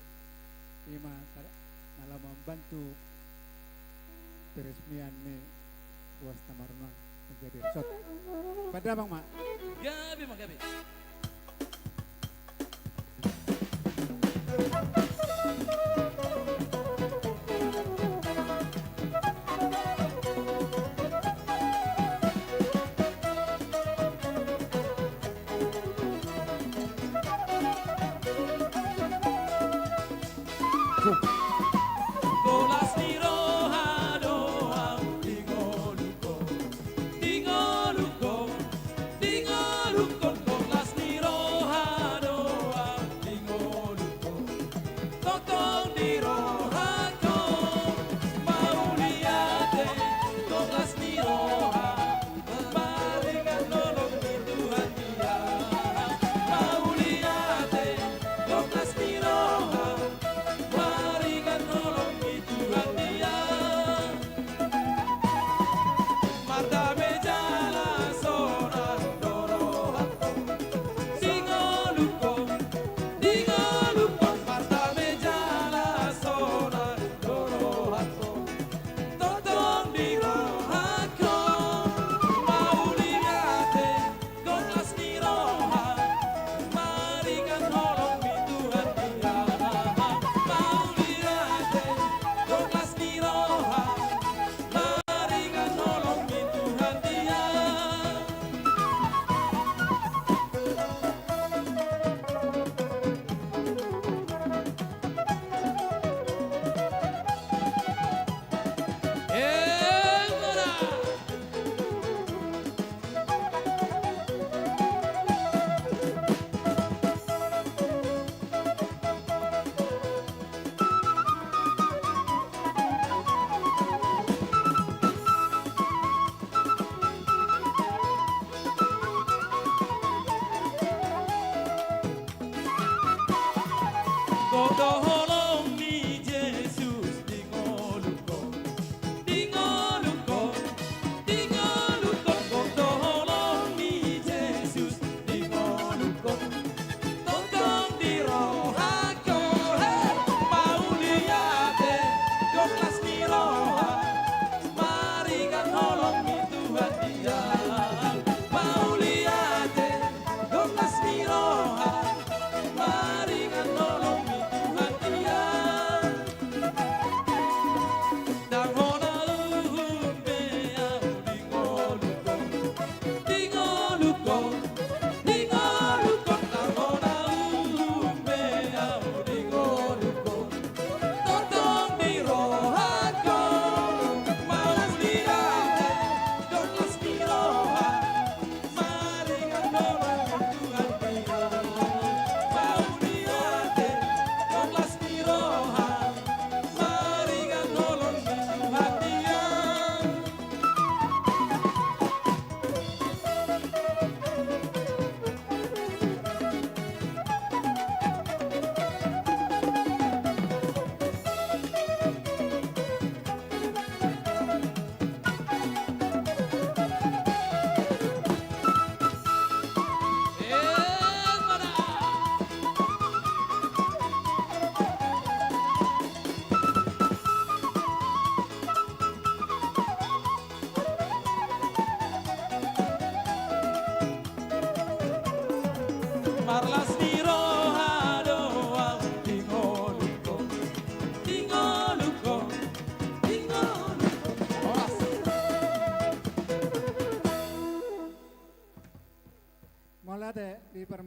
i ma ta-, na laho mambantu peresmian ni ruas Tamaronang menjadi resort. Baen damang ma. Gabe ma gabe. Las ni roha do ahu di ngolungku, di ngolungku, di ngolungku, las ni roha do ahu di ngolungku. Tongtong di rohangku mauliate, las ni roha, maringan holong ni Tuhan ia. Mauliate, las ni roha, mari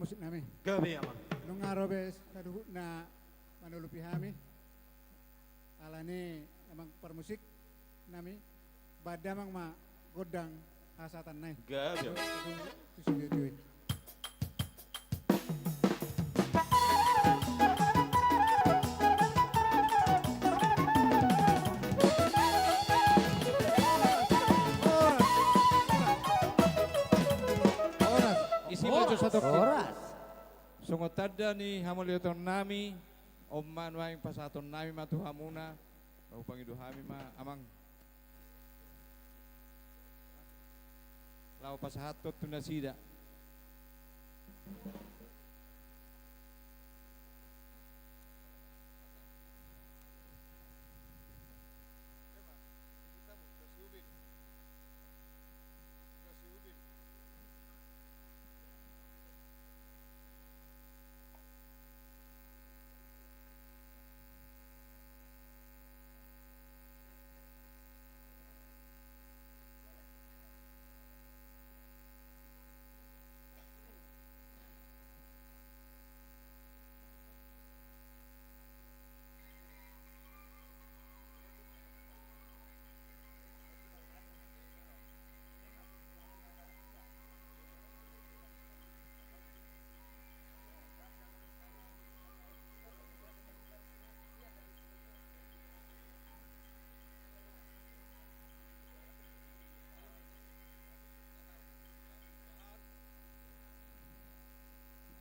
Parmusik nami. Gabe, Amang. Nunga ro be saluhutna manolopi hami. Alani amang parmusik nami, bahen damang ma gondang hasahatan nai. Gabe. Tu, tu, tu, tu, tu. Horas. Horas. Isi ma jo satu. Horas. Songon tanda ni hamauliateon nami, on ma nuaeng pasahaton nami ma tu hamuna, laho pangido hami ma, Amang. Laho pasahathon tu nasida.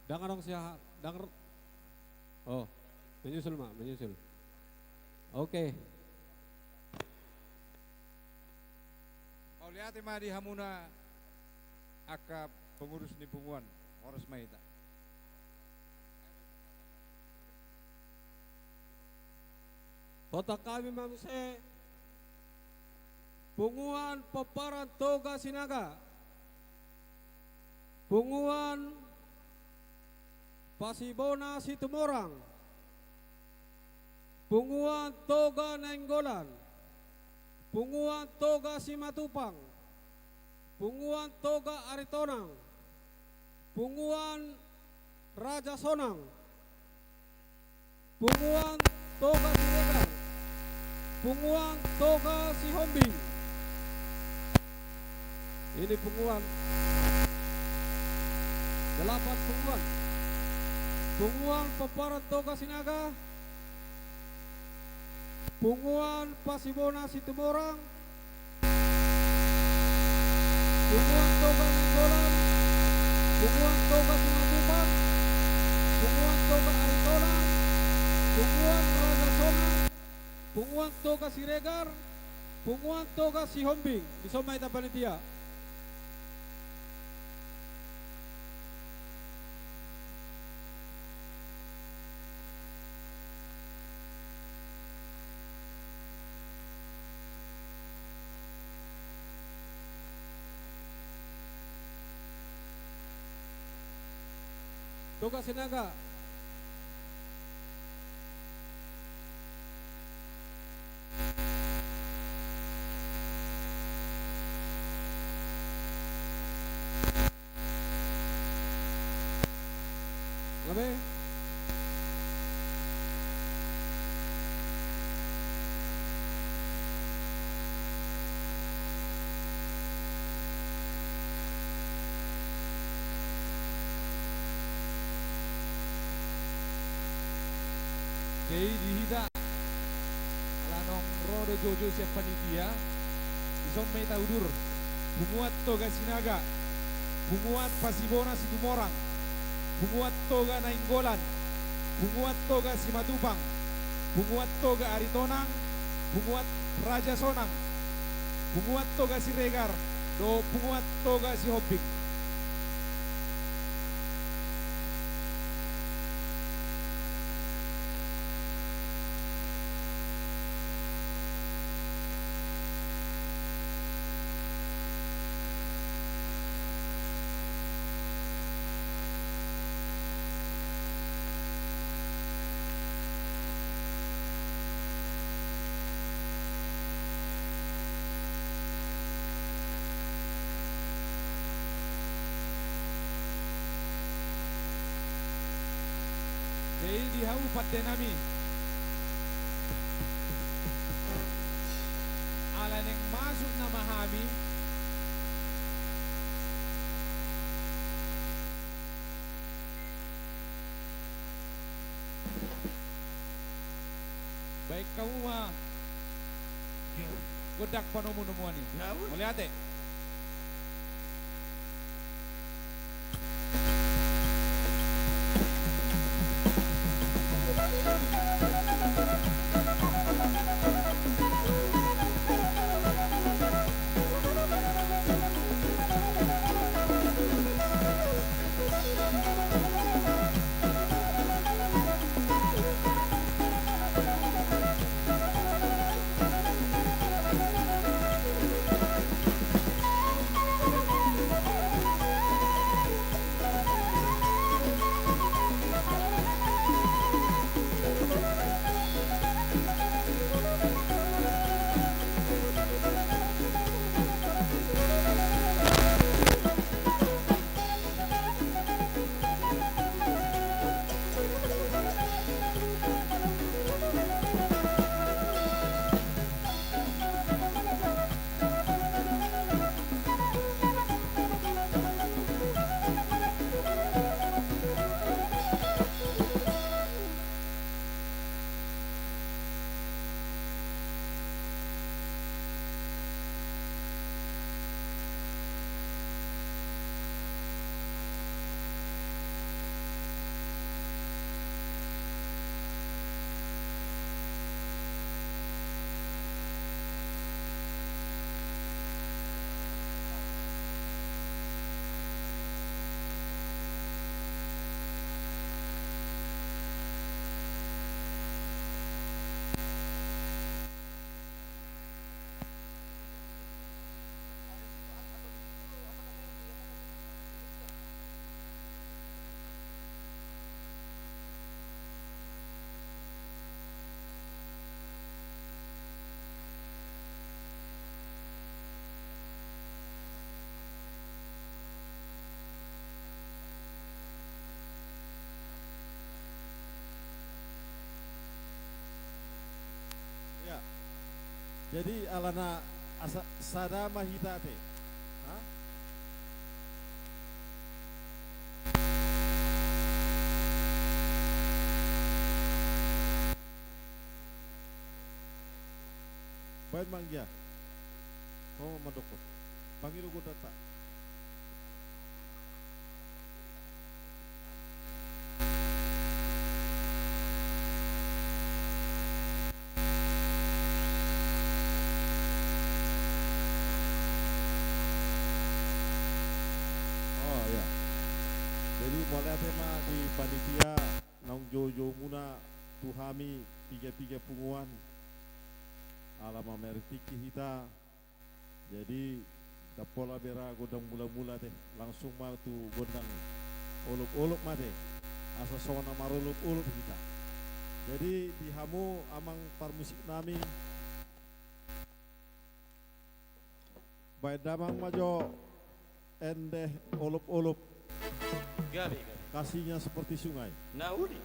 Ndang adong siaha, ndang r-, oh, menyusul ma, menyusul. Oke. Mauliate ma di hamuna angka pengurus ni punguan, horas ma hita. Hotang hami ma muse, Punguan Pomparan Toga Sinaga, Punguan Pasibona Situmorang, Punguan Toga Nainggolan, Punguan Toga Simatupang, Punguan Toga Aritonang, Punguan Raja Sonang, Punguan Toga Siregar, Punguan Toga Sihombing. Ini punguan, delapan punguan. Punguan Pomparan Toga Sinaga, Punguan Pasibona Situmorang, Punguan Toga Nainggolan, Punguan Toga Simatupang, Punguan Toga Aritonang, Punguan Raja Sonang, Punguan Toga Siregar, Punguan Toga Sihombing. Dison ma hita panitia. Toga Sinaga. Gabe. Jadi di hita, ala naung ro do joujou sian panitia, dison ma hita udur. Punguan Toga Sinaga, Punguan Pasibona Situmorang, Punguan Toga Nainggolan, Punguan Toga Simatupang, Punguan Toga Aritonang, Punguan Raja Sonang, Punguan Toga Siregar, dohot Punguan Toga Sihombing. Jadi di hamu pande nami, ala naeng masuk nama hami, baen hamu ma gondang panomunomuan i. Mauliate. Ya. Jadi alana asa sada ma hita ate. Ha? Baen ma anggia. Ho ma mandok. Pangido gondangta. Oh ya. Jadi mauliate ma di panitia naung joujou muna tu hami piga-piga punguan. Ala mamereng tingki hita. Jadi ndang pola bere gondang mula-mula ate, langsung ma tu gondang olop-olop ma ate. Asa songon na marolop-olop hita. Jadi di hamu amang parmusik nami, baen damang ma jo ende olop-olop. Gabe, gabe. Kasihnya seperti sungai. Na uli.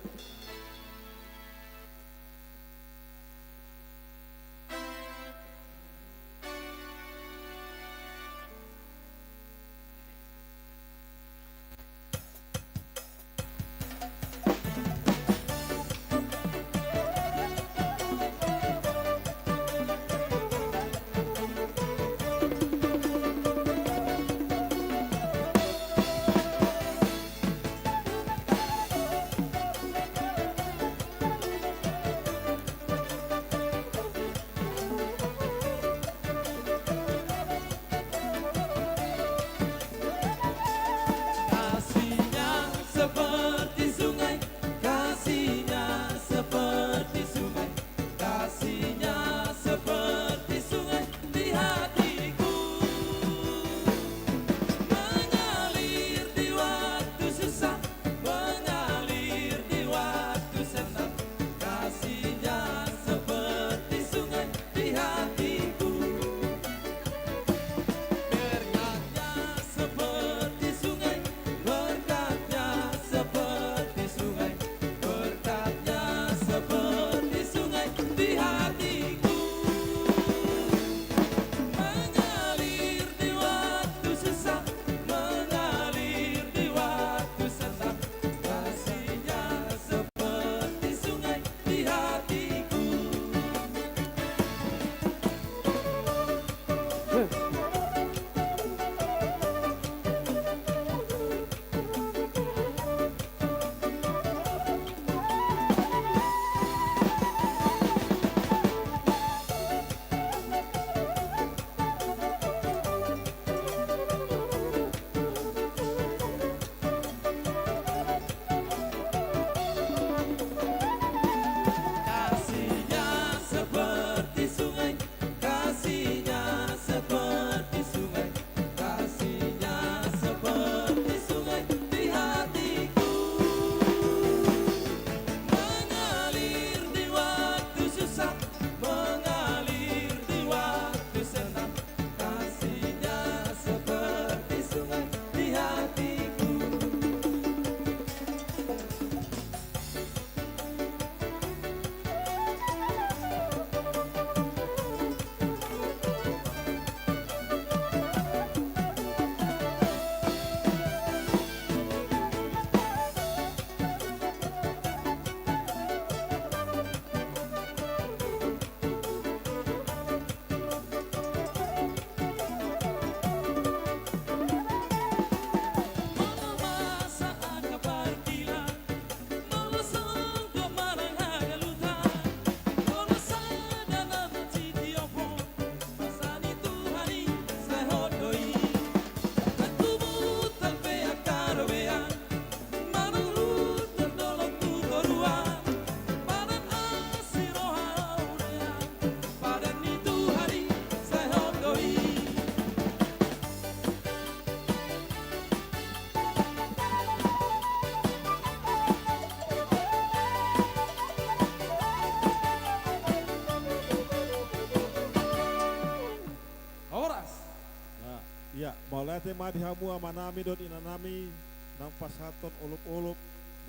Mauliate ma di hamu amanami dohot inanami, naung pasahathon olopolop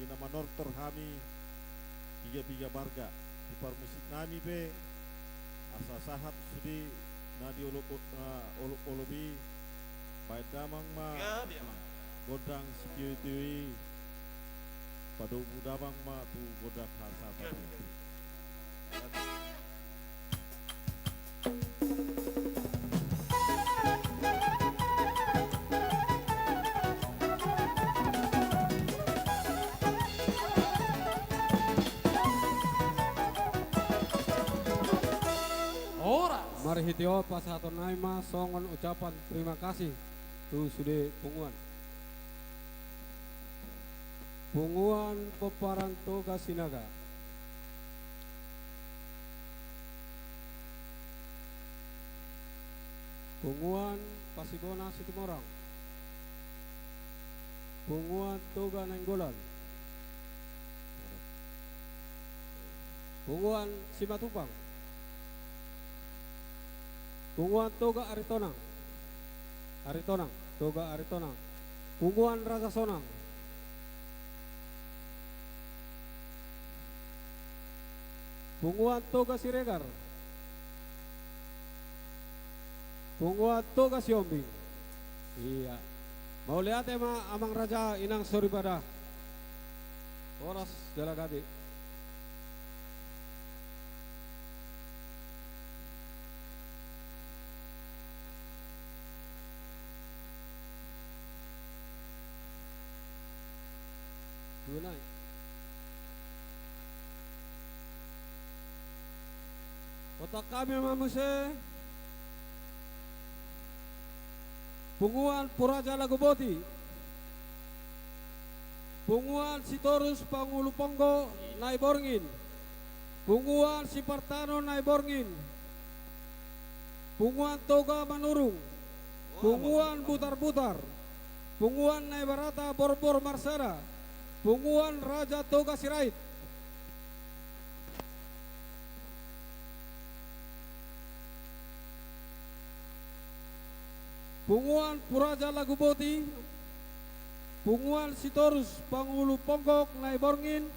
di na manortor hami piga-piga marga. Di parmusiknami pe, asa sahat sude na di olop-, na olopolop i, baen damang ma gondang sitiotio i, padomu damang ma tu gondang hasahatan i. Horas. Marhite on pasahatonnami ma songon ucapan terima kasih tu sude punguan. Punguan Pomparan Toga Sinaga. Punguan Pasibona Situmorang. Punguan Toga Nainggolan. Punguan Simatupang. Punguan Toga Aritonang. Aritonang, Toga Aritonang. Punguan Raja Sonang. Punguan Toga Siregar. Punguan Toga Siombing. Ia. Mauliate ma amang raja, inang soripada. Horas jala gabe. Dua nai. Otak kami ma muse. Punguan Puraja Laguboti. Punguan Sitorus Pangulu Ponggo Naiborngin. Punguan Sipartano Naiborngin. Punguan Toga Manurung. Punguan Butarbutar. Punguan Naibarata Borbor Marsada. Punguan Raja Toga Sirait. Punguan Puraja Laguboti, Punguan Sitorus Pangulu Ponggok Naiborngin,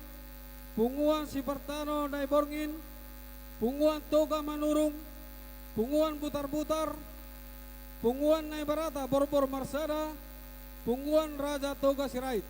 Punguan Sipartano Naiborngin, Punguan Toga Manurung, Punguan Butarbutar, Punguan Naibarata Borbor Marsada, Punguan Raja Toga Sirait.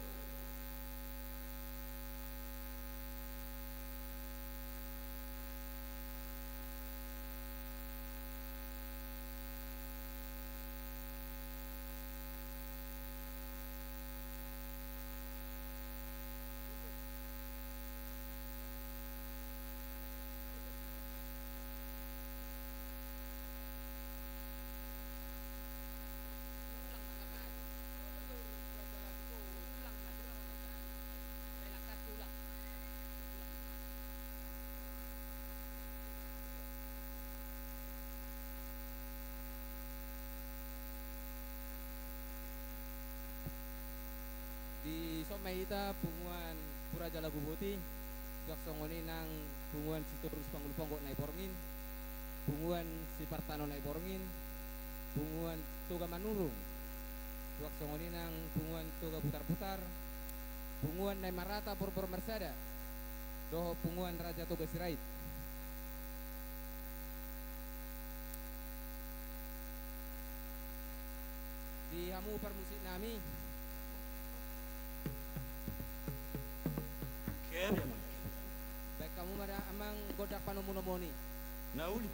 Dison ma hita Punguan Puraja Laguboti, suang songon i nang Punguan Sitorus Pangulu Ponggok Naiborngin, Punguan Sipartano Naiborngin, Punguan Toga Manurung, suang songon i nang Punguan Toga Butarbutar, Punguan Naibarata Borbor Marsada, dohot Punguan Raja Toga Sirait. Di hamu parmusiknami. Baen hamu ma da amang gondang panomunomuni. Na uli.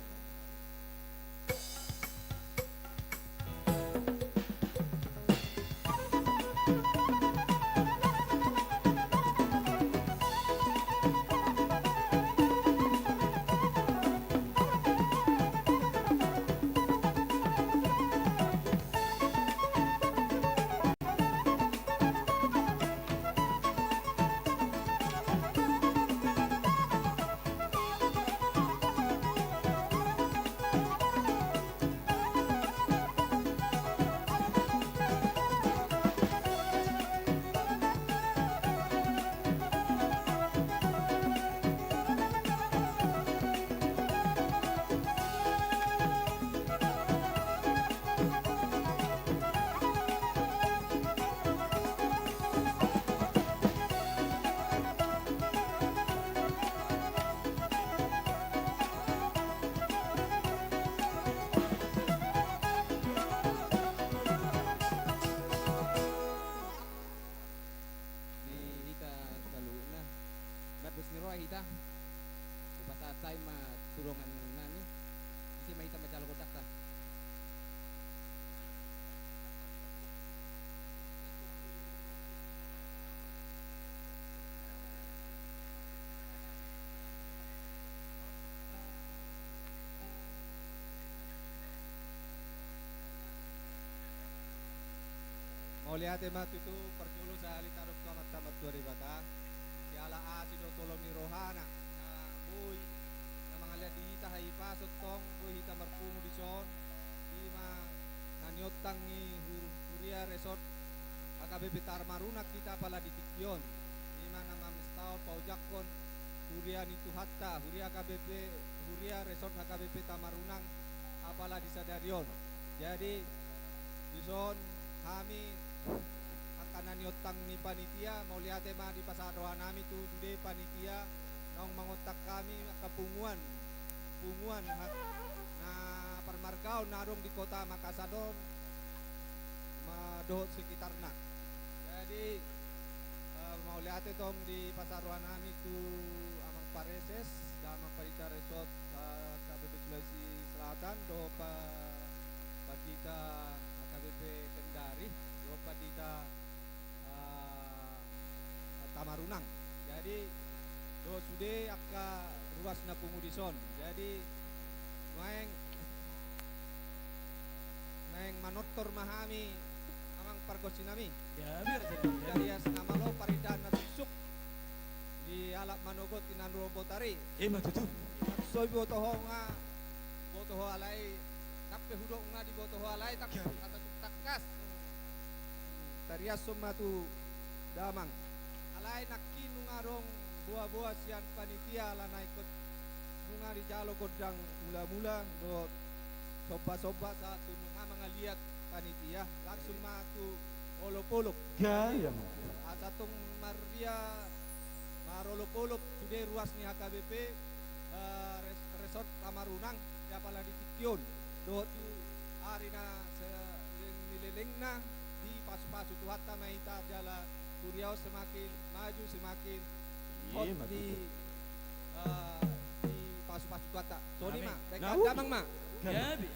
Sama jalo kotakkan. Mauliate ma tutu. Parjolo sahali tadok tu Amanta Martua Debata, siala asi dohot holong ni rohana na boi na mangalean di hita hahipason, tong boi hita marpungu dison. Ima na niontang ni hur-, huria resort H K B P Tamarunang hita apala di tingki on. Ima na mamestahon, paojakhon huria ni Tuhanta, huria H K B P, huria resort H K B P Tamarunang apala di sadari on. Jadi dison hami angka na niontang ni panitia, mauliate ma dipasahat rohanami tu sude panitia naung mangontang hami angka punguan, punguan ha-, na parmargaon na adong di Kota Makassar on ma dohot sekitarna. Jadi, eh, mauliate tong dipasahat rohanami tu Amang Pareses, Amang Pandita Resort, eh, H K B P Sulawesi Selatan, dohot pa-, Pandita H K B P Kendari, dohot Pandita, eh, Tamarunang. Jadi dohot sude angka ruas na pungu dison. Jadi naeng, naeng manortor ma hami, Amang pargonsinami. Ya, biar jadi. Tarias na malo, parindahan na suksuk di halak manogot di na ro botari. Ima tutu. Sai boto ho nga, boto ho alai, nang pe hudok nga diboto ho alai, tang-, ya, hata tung tangkas. Tariashon ma tu damang. Alai nangkin nunga adong boa-boa sian panitia, ala na ingkon nunga dijalo gondang mula-mula dohot somba-somba, sahat tu nunga mangaliat panitia, langsung ma tu olop-olop. Ya, ya. Asa tung maria marolop-olop sude ruas ni H K B P, eh, res-, resort Tamarunang, di apala di tingki on. Dohot tu ari na seleng ni lelengna, dipasu-pasu Tuhanta ma hita jala huria on semakin maju, semakin hot. Iya, di, betul. Eh, dipasu-pasu Tuhanta. Soni ma. Amin. Baik, damang ma. Gabe.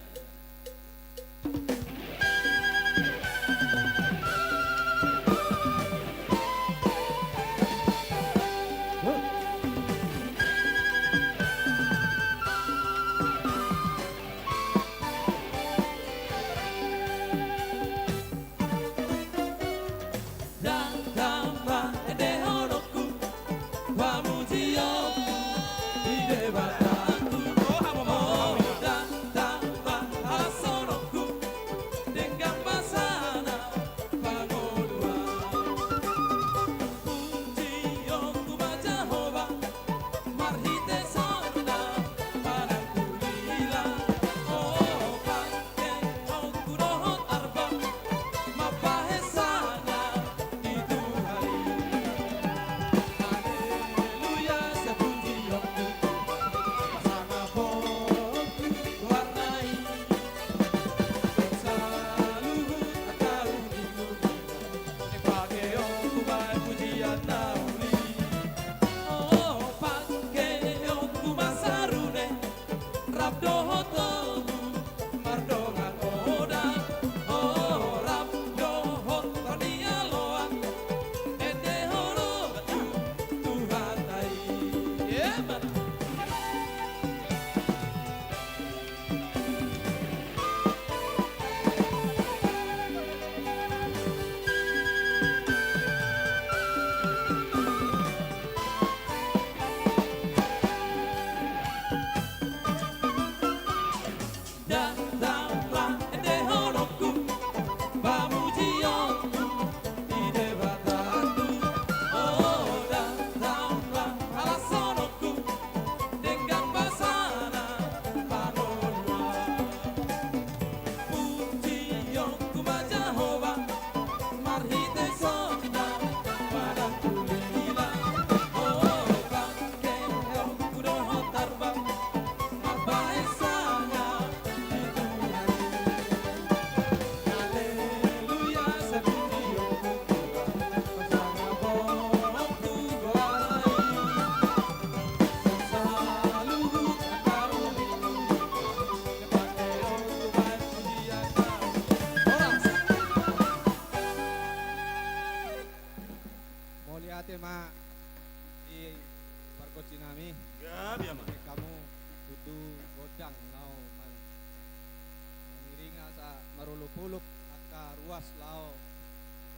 holop angka ruas laho,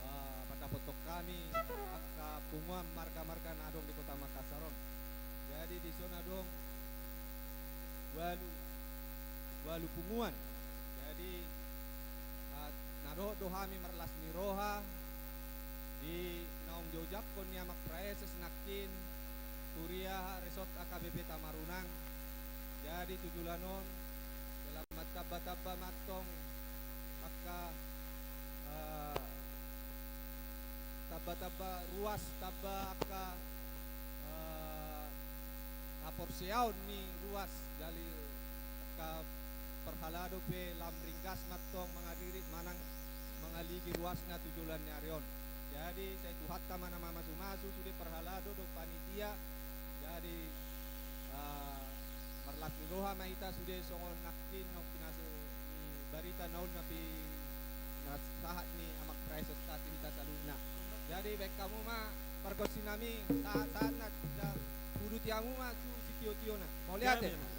eh, mandapothon hami angka punguan marga-marga na adong di Kota Makassar on. Jadi dison adong ualu, ualu punguan. Jadi, ah, na dohot do hami marlas ni roha di naung diojak ni Amak Praeses nangkin, Huria Resort A K B P Tamarunang. Jadi tu joloan on, selamat tamba-tamba ma antong angka, eh, tamba-tamba ruas, tamba angka, eh, haporseaon ni ruas, jadi angka parhalado pe lam ringgas ma antong mangaririt manang mangaligi ruasna tu joloan ni ari on. Jadi sai Tuhanta ma na mamasu-masu sude parhalado dohot panitia. Jadi, ah, marlas ni roha ma hita sude songon nangkin naung pinasuna ni barita na uli na pinasahat ni Amak Praeses tu hita saluhutna. Jadi baen hamu ma pargonsi nami, sahat-sahat na, da, uduti hamu ma tu sitio-tiona. Mauliate.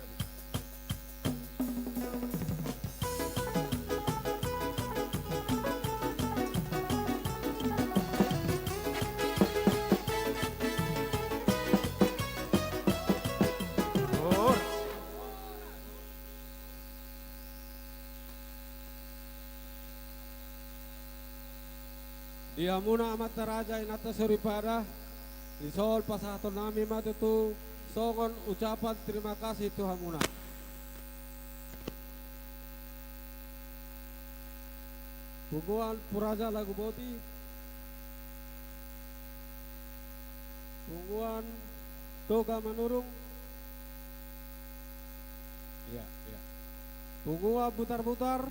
Di hamuna amanta raja, inanta soripada, dison pasahaton nami ma tutu songon ucapan terima kasih tu hamuna. Punguan Puraja Laguboti, punguan Toga Manurung, iya, iya. Punguan Butarbutar,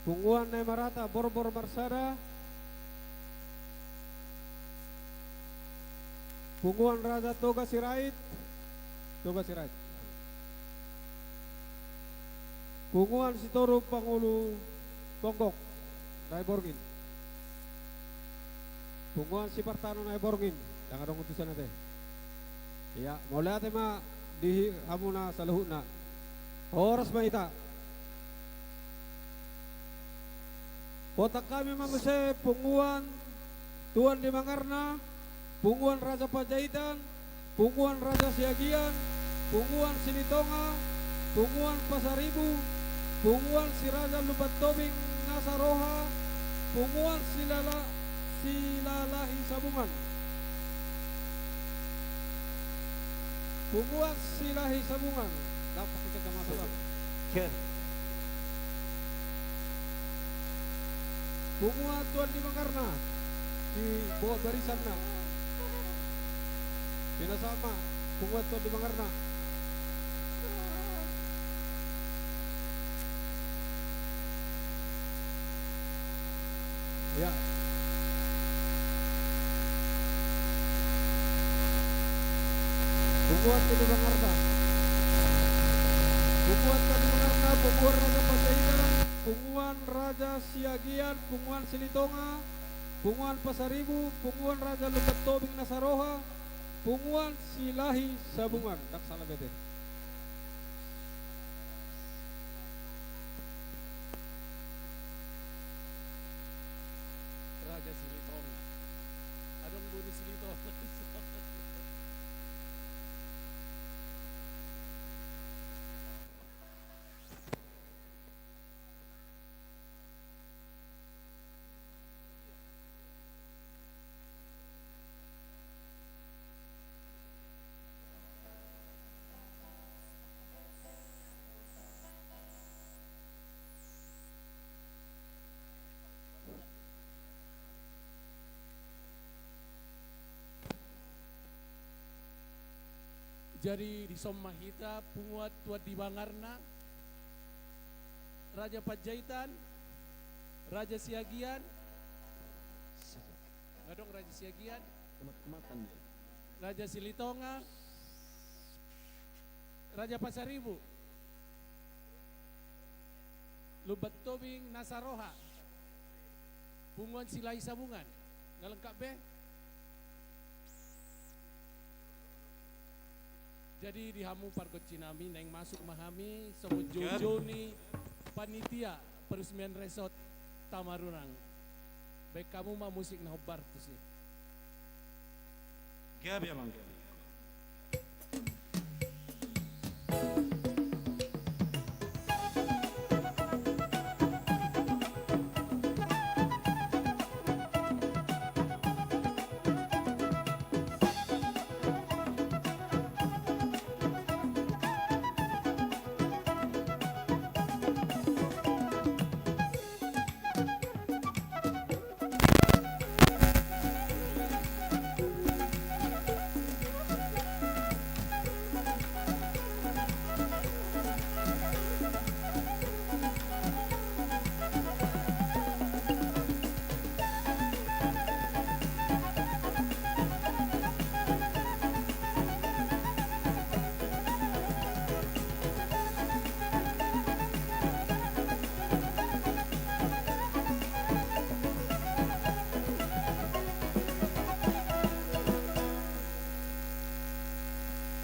punguan Naimarata Borbor Marsada, punguan Raja Toga Sirait, Toga Sirait. Punguan Sitorus Pangulu Ponggok, Naiborngin. Punguan Sipartano Naiborngin, ndang adong utusan ate. Iya, mauliate ma di hamuna saluhutna. Horas ma hita. Huontang hami ma muse punguan Tuan di Mangarna, punguan Raja Panjaitan, punguan Raja Siagian, punguan Silitonga, punguan Pasaribu, punguan Si Raja Lumban Tobing Nasa Roha, punguan Silala-, Silalahi Sabungan. Punguan Silahi Sabungan. Ndang pakai kacamata, Bang. Oke. Punguan Tuan di Mangarna. Di bawah barisanna. Pinasahat ma punguan Tuan di Mangarna. Ya. Punguan Tuan di Mangarna. Punguan Tuan di Mangarna, punguan Raja Panjaitan, punguan Raja Siagian, punguan Silitonga, punguan Pasaribu, punguan Raja Lumban Tobing Nasa Roha, punguan Silahi Sabungan. Ndang sala be ate. Raja Silitonga. Adong boru Silitonga. Jadi dison ma hita punguan Tuan di Mangarna, Raja Panjaitan, Raja Siagian, adong Raja Siagian, Raja Silitonga, Raja Pasaribu, Lumban Tobing Nasa Roha, punguan Silahi Sabungan. Nga lengkap be? Jadi di hamu pargonsi nami, naeng masuk ma hami songon joujou ni panitia Peresmian Resort Tamarunang. Baen hamu ma musik na hombar tusi. Gabe, amang.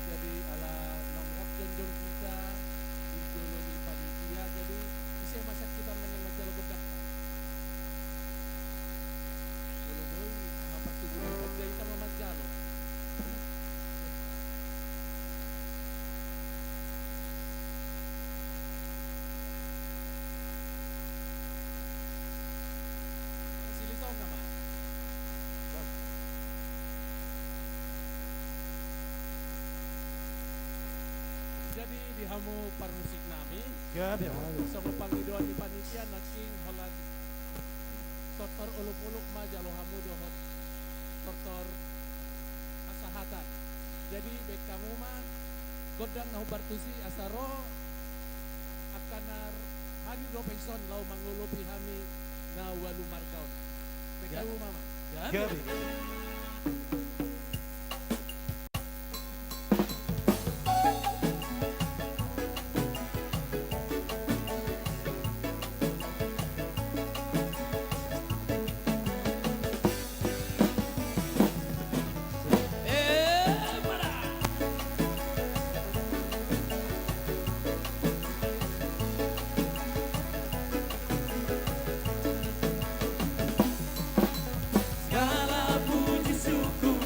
Jadi, ala naung rap jongjong hita di jolo ni panitia, jadi, ise ma sahat hita naeng manjalo gondang? Jolo do i, aha, partubu ni panjai hita ma manjalo. Silitong nama. Jadi di hamu parmusik nami. Gabe. Songon pangidoan ni panitia nangkin holan tortor olopolop ma jalo hamu dohot tortor hasahatan. Jadi baen hamu ma gondang na hombar tusi asa ro angka na hadir dope dison laho mangolopi hami na ualu marga on. Baen hamu ma, amang. Gabe. Segala puji syukur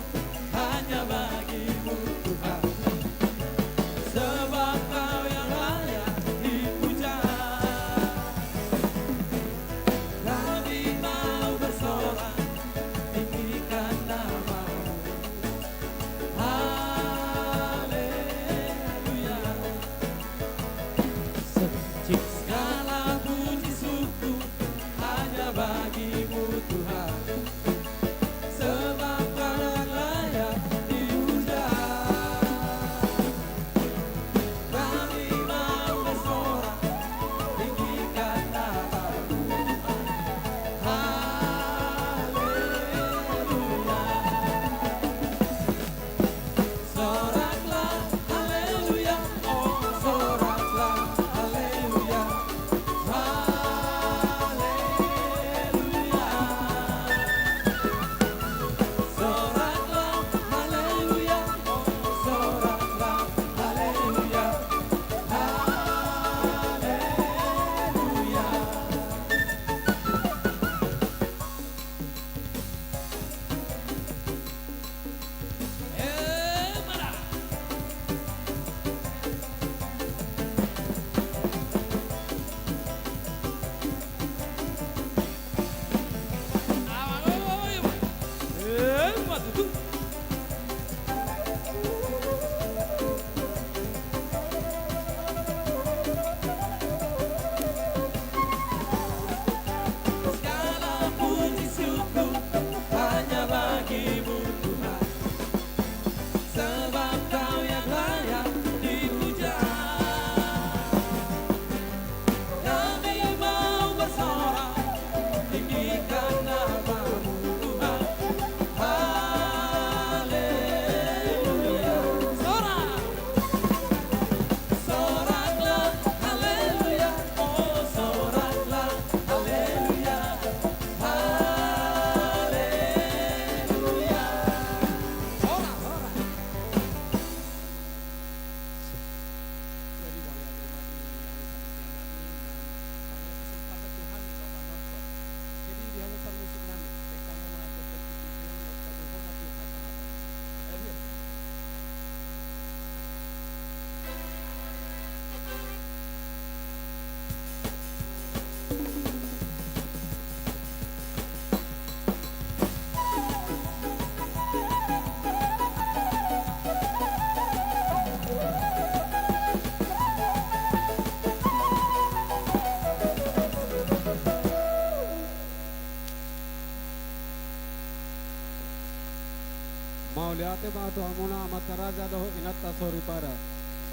Tu hamuna amanta raja dohot inanta soripada.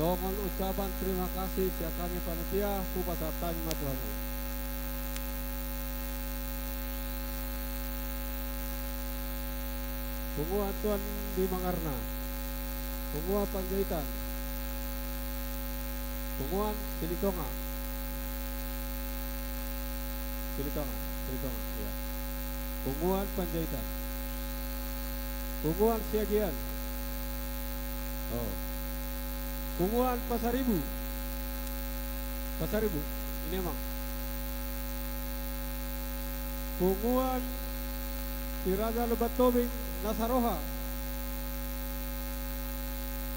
Songon ucapan terima kasih sian hami panitia, hupasahat hami ma tu hamu. Punguan Tuan di Mangarna. Punguan Panjaitan. Punguan Silitonga. Silitonga, Silitonga, ya. Punguan Panjaitan. Punguan Siagian. Oh. Punguan Pasaribu. Pasaribu. Ini emang. Punguan Si Raja Lumban Tobing na saroha.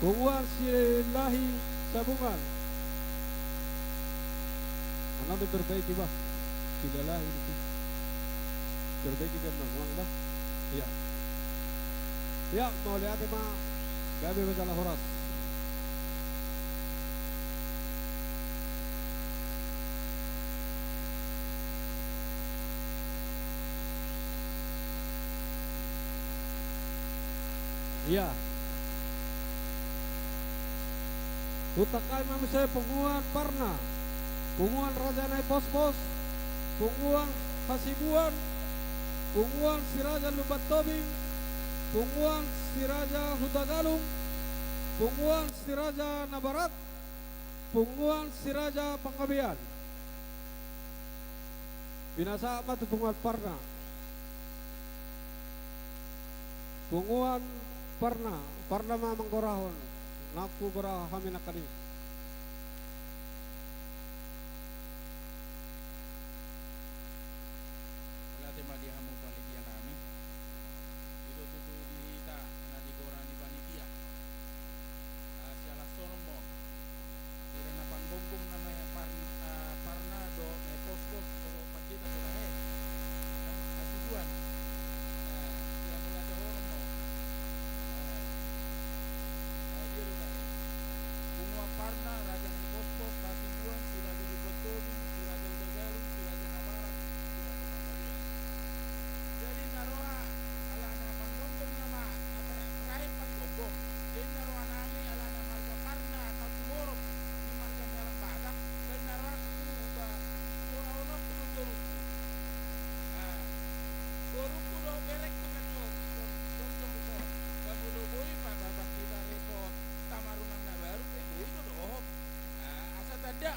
Punguan Silahi Sabungan. Annon do perbaiki bah. Silahi itu. Perbaiki kan memang bah. Iya. Ya, mauliate ma. Gabe ma jala horas. Iya. Hutangkai ma muse Punguan Parna, Punguan Raja Naipospos, Punguan Hasibuan, Punguan Si Raja Lumban Tobing, Punguan Si Raja Hutagalung, Punguan Si Raja Nabarat, Punguan Si Raja Panggabean. Binasahat ma tu Punguan Parna. Punguan Parna, Parna ma manggorahon, nang hugora hami nangkaning. Mauliate ma di hamu panitia nami. I do tutu di hita na di gora ni panitia. Ah, siala songon on. Sira na panggonggom nama Par-, ah, Parna dohot Naipospos dohot Panjaitan do lahe. Kan Hasibuan. Ah, siala mauliate horon ma. Ah, ah, dia do lahe. Punguan Parna, Raja Naipospos, Hasibuan, Si Raja Lumban Tobing, Si Raja Hutagalung, Si Raja Nabarat, Si Raja Panggabean. Jadi na roha alana panggonggom nama, na terakhir panggonggom. Jadi na roha nami alana marga Parna, na tumorop di marga ni halak Batak, dan na rohangku ba, sora onokku do torukku. Ah, torukku do berengku kan do, do, do, do, do. Ba molo boi, ba, ba, ba, kita resort Tamarungan na baru, pe boi do dohot. Ah, asa tanda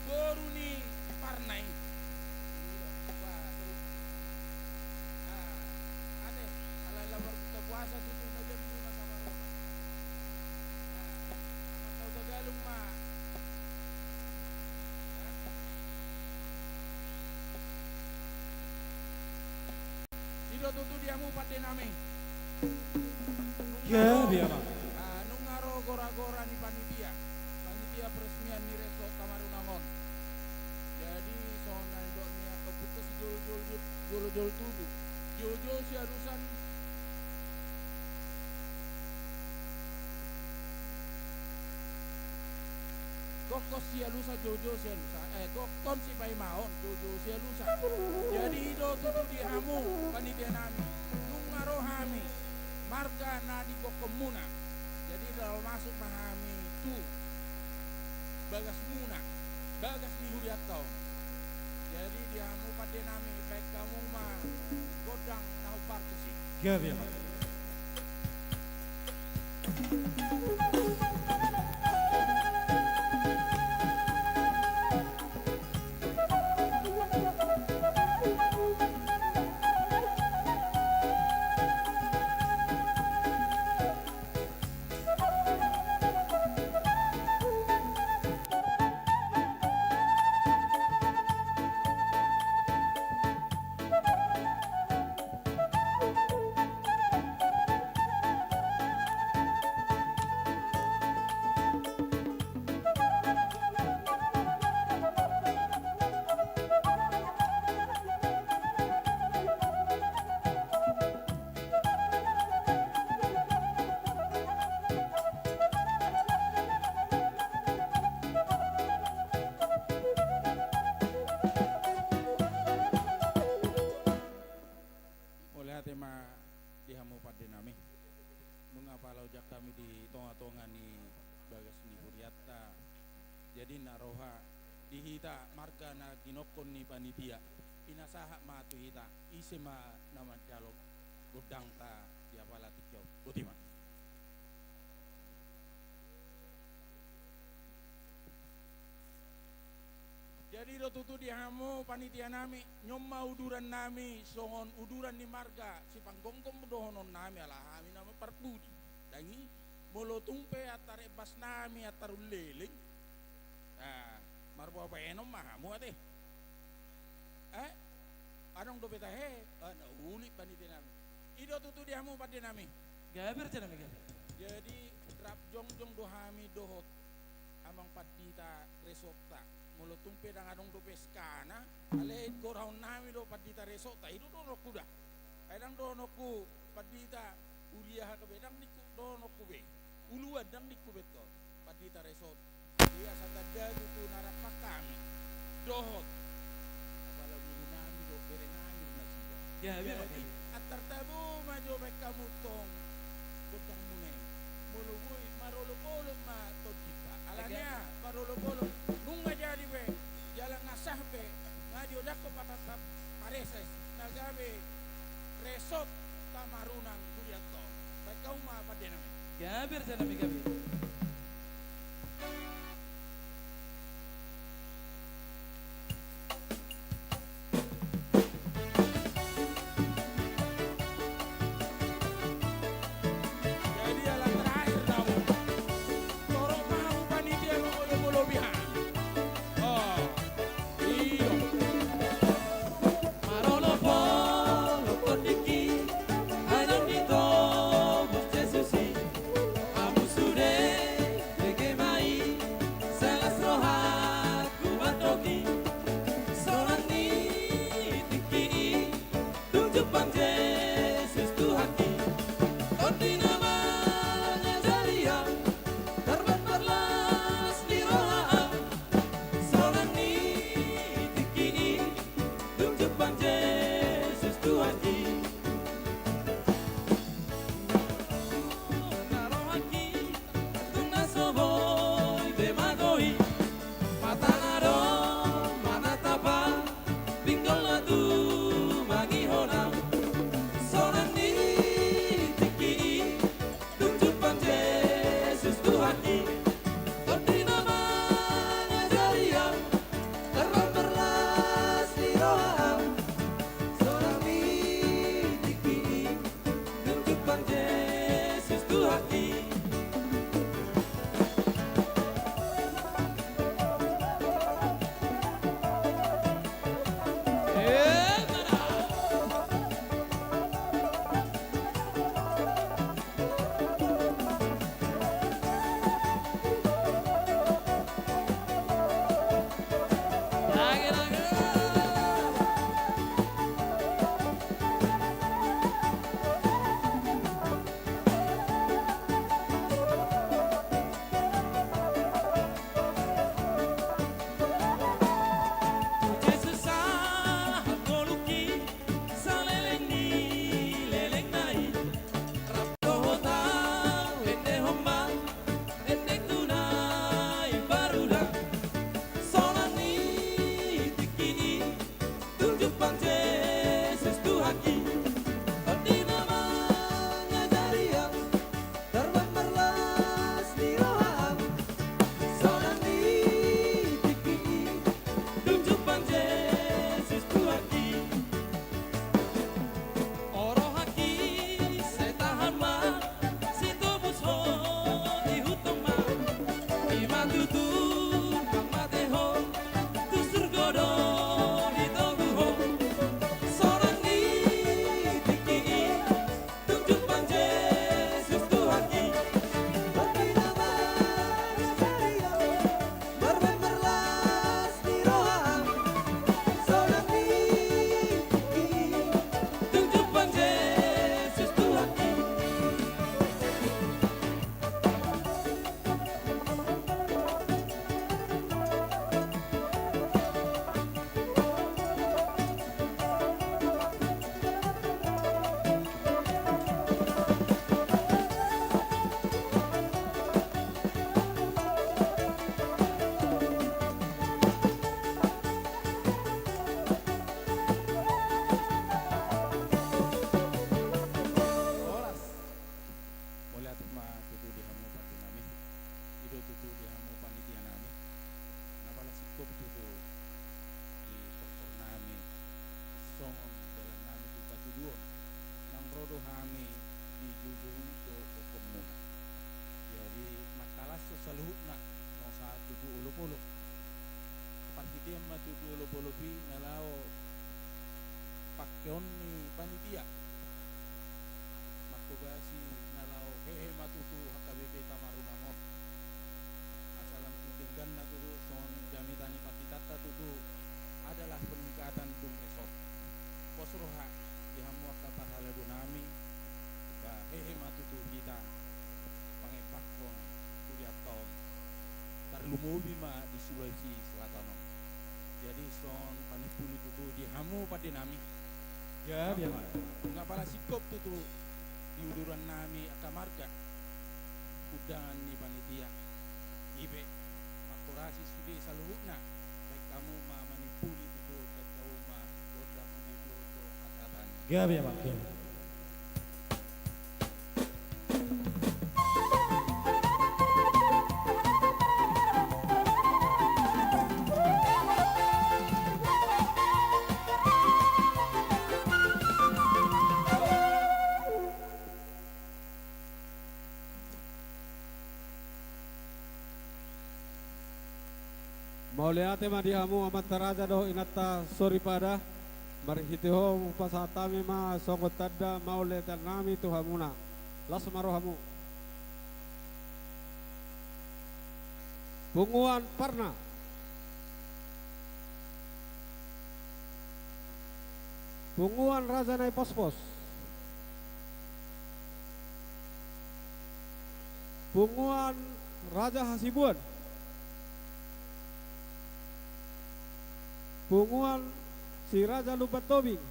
boru ni Parna i. Ini do, wah, so. Ah, ate, ala labar buka puasa sudah na jam lima sama lo. Ah, sama tahu Tagalog ma. Ya. I do tutu di hamu pande nami. Nunga ro, ah, nunga ro gora-gora ni panitia. Panitia peresmian ni resort Tamarungan on. Jadi, songon na nidok ni angka ompunta, sijolo-jolo, jolo-jolo tubu. Jolo-jolo sialusan. Gokhon sialusan, jolo-jolo sialusan. Eh, gokhon sipaimaon, jolo-jolo sialusan. Jadi i do tutu di hamu panitia nami. Nunga ro hami marga na di gokhonmuna. Jadi laho masuk ma hami tu bagasmuna, bagas ni hurianta on. Jadi di hamu pande nami, baen hamu ma gondang na hombar tusi. Gabe ma. Di na roha di hita marga na ginokkon ni panitia, pinasahat ma tu hita, ise ma na manjalo gondangta di apala tingki on. Boti ma. Jadi do tutu di hamu panitia nami, on ma uduran nami, songon uduran ni marga, sipanggonggom dohonon nami ala hami na marpudi. Ndang i, molo tung pe antar embas nami, antar umleleng, ah, marboa baenon ma hamu ate. Eh? Adong dope tahe? Ah, na uli panitia nami. I do tutu di hamu pande nami. Gabe raja nami, gabe. Jadi, rap jongjong do hami dohot amang pandita resortta. Molo tung pe ndang adong dope S K-na, alai goraon nami do pandita resortta. I do dohononku da. Ai ndang dohononku pandita huria H K B, ndang ningku dohononku be. Uluan ndang ningku be tong. Pandita resort. Jadi asa tanda tutu na rap hami dohot apala guru nami dohot bere nami do nasida. Ya, biar. Jadi, pakai. Antar tabo ma jo baen hamu tong gondangmuna i. Molo boi marolopolop ma tondinta. Alani aha, marolopolop. Nunga jadi be, jala nga sah be, nga diojakhon patanta pareses, na gabe resort Tamarunang Durianto. Baen hamu ma pande nami. Gabe raja nami, gabe. Jadi ala terakhir namu. Torop ma hamu panitia mangolopolopi hami. Oh, iyo. Marolopolop tondingki, adong di tombun Jesus i. Hamu Tutu olopolop i na laho pangkeon ni panitia. Manghobasi na laho hehe ma tutu H K B P Tamarunang on. Asa lam tu dengganna tutu songon jamita ni panditanta tutu adalah peningkatan dung resort. Pos roha di hamu angka parhalado nami, ba hehe ma tutu hita pangempakkon hurianta on. Tarlumobi ma di Sulawesi Selatan on. Jadi songon panimpuli tutu di hamu pande nami. Gabe ma. Nunga pala singkop tutu di uduran nami angka marga undangan ni panitia. I pe manghorasi sude saluhutna. Baen hamu ma manimpuli tutu, baen hamu ma gondang di duo do hata tani. Gabe ma. Mauliate ma di hamu amanta raja dohot inanta soripada. Marhite ho hupasahat hami ma songon tanda mauliate nami tu hamuna. Las ma rohamu. Punguan Parna. Punguan Raja Naipospos. Punguan Raja Hasibuan. Punguan Si Raja Lumban Tobing.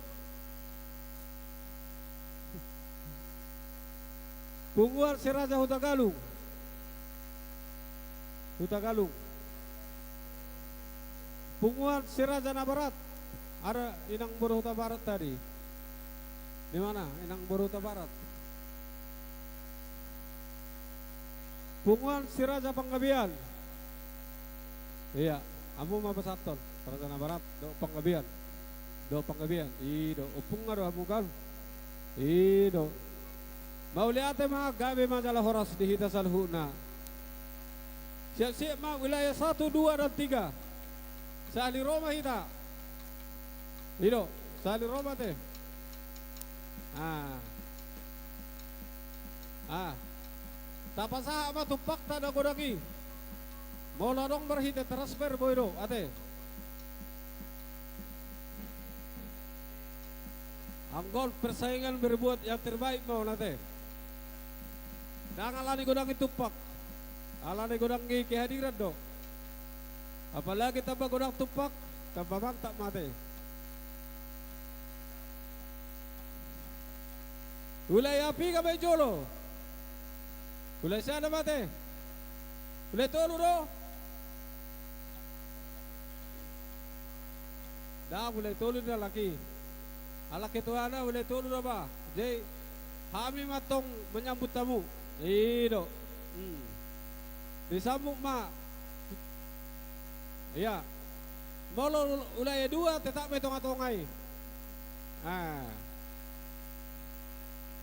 Punguan Si Raja Hutagalung. Hutagalung. Punguan Si Raja Nabarat. Ada inang boru Hutabarat tadi. Di mana inang boru Hutabarat? Punguan Si Raja Panggabean. Ia, hamu ma pasahathon, Raja Nabarat dohot Panggabean. Dohot Panggabean. I do, ompung nga do hamu kan? I do. Mauliate ma, gabe ma jala horas di hita saluhutna. Siap-siap ma wilayah satu, dua, dan tiga. Sahali ro ma hita. I do, sahali ro ma ate. Ah. Ah. Tapasahat ma tumpakta na godang i. Molo adong marhite transfer boi do ate. Anggo persaingan berbuat yang terbaik ma on ate. Ndang ala ni godang i tumpak. Ala ni godang i kehadiran do. Apalagi tamba godang tumpak, tamba mantap ma ate. Wilayah piga ma i jolo? Wilayah sada ma ate? Wilayah tolu do? Ndang, wilayah tolu do halak i. Halak ketuana wilayah tolu do ba. Jadi hami ma tong menyambut tamu. I do. Hmm. Disambut ma. Ia. Molo wilayah dua tetap ma i tonga-tonga i. Ah.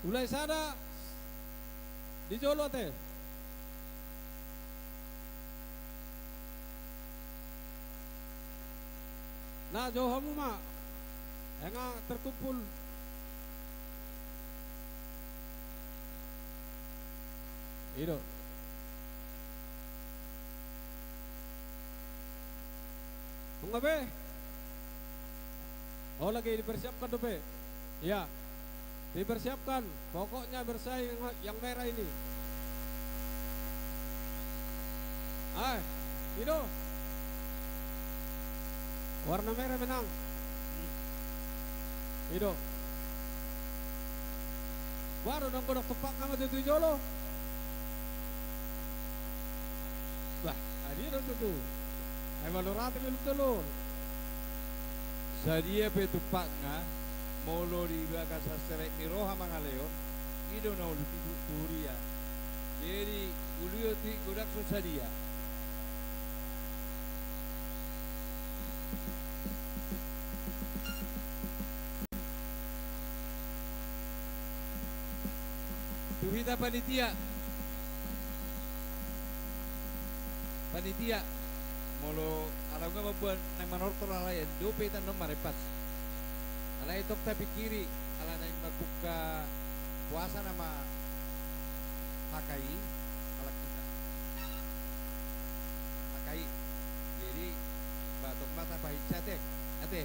Wilayah sada di jolo ate. Na, jou hamu ma. Ai nga terkumpul. I do. Nunga be. Oh, lagi dipersiapkan dope. Ia. Dipersiapkan. Pokoknya bersaing yang, yang merah ini. Ai, i do. Warna merah menang. I do. Baru dong godang tumpakna ma tutu i jolo. Bah, adia do tutu. Ai malo rate belum tolu. Sadia pe tumpakna, molo di bagasan serep ni roha mangalehon, i do na uli tu huria. Jadi, uli tu godang so sadia. Tu hita panitia. Panitia. Molo ala nunga mamboan naeng manortor, alai dope tano marempas. Alai tong tapingkiri ala naeng mambuka puasa nama H K I, halak kita. H K I. Jadi, ba tong ma tapahinsa ate. Ate.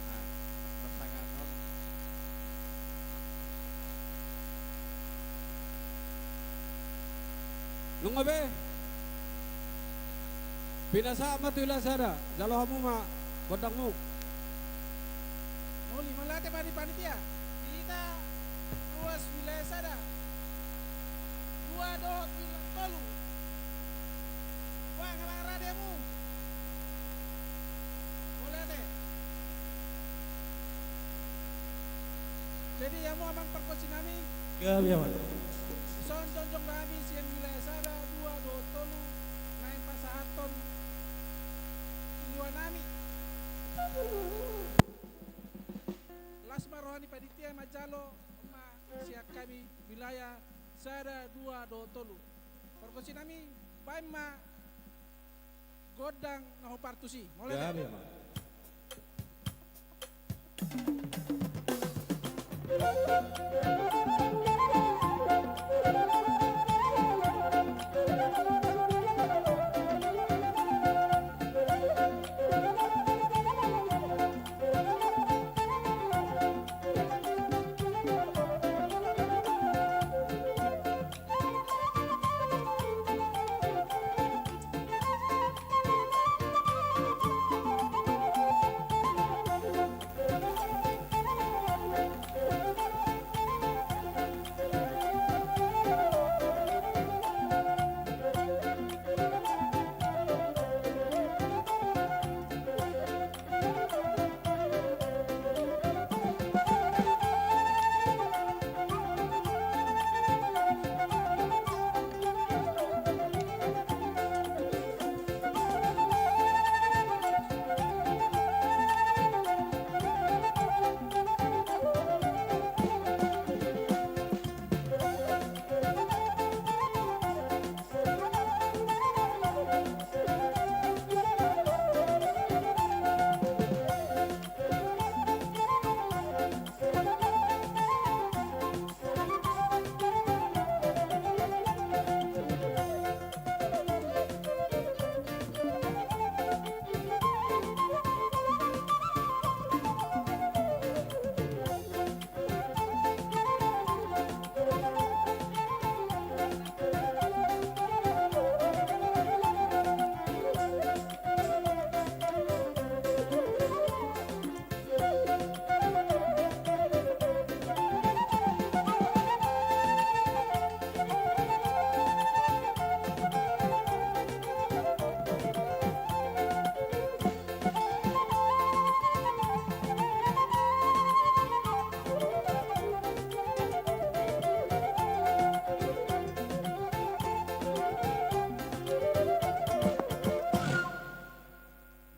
Nah, pasangan on. Nunga be. Pinasahat ma tu wilayah sada, jalo hamu ma gondangmu. Mauliate ma di panitia. Hita ruas wilayah sada. Dua dohot wilayah tolu. Bang, halak rade hamu. Mauliate. Jadi hamu amang pargonsi nami. Gabe, amang. Dison jongjong do hami sian wilayah sada, dua dohot tolu naeng pasahathon iluan nami. Las ma roha ni panitia manjalo ma sian hami wilayah sada, dua dohot tolu. Pargonsi nami, baen ma gondang na hombar tusi. Mauliate. Gabe, amang.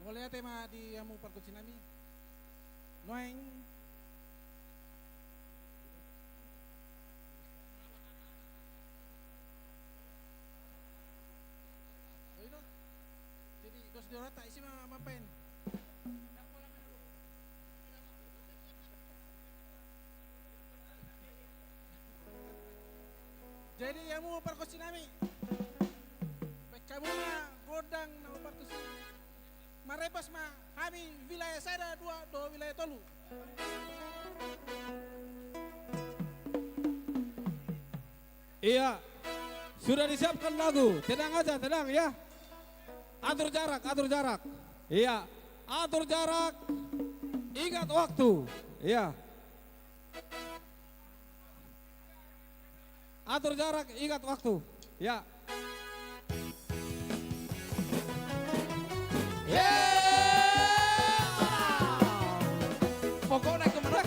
Mauliate ma di hamu pargonsi nami. Nuaeng. Jadi dos di rohanta, isi ma mambaen. Jadi hamu pargonsi nami, baen hamu ma gondang na hombar tusi. Marempas ma hami wilayah sada, dua dohot wilayah tolu. Iya. Sudah disiapkan lagu. Tenang aja, tenang ya. Atur jarak, atur jarak. Iya. Atur jarak. Ingat waktu. Iya. Atur jarak, ingat waktu. Ya. Pokokna itu menang.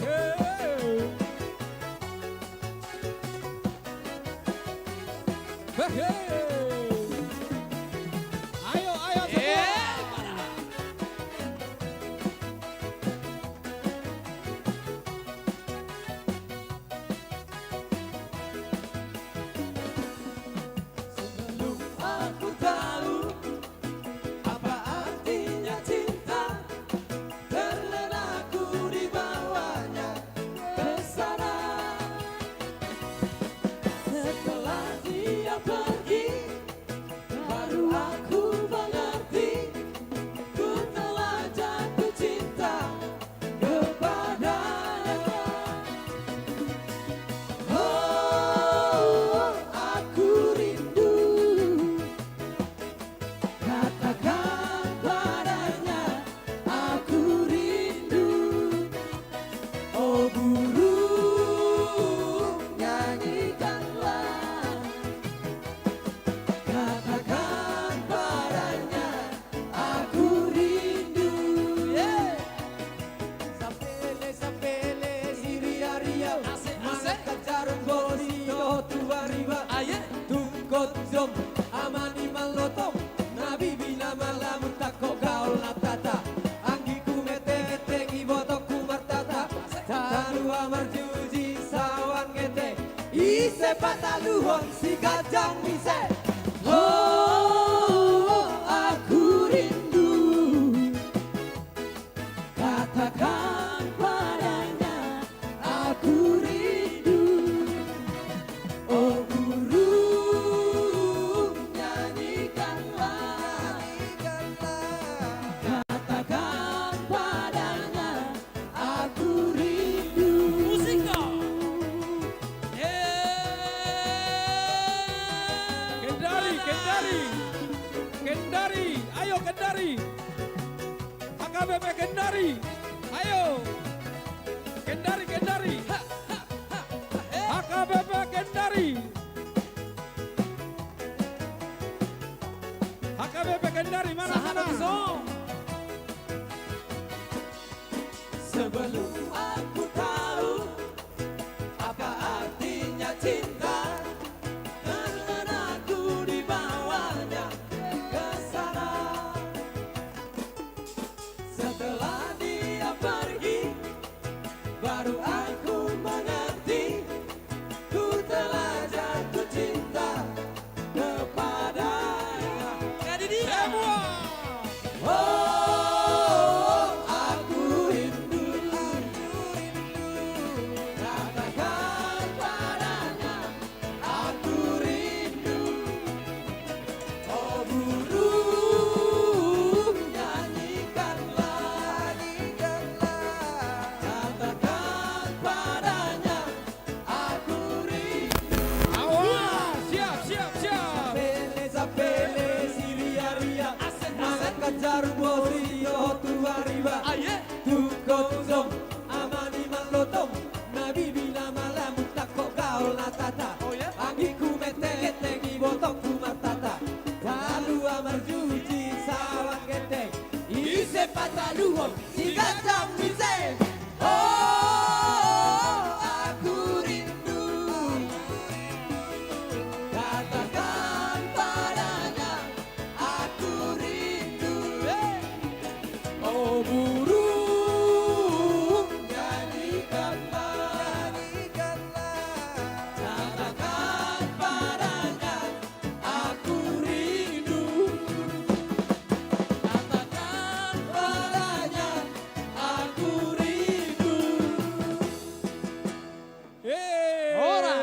Ayo, ayo semua. Pataluhon si ganjang ise. Oh, aku rindu. Katakan padanya, aku rindu. Oh burung, nyanyikanlah. Katakan padanya, aku rindu. Musik dong. Kendari, kendari. Kendari, ayo kendari. H K B P Kendari. Ayo. Kendari, kendari. H K B P Kendari. H K B P Kendari, mana, mana? Sebelum aku tahu apa artinya cinta, dengan aku dibawanya ke sana. Setelah dia pergi, baru aku mengerti, ku telah jatuh cinta kepadanya. Jadi dia. Semua. Oh, aku rindu. Katakan padanya, aku rindu. Oh burung, nyanyikanlah. Katakan padanya, aku rindu. Awas, siap, siap, siap. Sapele, sapele, siria-ria. Asik, asik. Mangan jarum bosi, dohot tu ariba. Aye. Tungkot zong, amani malotong. Na bibi na malamun, tangkok gaol na tata. Oh, ya? Anggingku menteng-genteng, ibotongku martata. Palua marjuji, sawan genteng. Ise pataluhon, si ganjang ise. Oh, aku rindu. Katakan padanya, aku rindu. Oh burung, nyanyikanlah. Katakan padanya, aku rindu. Katakan padanya, aku rindu. Hei. Ora.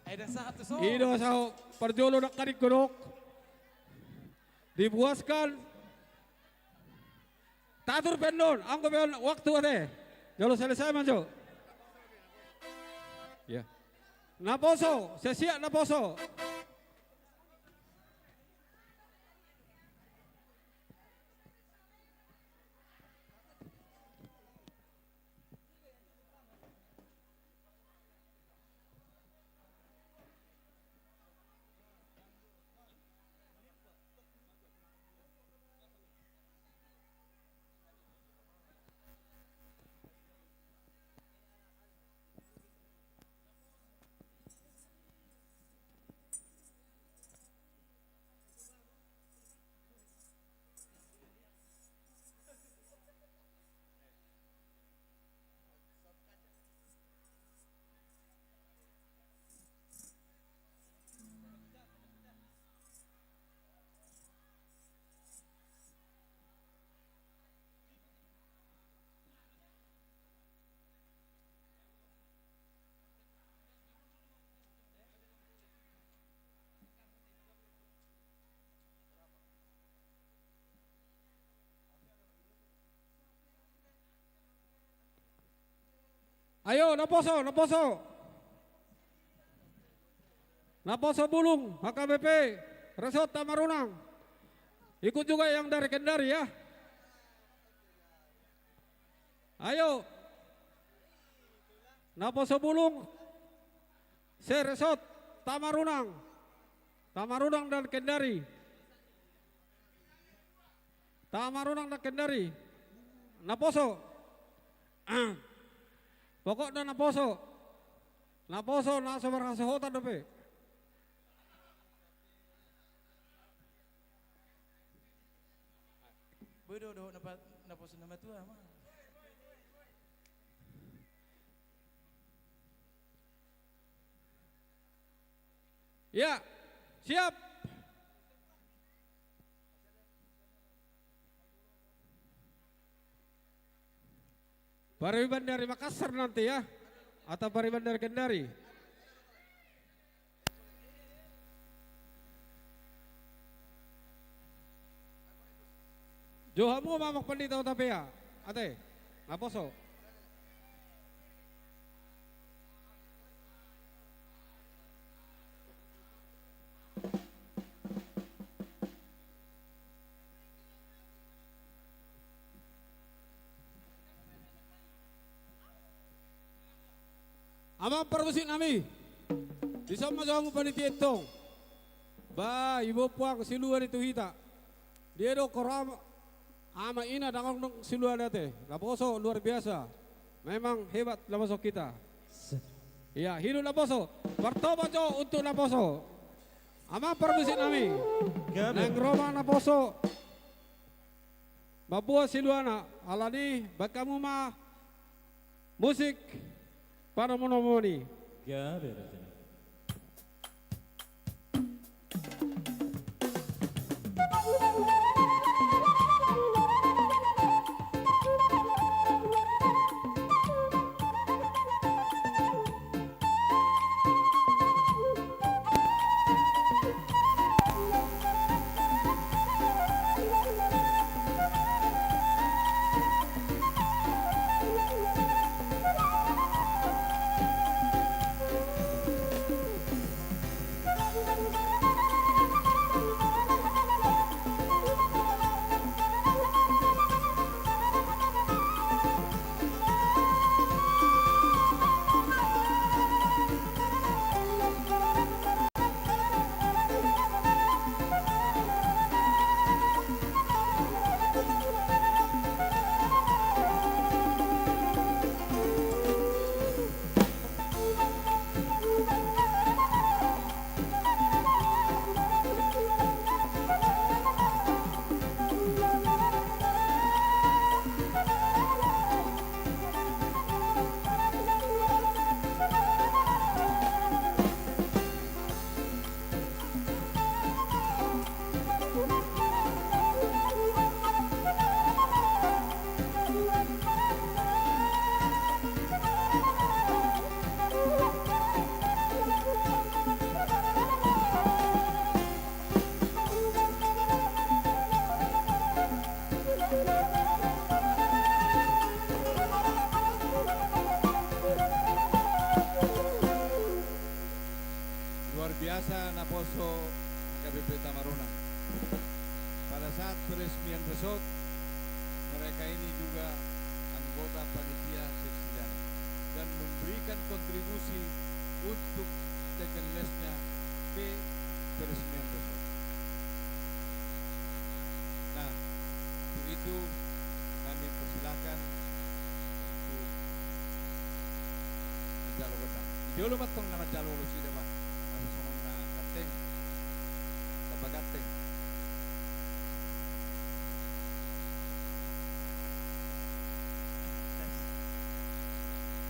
Eda satu so. Ida saho parjolo nangkaning godok. Dipuaskan. Tatur pe annon, anggo pe on waktu ate. Jolo selesai ma jo. Ya. Naposo, sesiak naposo. Ayo, naposo, naposo. Naposo bulung, H K B P, Resort Tamarunang. Ikut juga yang dari Kendari, ya. Ayo. Naposo bulung, se-Resort Tamarunang. Tamarunang dan Kendari. Tamarunang dan Kendari. Naposo. Pokokna naposo. Naposo, na so marhasohotan dope. Boi do, do, napa, naposo na matua ma. Ya, siap. Pariban dari Makassar nanti ya, atau pariban dari Kendari. Jo hamu ma, Amang Pandita Hutapea, ate, naposo. Amang parmusik nami, dison ma jo hamu panitia i tong. Ba, iboan puang silua ni tu hita. Dia do koro ama, ama ina dangong dong silua ni ate. Naposo luar biasa. Memang hebat naposo kita. Set. Ya, hidup naposo. Martoba jo untuk naposo. Amang parmusik nami. Gabe. Naeng ro ma naposo. Mamboan siluana, alani baen hamu ma musik panomunomuon i. Gabe, raja. Luar biasa naposo H K B P Tamaronang. Pada saat peresmian resort, mereka ini juga anggota panitia seksi dana dan memberikan kontribusi untuk second last-nya ke peresmian resort. Nah, untuk itu kami persilakan untuk manjalo gondang. Di jolo ma tong na manjalo olo sida, Pak. Asa songon na ganteng. Tamba ganteng.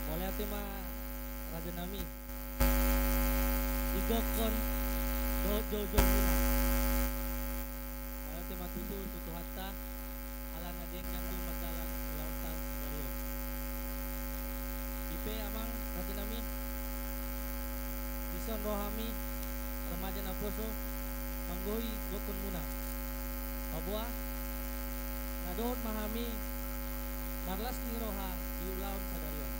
Mauliate ma, raja nami. Di gokhon dohot joujou muna. Mauliate ma tutu tu Tuhanta, ala na denggan do mardalan ulaonta sadari on. I pe, amang raja nami, dison ro hami remaja naposo manggohi gokhon muna. Paboa na dohot ma hami marlas ni roha di ulaon sadari on.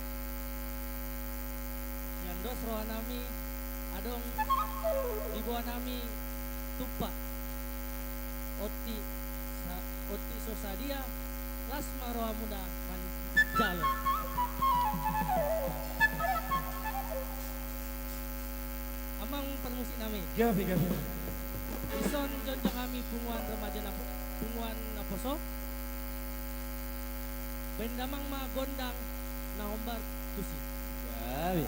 Sian dos roha nami adong diboan nami tumpak. Otik sa-, otik so sadia, las ma rohamuna manjalo. Amang parmusik nami. Gabe, gabe. Dison jongjong hami punguan remaja napo-, punguan naposo. Baen damang ma gondang na hombar tusi. Gabe.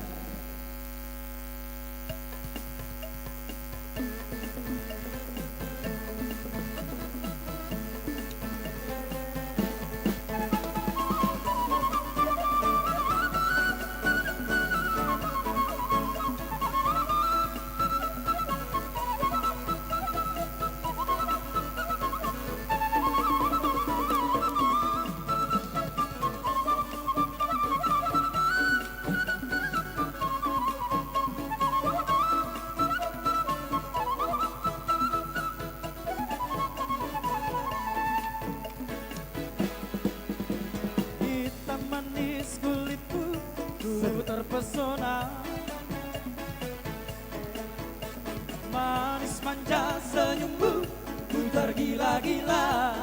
Senyummu ku tergila-gila.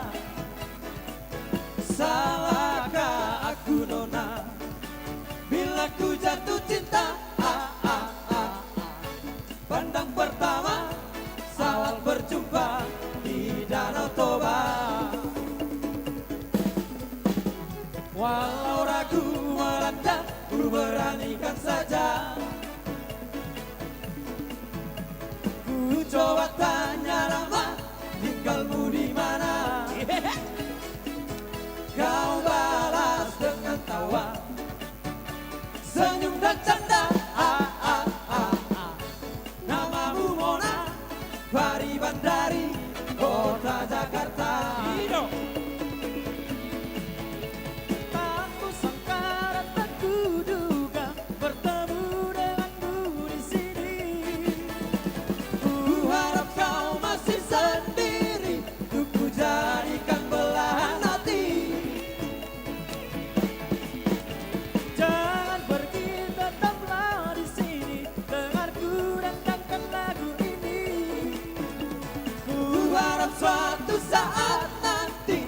Salahkah aku nona bila ku jatuh cinta? Ah, ah, ah, ah. Pandang pertama saat berjumpa di Danau Toba. Walau ragu melanda, ku beranikan saja. Ku coba tanya nama, tinggalmu di mana? Kau balas dengan tawa, senyum dan canda. Ah, ah, ah, ah. Namamu Mona, Pariban dari kota Jakarta. Ido. Tak kusangka dan tak kuduga bertemu denganmu di sini. Ku harap kau masih sendiri, ku jadikan belahan hati. Jangan pergi, tetaplah di sini, dengar ku dangdangkan lagu ini. Ku harap suatu saat nanti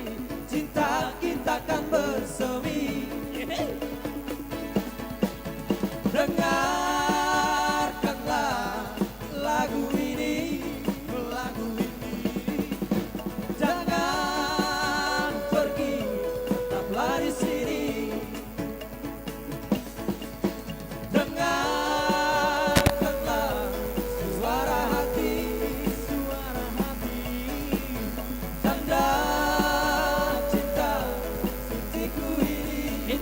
cinta kita kan bersemi. Dengarkanlah lagu ini, lagu ini. Jangan pergi, tetaplah di sini. Dengarkanlah suara hati, suara hati. Tanda cinta untukku ini.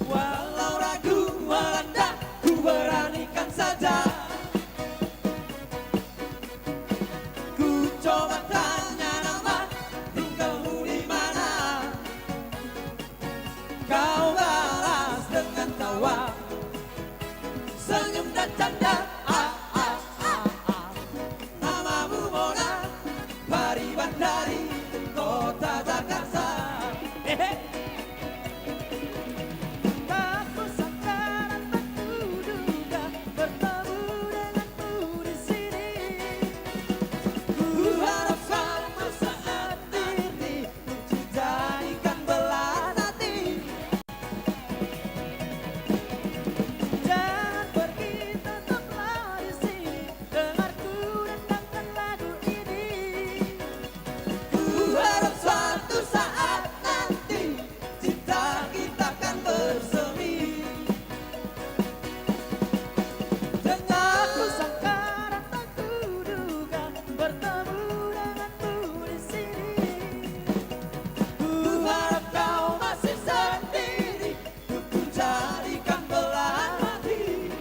Walau ragu melanda, ku beranikan saja. Ku coba tanya nama, tinggalmu di mana? Kau balas dengan tawa, senyum dan canda. Ah, ah, ah, ah. Namamu Mona, Pariban dari kota Jakarta. Hehe. Tak kusangka dan tak kuduga bertemu denganmu di sini. Ku harap suatu saat nanti ku jadikan belahan hati. Jangan pergi, tetaplah di sini, dengar ku dangdangkan lagu ini. Ku harap suatu saat nanti cinta kita kan bersemi. Dengar ku sangka dan tak kuduga bertemu denganmu di sini. Ku harap kau masih sendiri, ku jadikan belahan hati.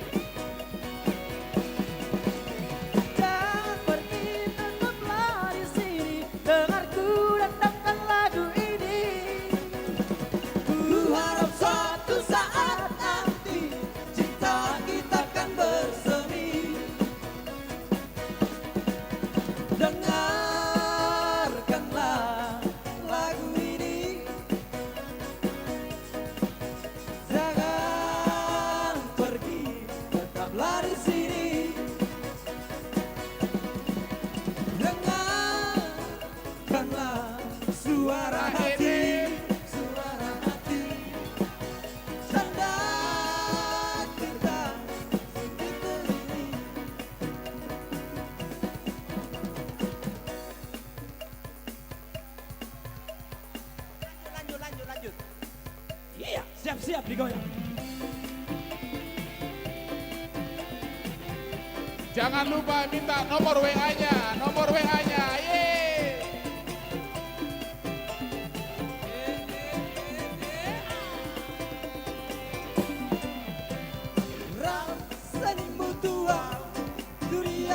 Jangan pergi, tetaplah di sini, dengar ku dangdangkan lagu ini. Ku harap suatu saat nanti cinta kita kan bersemi. Dengarkanlah lagu ini. Jangan pergi, tetaplah di sini. Dengarkanlah suara hati, suara hati. Tanda cinta untukku ini. Lanjut, lanjut, lanjut, lanjut. Iya, siap-siap digoyang. Jangan lupa minta nomor W A-nya, nomor W A-nya. Ye. Rap seni mutua, dunia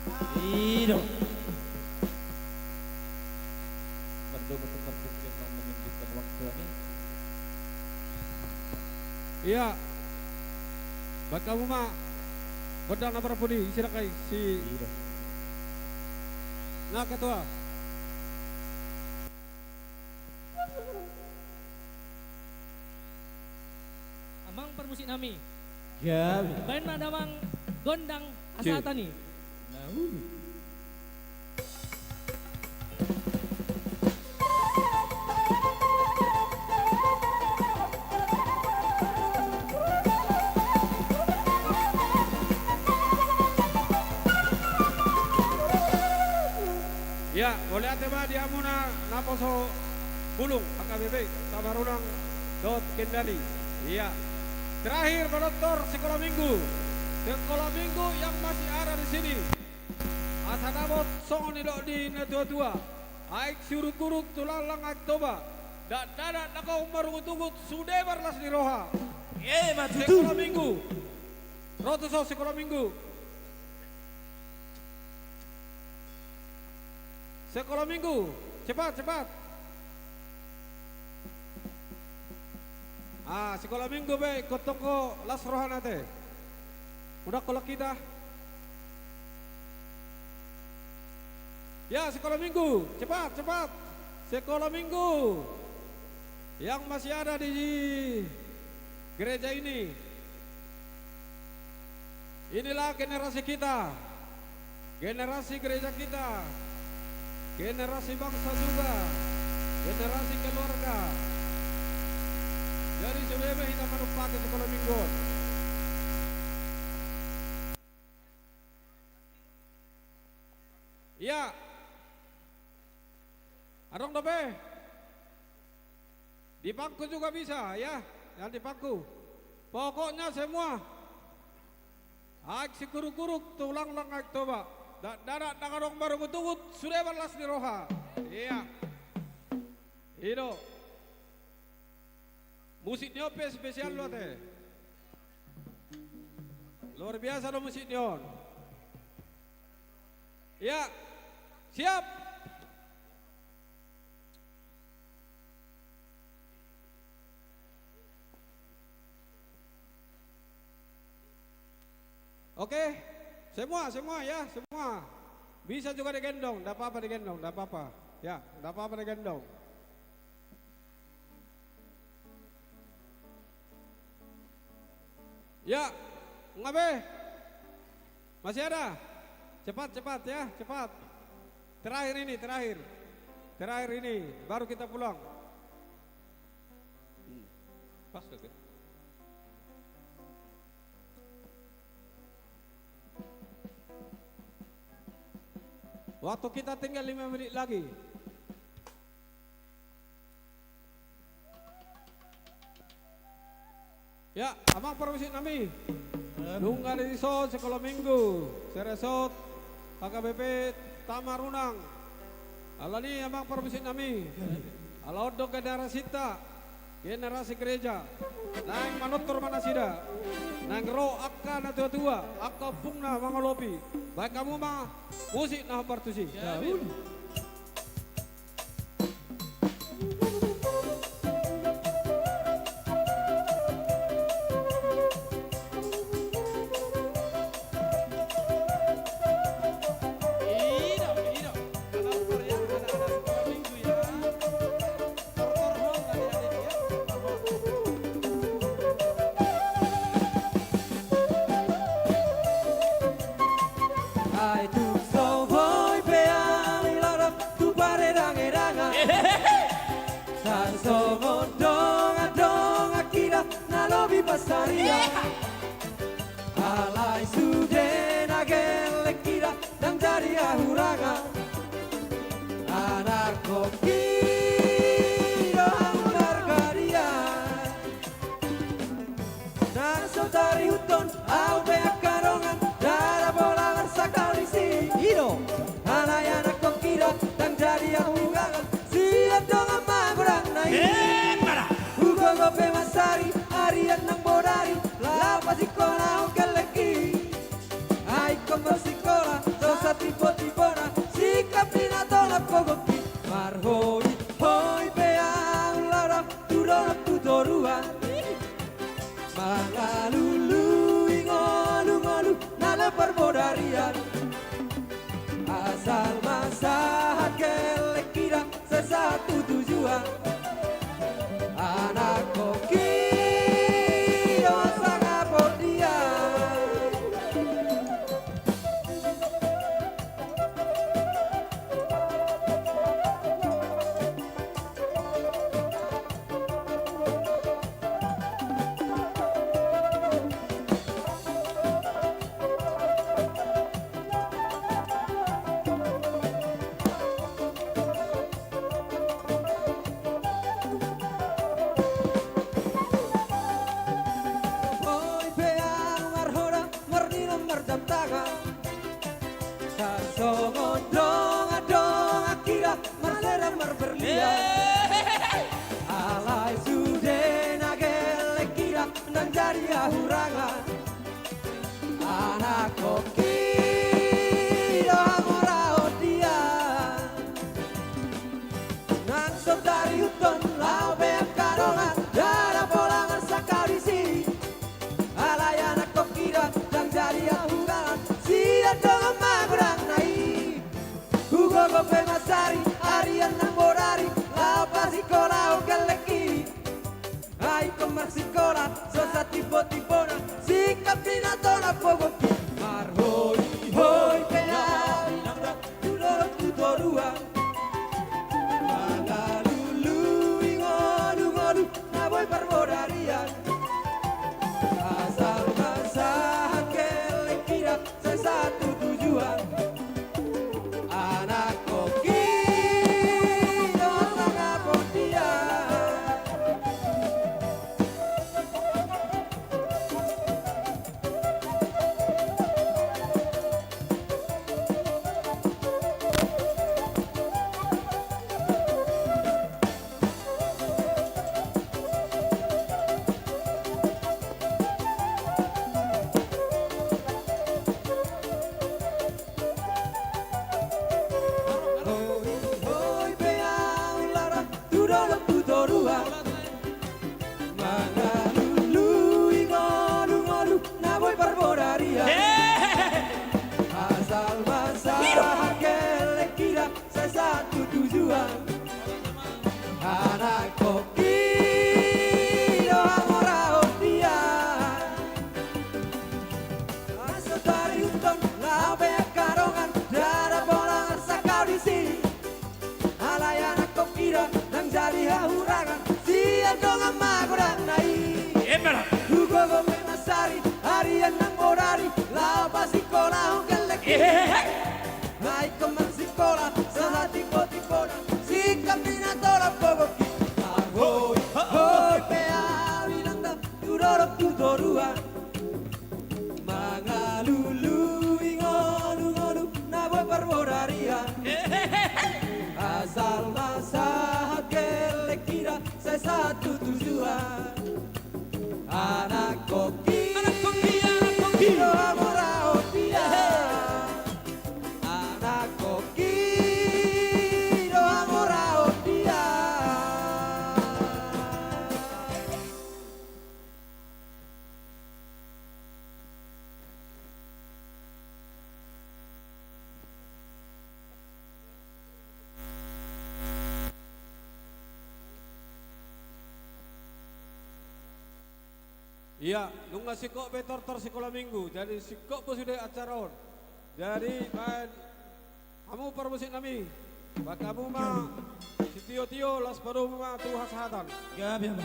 I do. Mardomu tu partingkian na menunjukkan waktu ini. Iya. Baen hamu ma gondang na marpudi, isi rangka i si, i do, na ketua. Amang parmusik nami. Gabe. Baen ma damang gondang asa hata ni. Na uli. Ia, mauliate ma di hamuna naposo bulung H K B P Tamarunang dohot Kendari. Ia. Terakhir, manortor sekolah minggu. Sekolah minggu yang masih ada di sini. Asa dapot songon nidok ni natuatua. Aek siurukuruk tu langlang Aek Toba. Dakdanak na gok marungutungut sude marlas ni roha. Emma tutu. Sekolah minggu. Ro tuson sekolah minggu. Sekolah minggu, cepat, cepat. Ah, sekolah minggu be, ingkon tong las rohana ate. Mudar holan hita. Ya, sekolah minggu, cepat, cepat. Sekolah minggu yang masih ada di gereja ini. Inilah generasi kita, generasi gereja kita, generasi bangsa juga, generasi keluarga. Jadi sude be hita manumpahi sekolah minggu on. Iya. Adong dope? Di pangku juga bisa, ya. Yang di pangku. Pokoknya semua. Aek siurukuruk tu langlang Aek Toba. Dakdanak na gok marungutungut sude marlas ni roha. Iya. I do. Musik ni on pe spesial do ate. Luar biasa do musik ni on. Ya, siap. Oke, semua, semua ya, semua. Bisa juga digendong, nggak apa-apa digendong, nggak apa-apa. Ya, nggak apa-apa digendong. Ya, nunga be? Masih ada? Cepat, cepat ya, cepat. Terakhir ini, terakhir. Terakhir ini, baru kita pulang. Hmm. Pas, oke. Waktu kita tinggal lima menit lagi. Ya, amang parmusik nami. Nunga dison sekolah minggu, seresort H K B P Tamarunang. Alani amang parmusik nami. Ala on do generasinta, generasi gereja. Naeng manortor ma nasida. Naeng ro angka natuatua, angka ompungna mangolopi. Baen hamu ma musik na hombar tusi. Ya, amin. Ai tung so boi pe ahu i ladang tu paredangedangan. Sai songon dongandonganta na lobi pansarian. Alai sude na gellengkita ndang jadi hahurangan. Anakkon i do hamu margadian. Ndang so tarihuthon ahu pe angka dongan, ndada pola marsangkal disi. I do. Alai anakkon i do ndang jadi hahurangan. Sian dongan magodangna i. Hugogo pe mansari, arian nang bodari, laho pasikola on gellengki. Ai ingkon marsikola, so sahat Tibo-tibona singkap ni na tolap gogonki. Marhoi-hoi pe ahu laho tu dolok tu toruan, mangalului ngolu-ngolu na laho parbodarian. Asal ma sahat gellengkida, sai sahat tu tujuan. Anakkongki do sangap on dia. Boi pe ahu marhoda, marnino, marjam tangan, tarsongon dongan-dongan kira, marsedang marberlian. Alai sude na gellengkira, ndang jadi ahu rangan. Anakkongki do hamoraon dia. Nang so tarihuthon laho be angka dongan, ndada pola marsangkap disi. Alai anakkongkida ndang jadi ahu rangan, sian dongan magodangna i. Hugogo pe ma sari, arian nang bodari, laho pasingkolahon gellengki. Ai ingkon marsikola, so sahat tibo-tibona singkap ni na tolap gogonki. Marhoi-hoi pe ahu tu dolok tu toruan, mangalului ngolu-ngolu na boi parbodarian. Asal ma sahat gellengkida, sai sahat tu tujuan. Anakkongki do sangap on dia. Hoi, hoi pe ahu laho tu dolok tu toruan, mangalului ngolu-ngolu na boi parbodarian. Asal ma sahat gellengkida, sai sahat tu tujuan. Anakkongki do hamoraon dia. Nang so tarihuthon laho be angka dongan, ndada pola marsangkap disi. Alai anakkongkida ndang jadi ahu rangan, sian dongan magodangna i. Emma. Hugogo pe ma sari, arian nang bodari, laho pasingkolahon gellengki. Ehehe. Ai ingkon marsikola, sahat tibo-tibona singkap ni na tolap gogonki. Marhoi-hoi pe ahu inanta tu dolok tu toruan, mangalului ngolu-ngolu na boi parbodarian. Asal ma sahat gellengkida, sai sahat tu tujuan. Anakkongki, anakkongki, anakkongki do hamoraon dia. Anakkongki do hamoraon dia. Ia, nunga singkop be tortor sikola minggu, jadi singkop be sude acara on. Jadi baen hamu parmusik nami, baen hamu ma sitio-tio, laos padomu ma tu hasahatan. Gabe ma.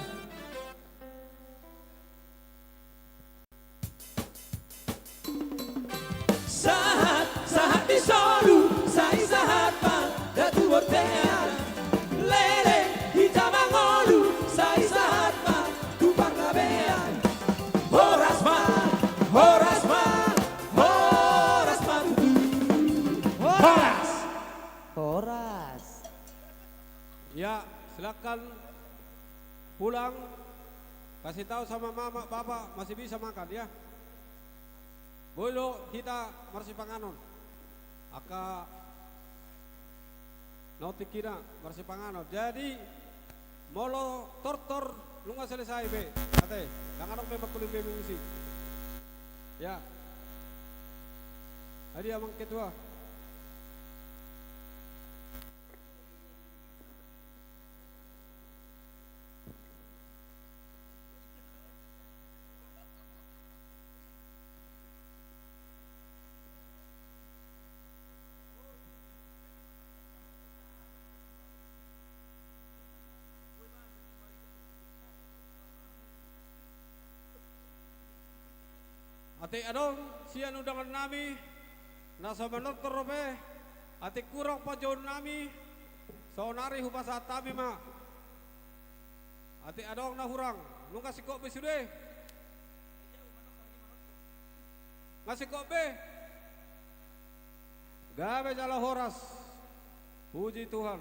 Sahat, sahat di solu, sai sahat ma da tu bontean. Leleng hita mangolu, sai sahat ma tu panggabean. Horas ma, horas ma, horas ma tutu. Horas. Horas. Ya, silakan pulang. Kasih tahu sama mama, bapak masih bisa makan, ya. Boi do hita marsipanganon. Angka na tingkina marsipanganon. Jadi molo tortor nunga selesai be, ate, ndang adong be mangkuling be mangungsi. Ya. Jadi, Amang Ketua. Ate, adong sian undangan nami na so manortor dope, ate, hurang panjouon nami, saonari hupasahat hami ma. Ate, adong na hurang, nunga singkop be sude? Nga singkop be? Gabe jala horas. Puji Tuhan.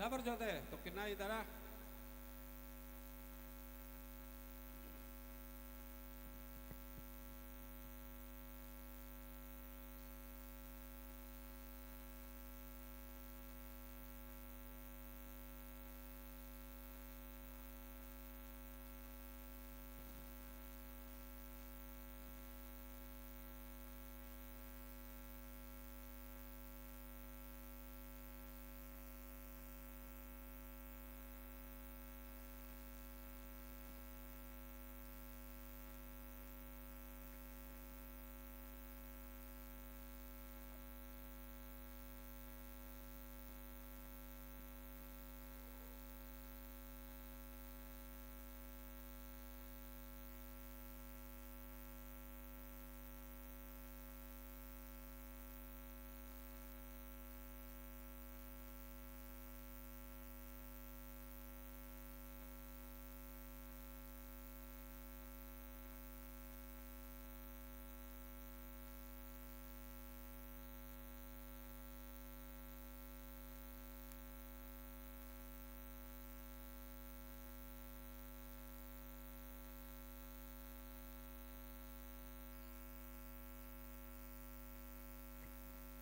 Sabar jo, ate, tongkin nai tada.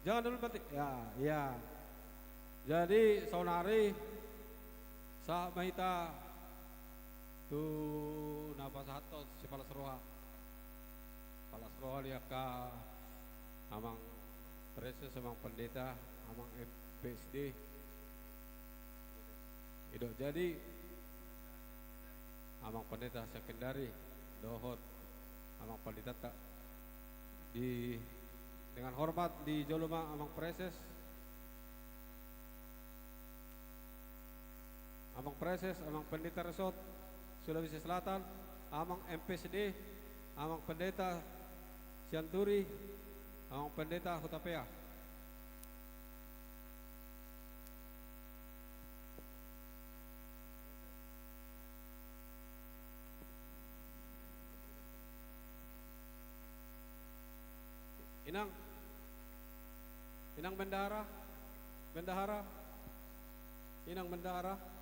Jangan dulu, Batik. Ya, iya. Jadi, saonari sahat ma hita tu na pasahathon sipalas roha. Palas roha di angka Amang Praeses, Amang Pendeta, Amang M P S D. I do, jadi Amang Pendeta Sekendari dohot Amang Pendetanta, di, dengan hormat di jolo ma Amang Praeses, Amang Praeses, Amang Pendeta Resort Sulawesi Selatan, Amang M P S D, Amang Pendeta Sianturi, Amang Pendeta Hutapea. Inang, Inang Bendahara, Bendahara, Inang Bendahara.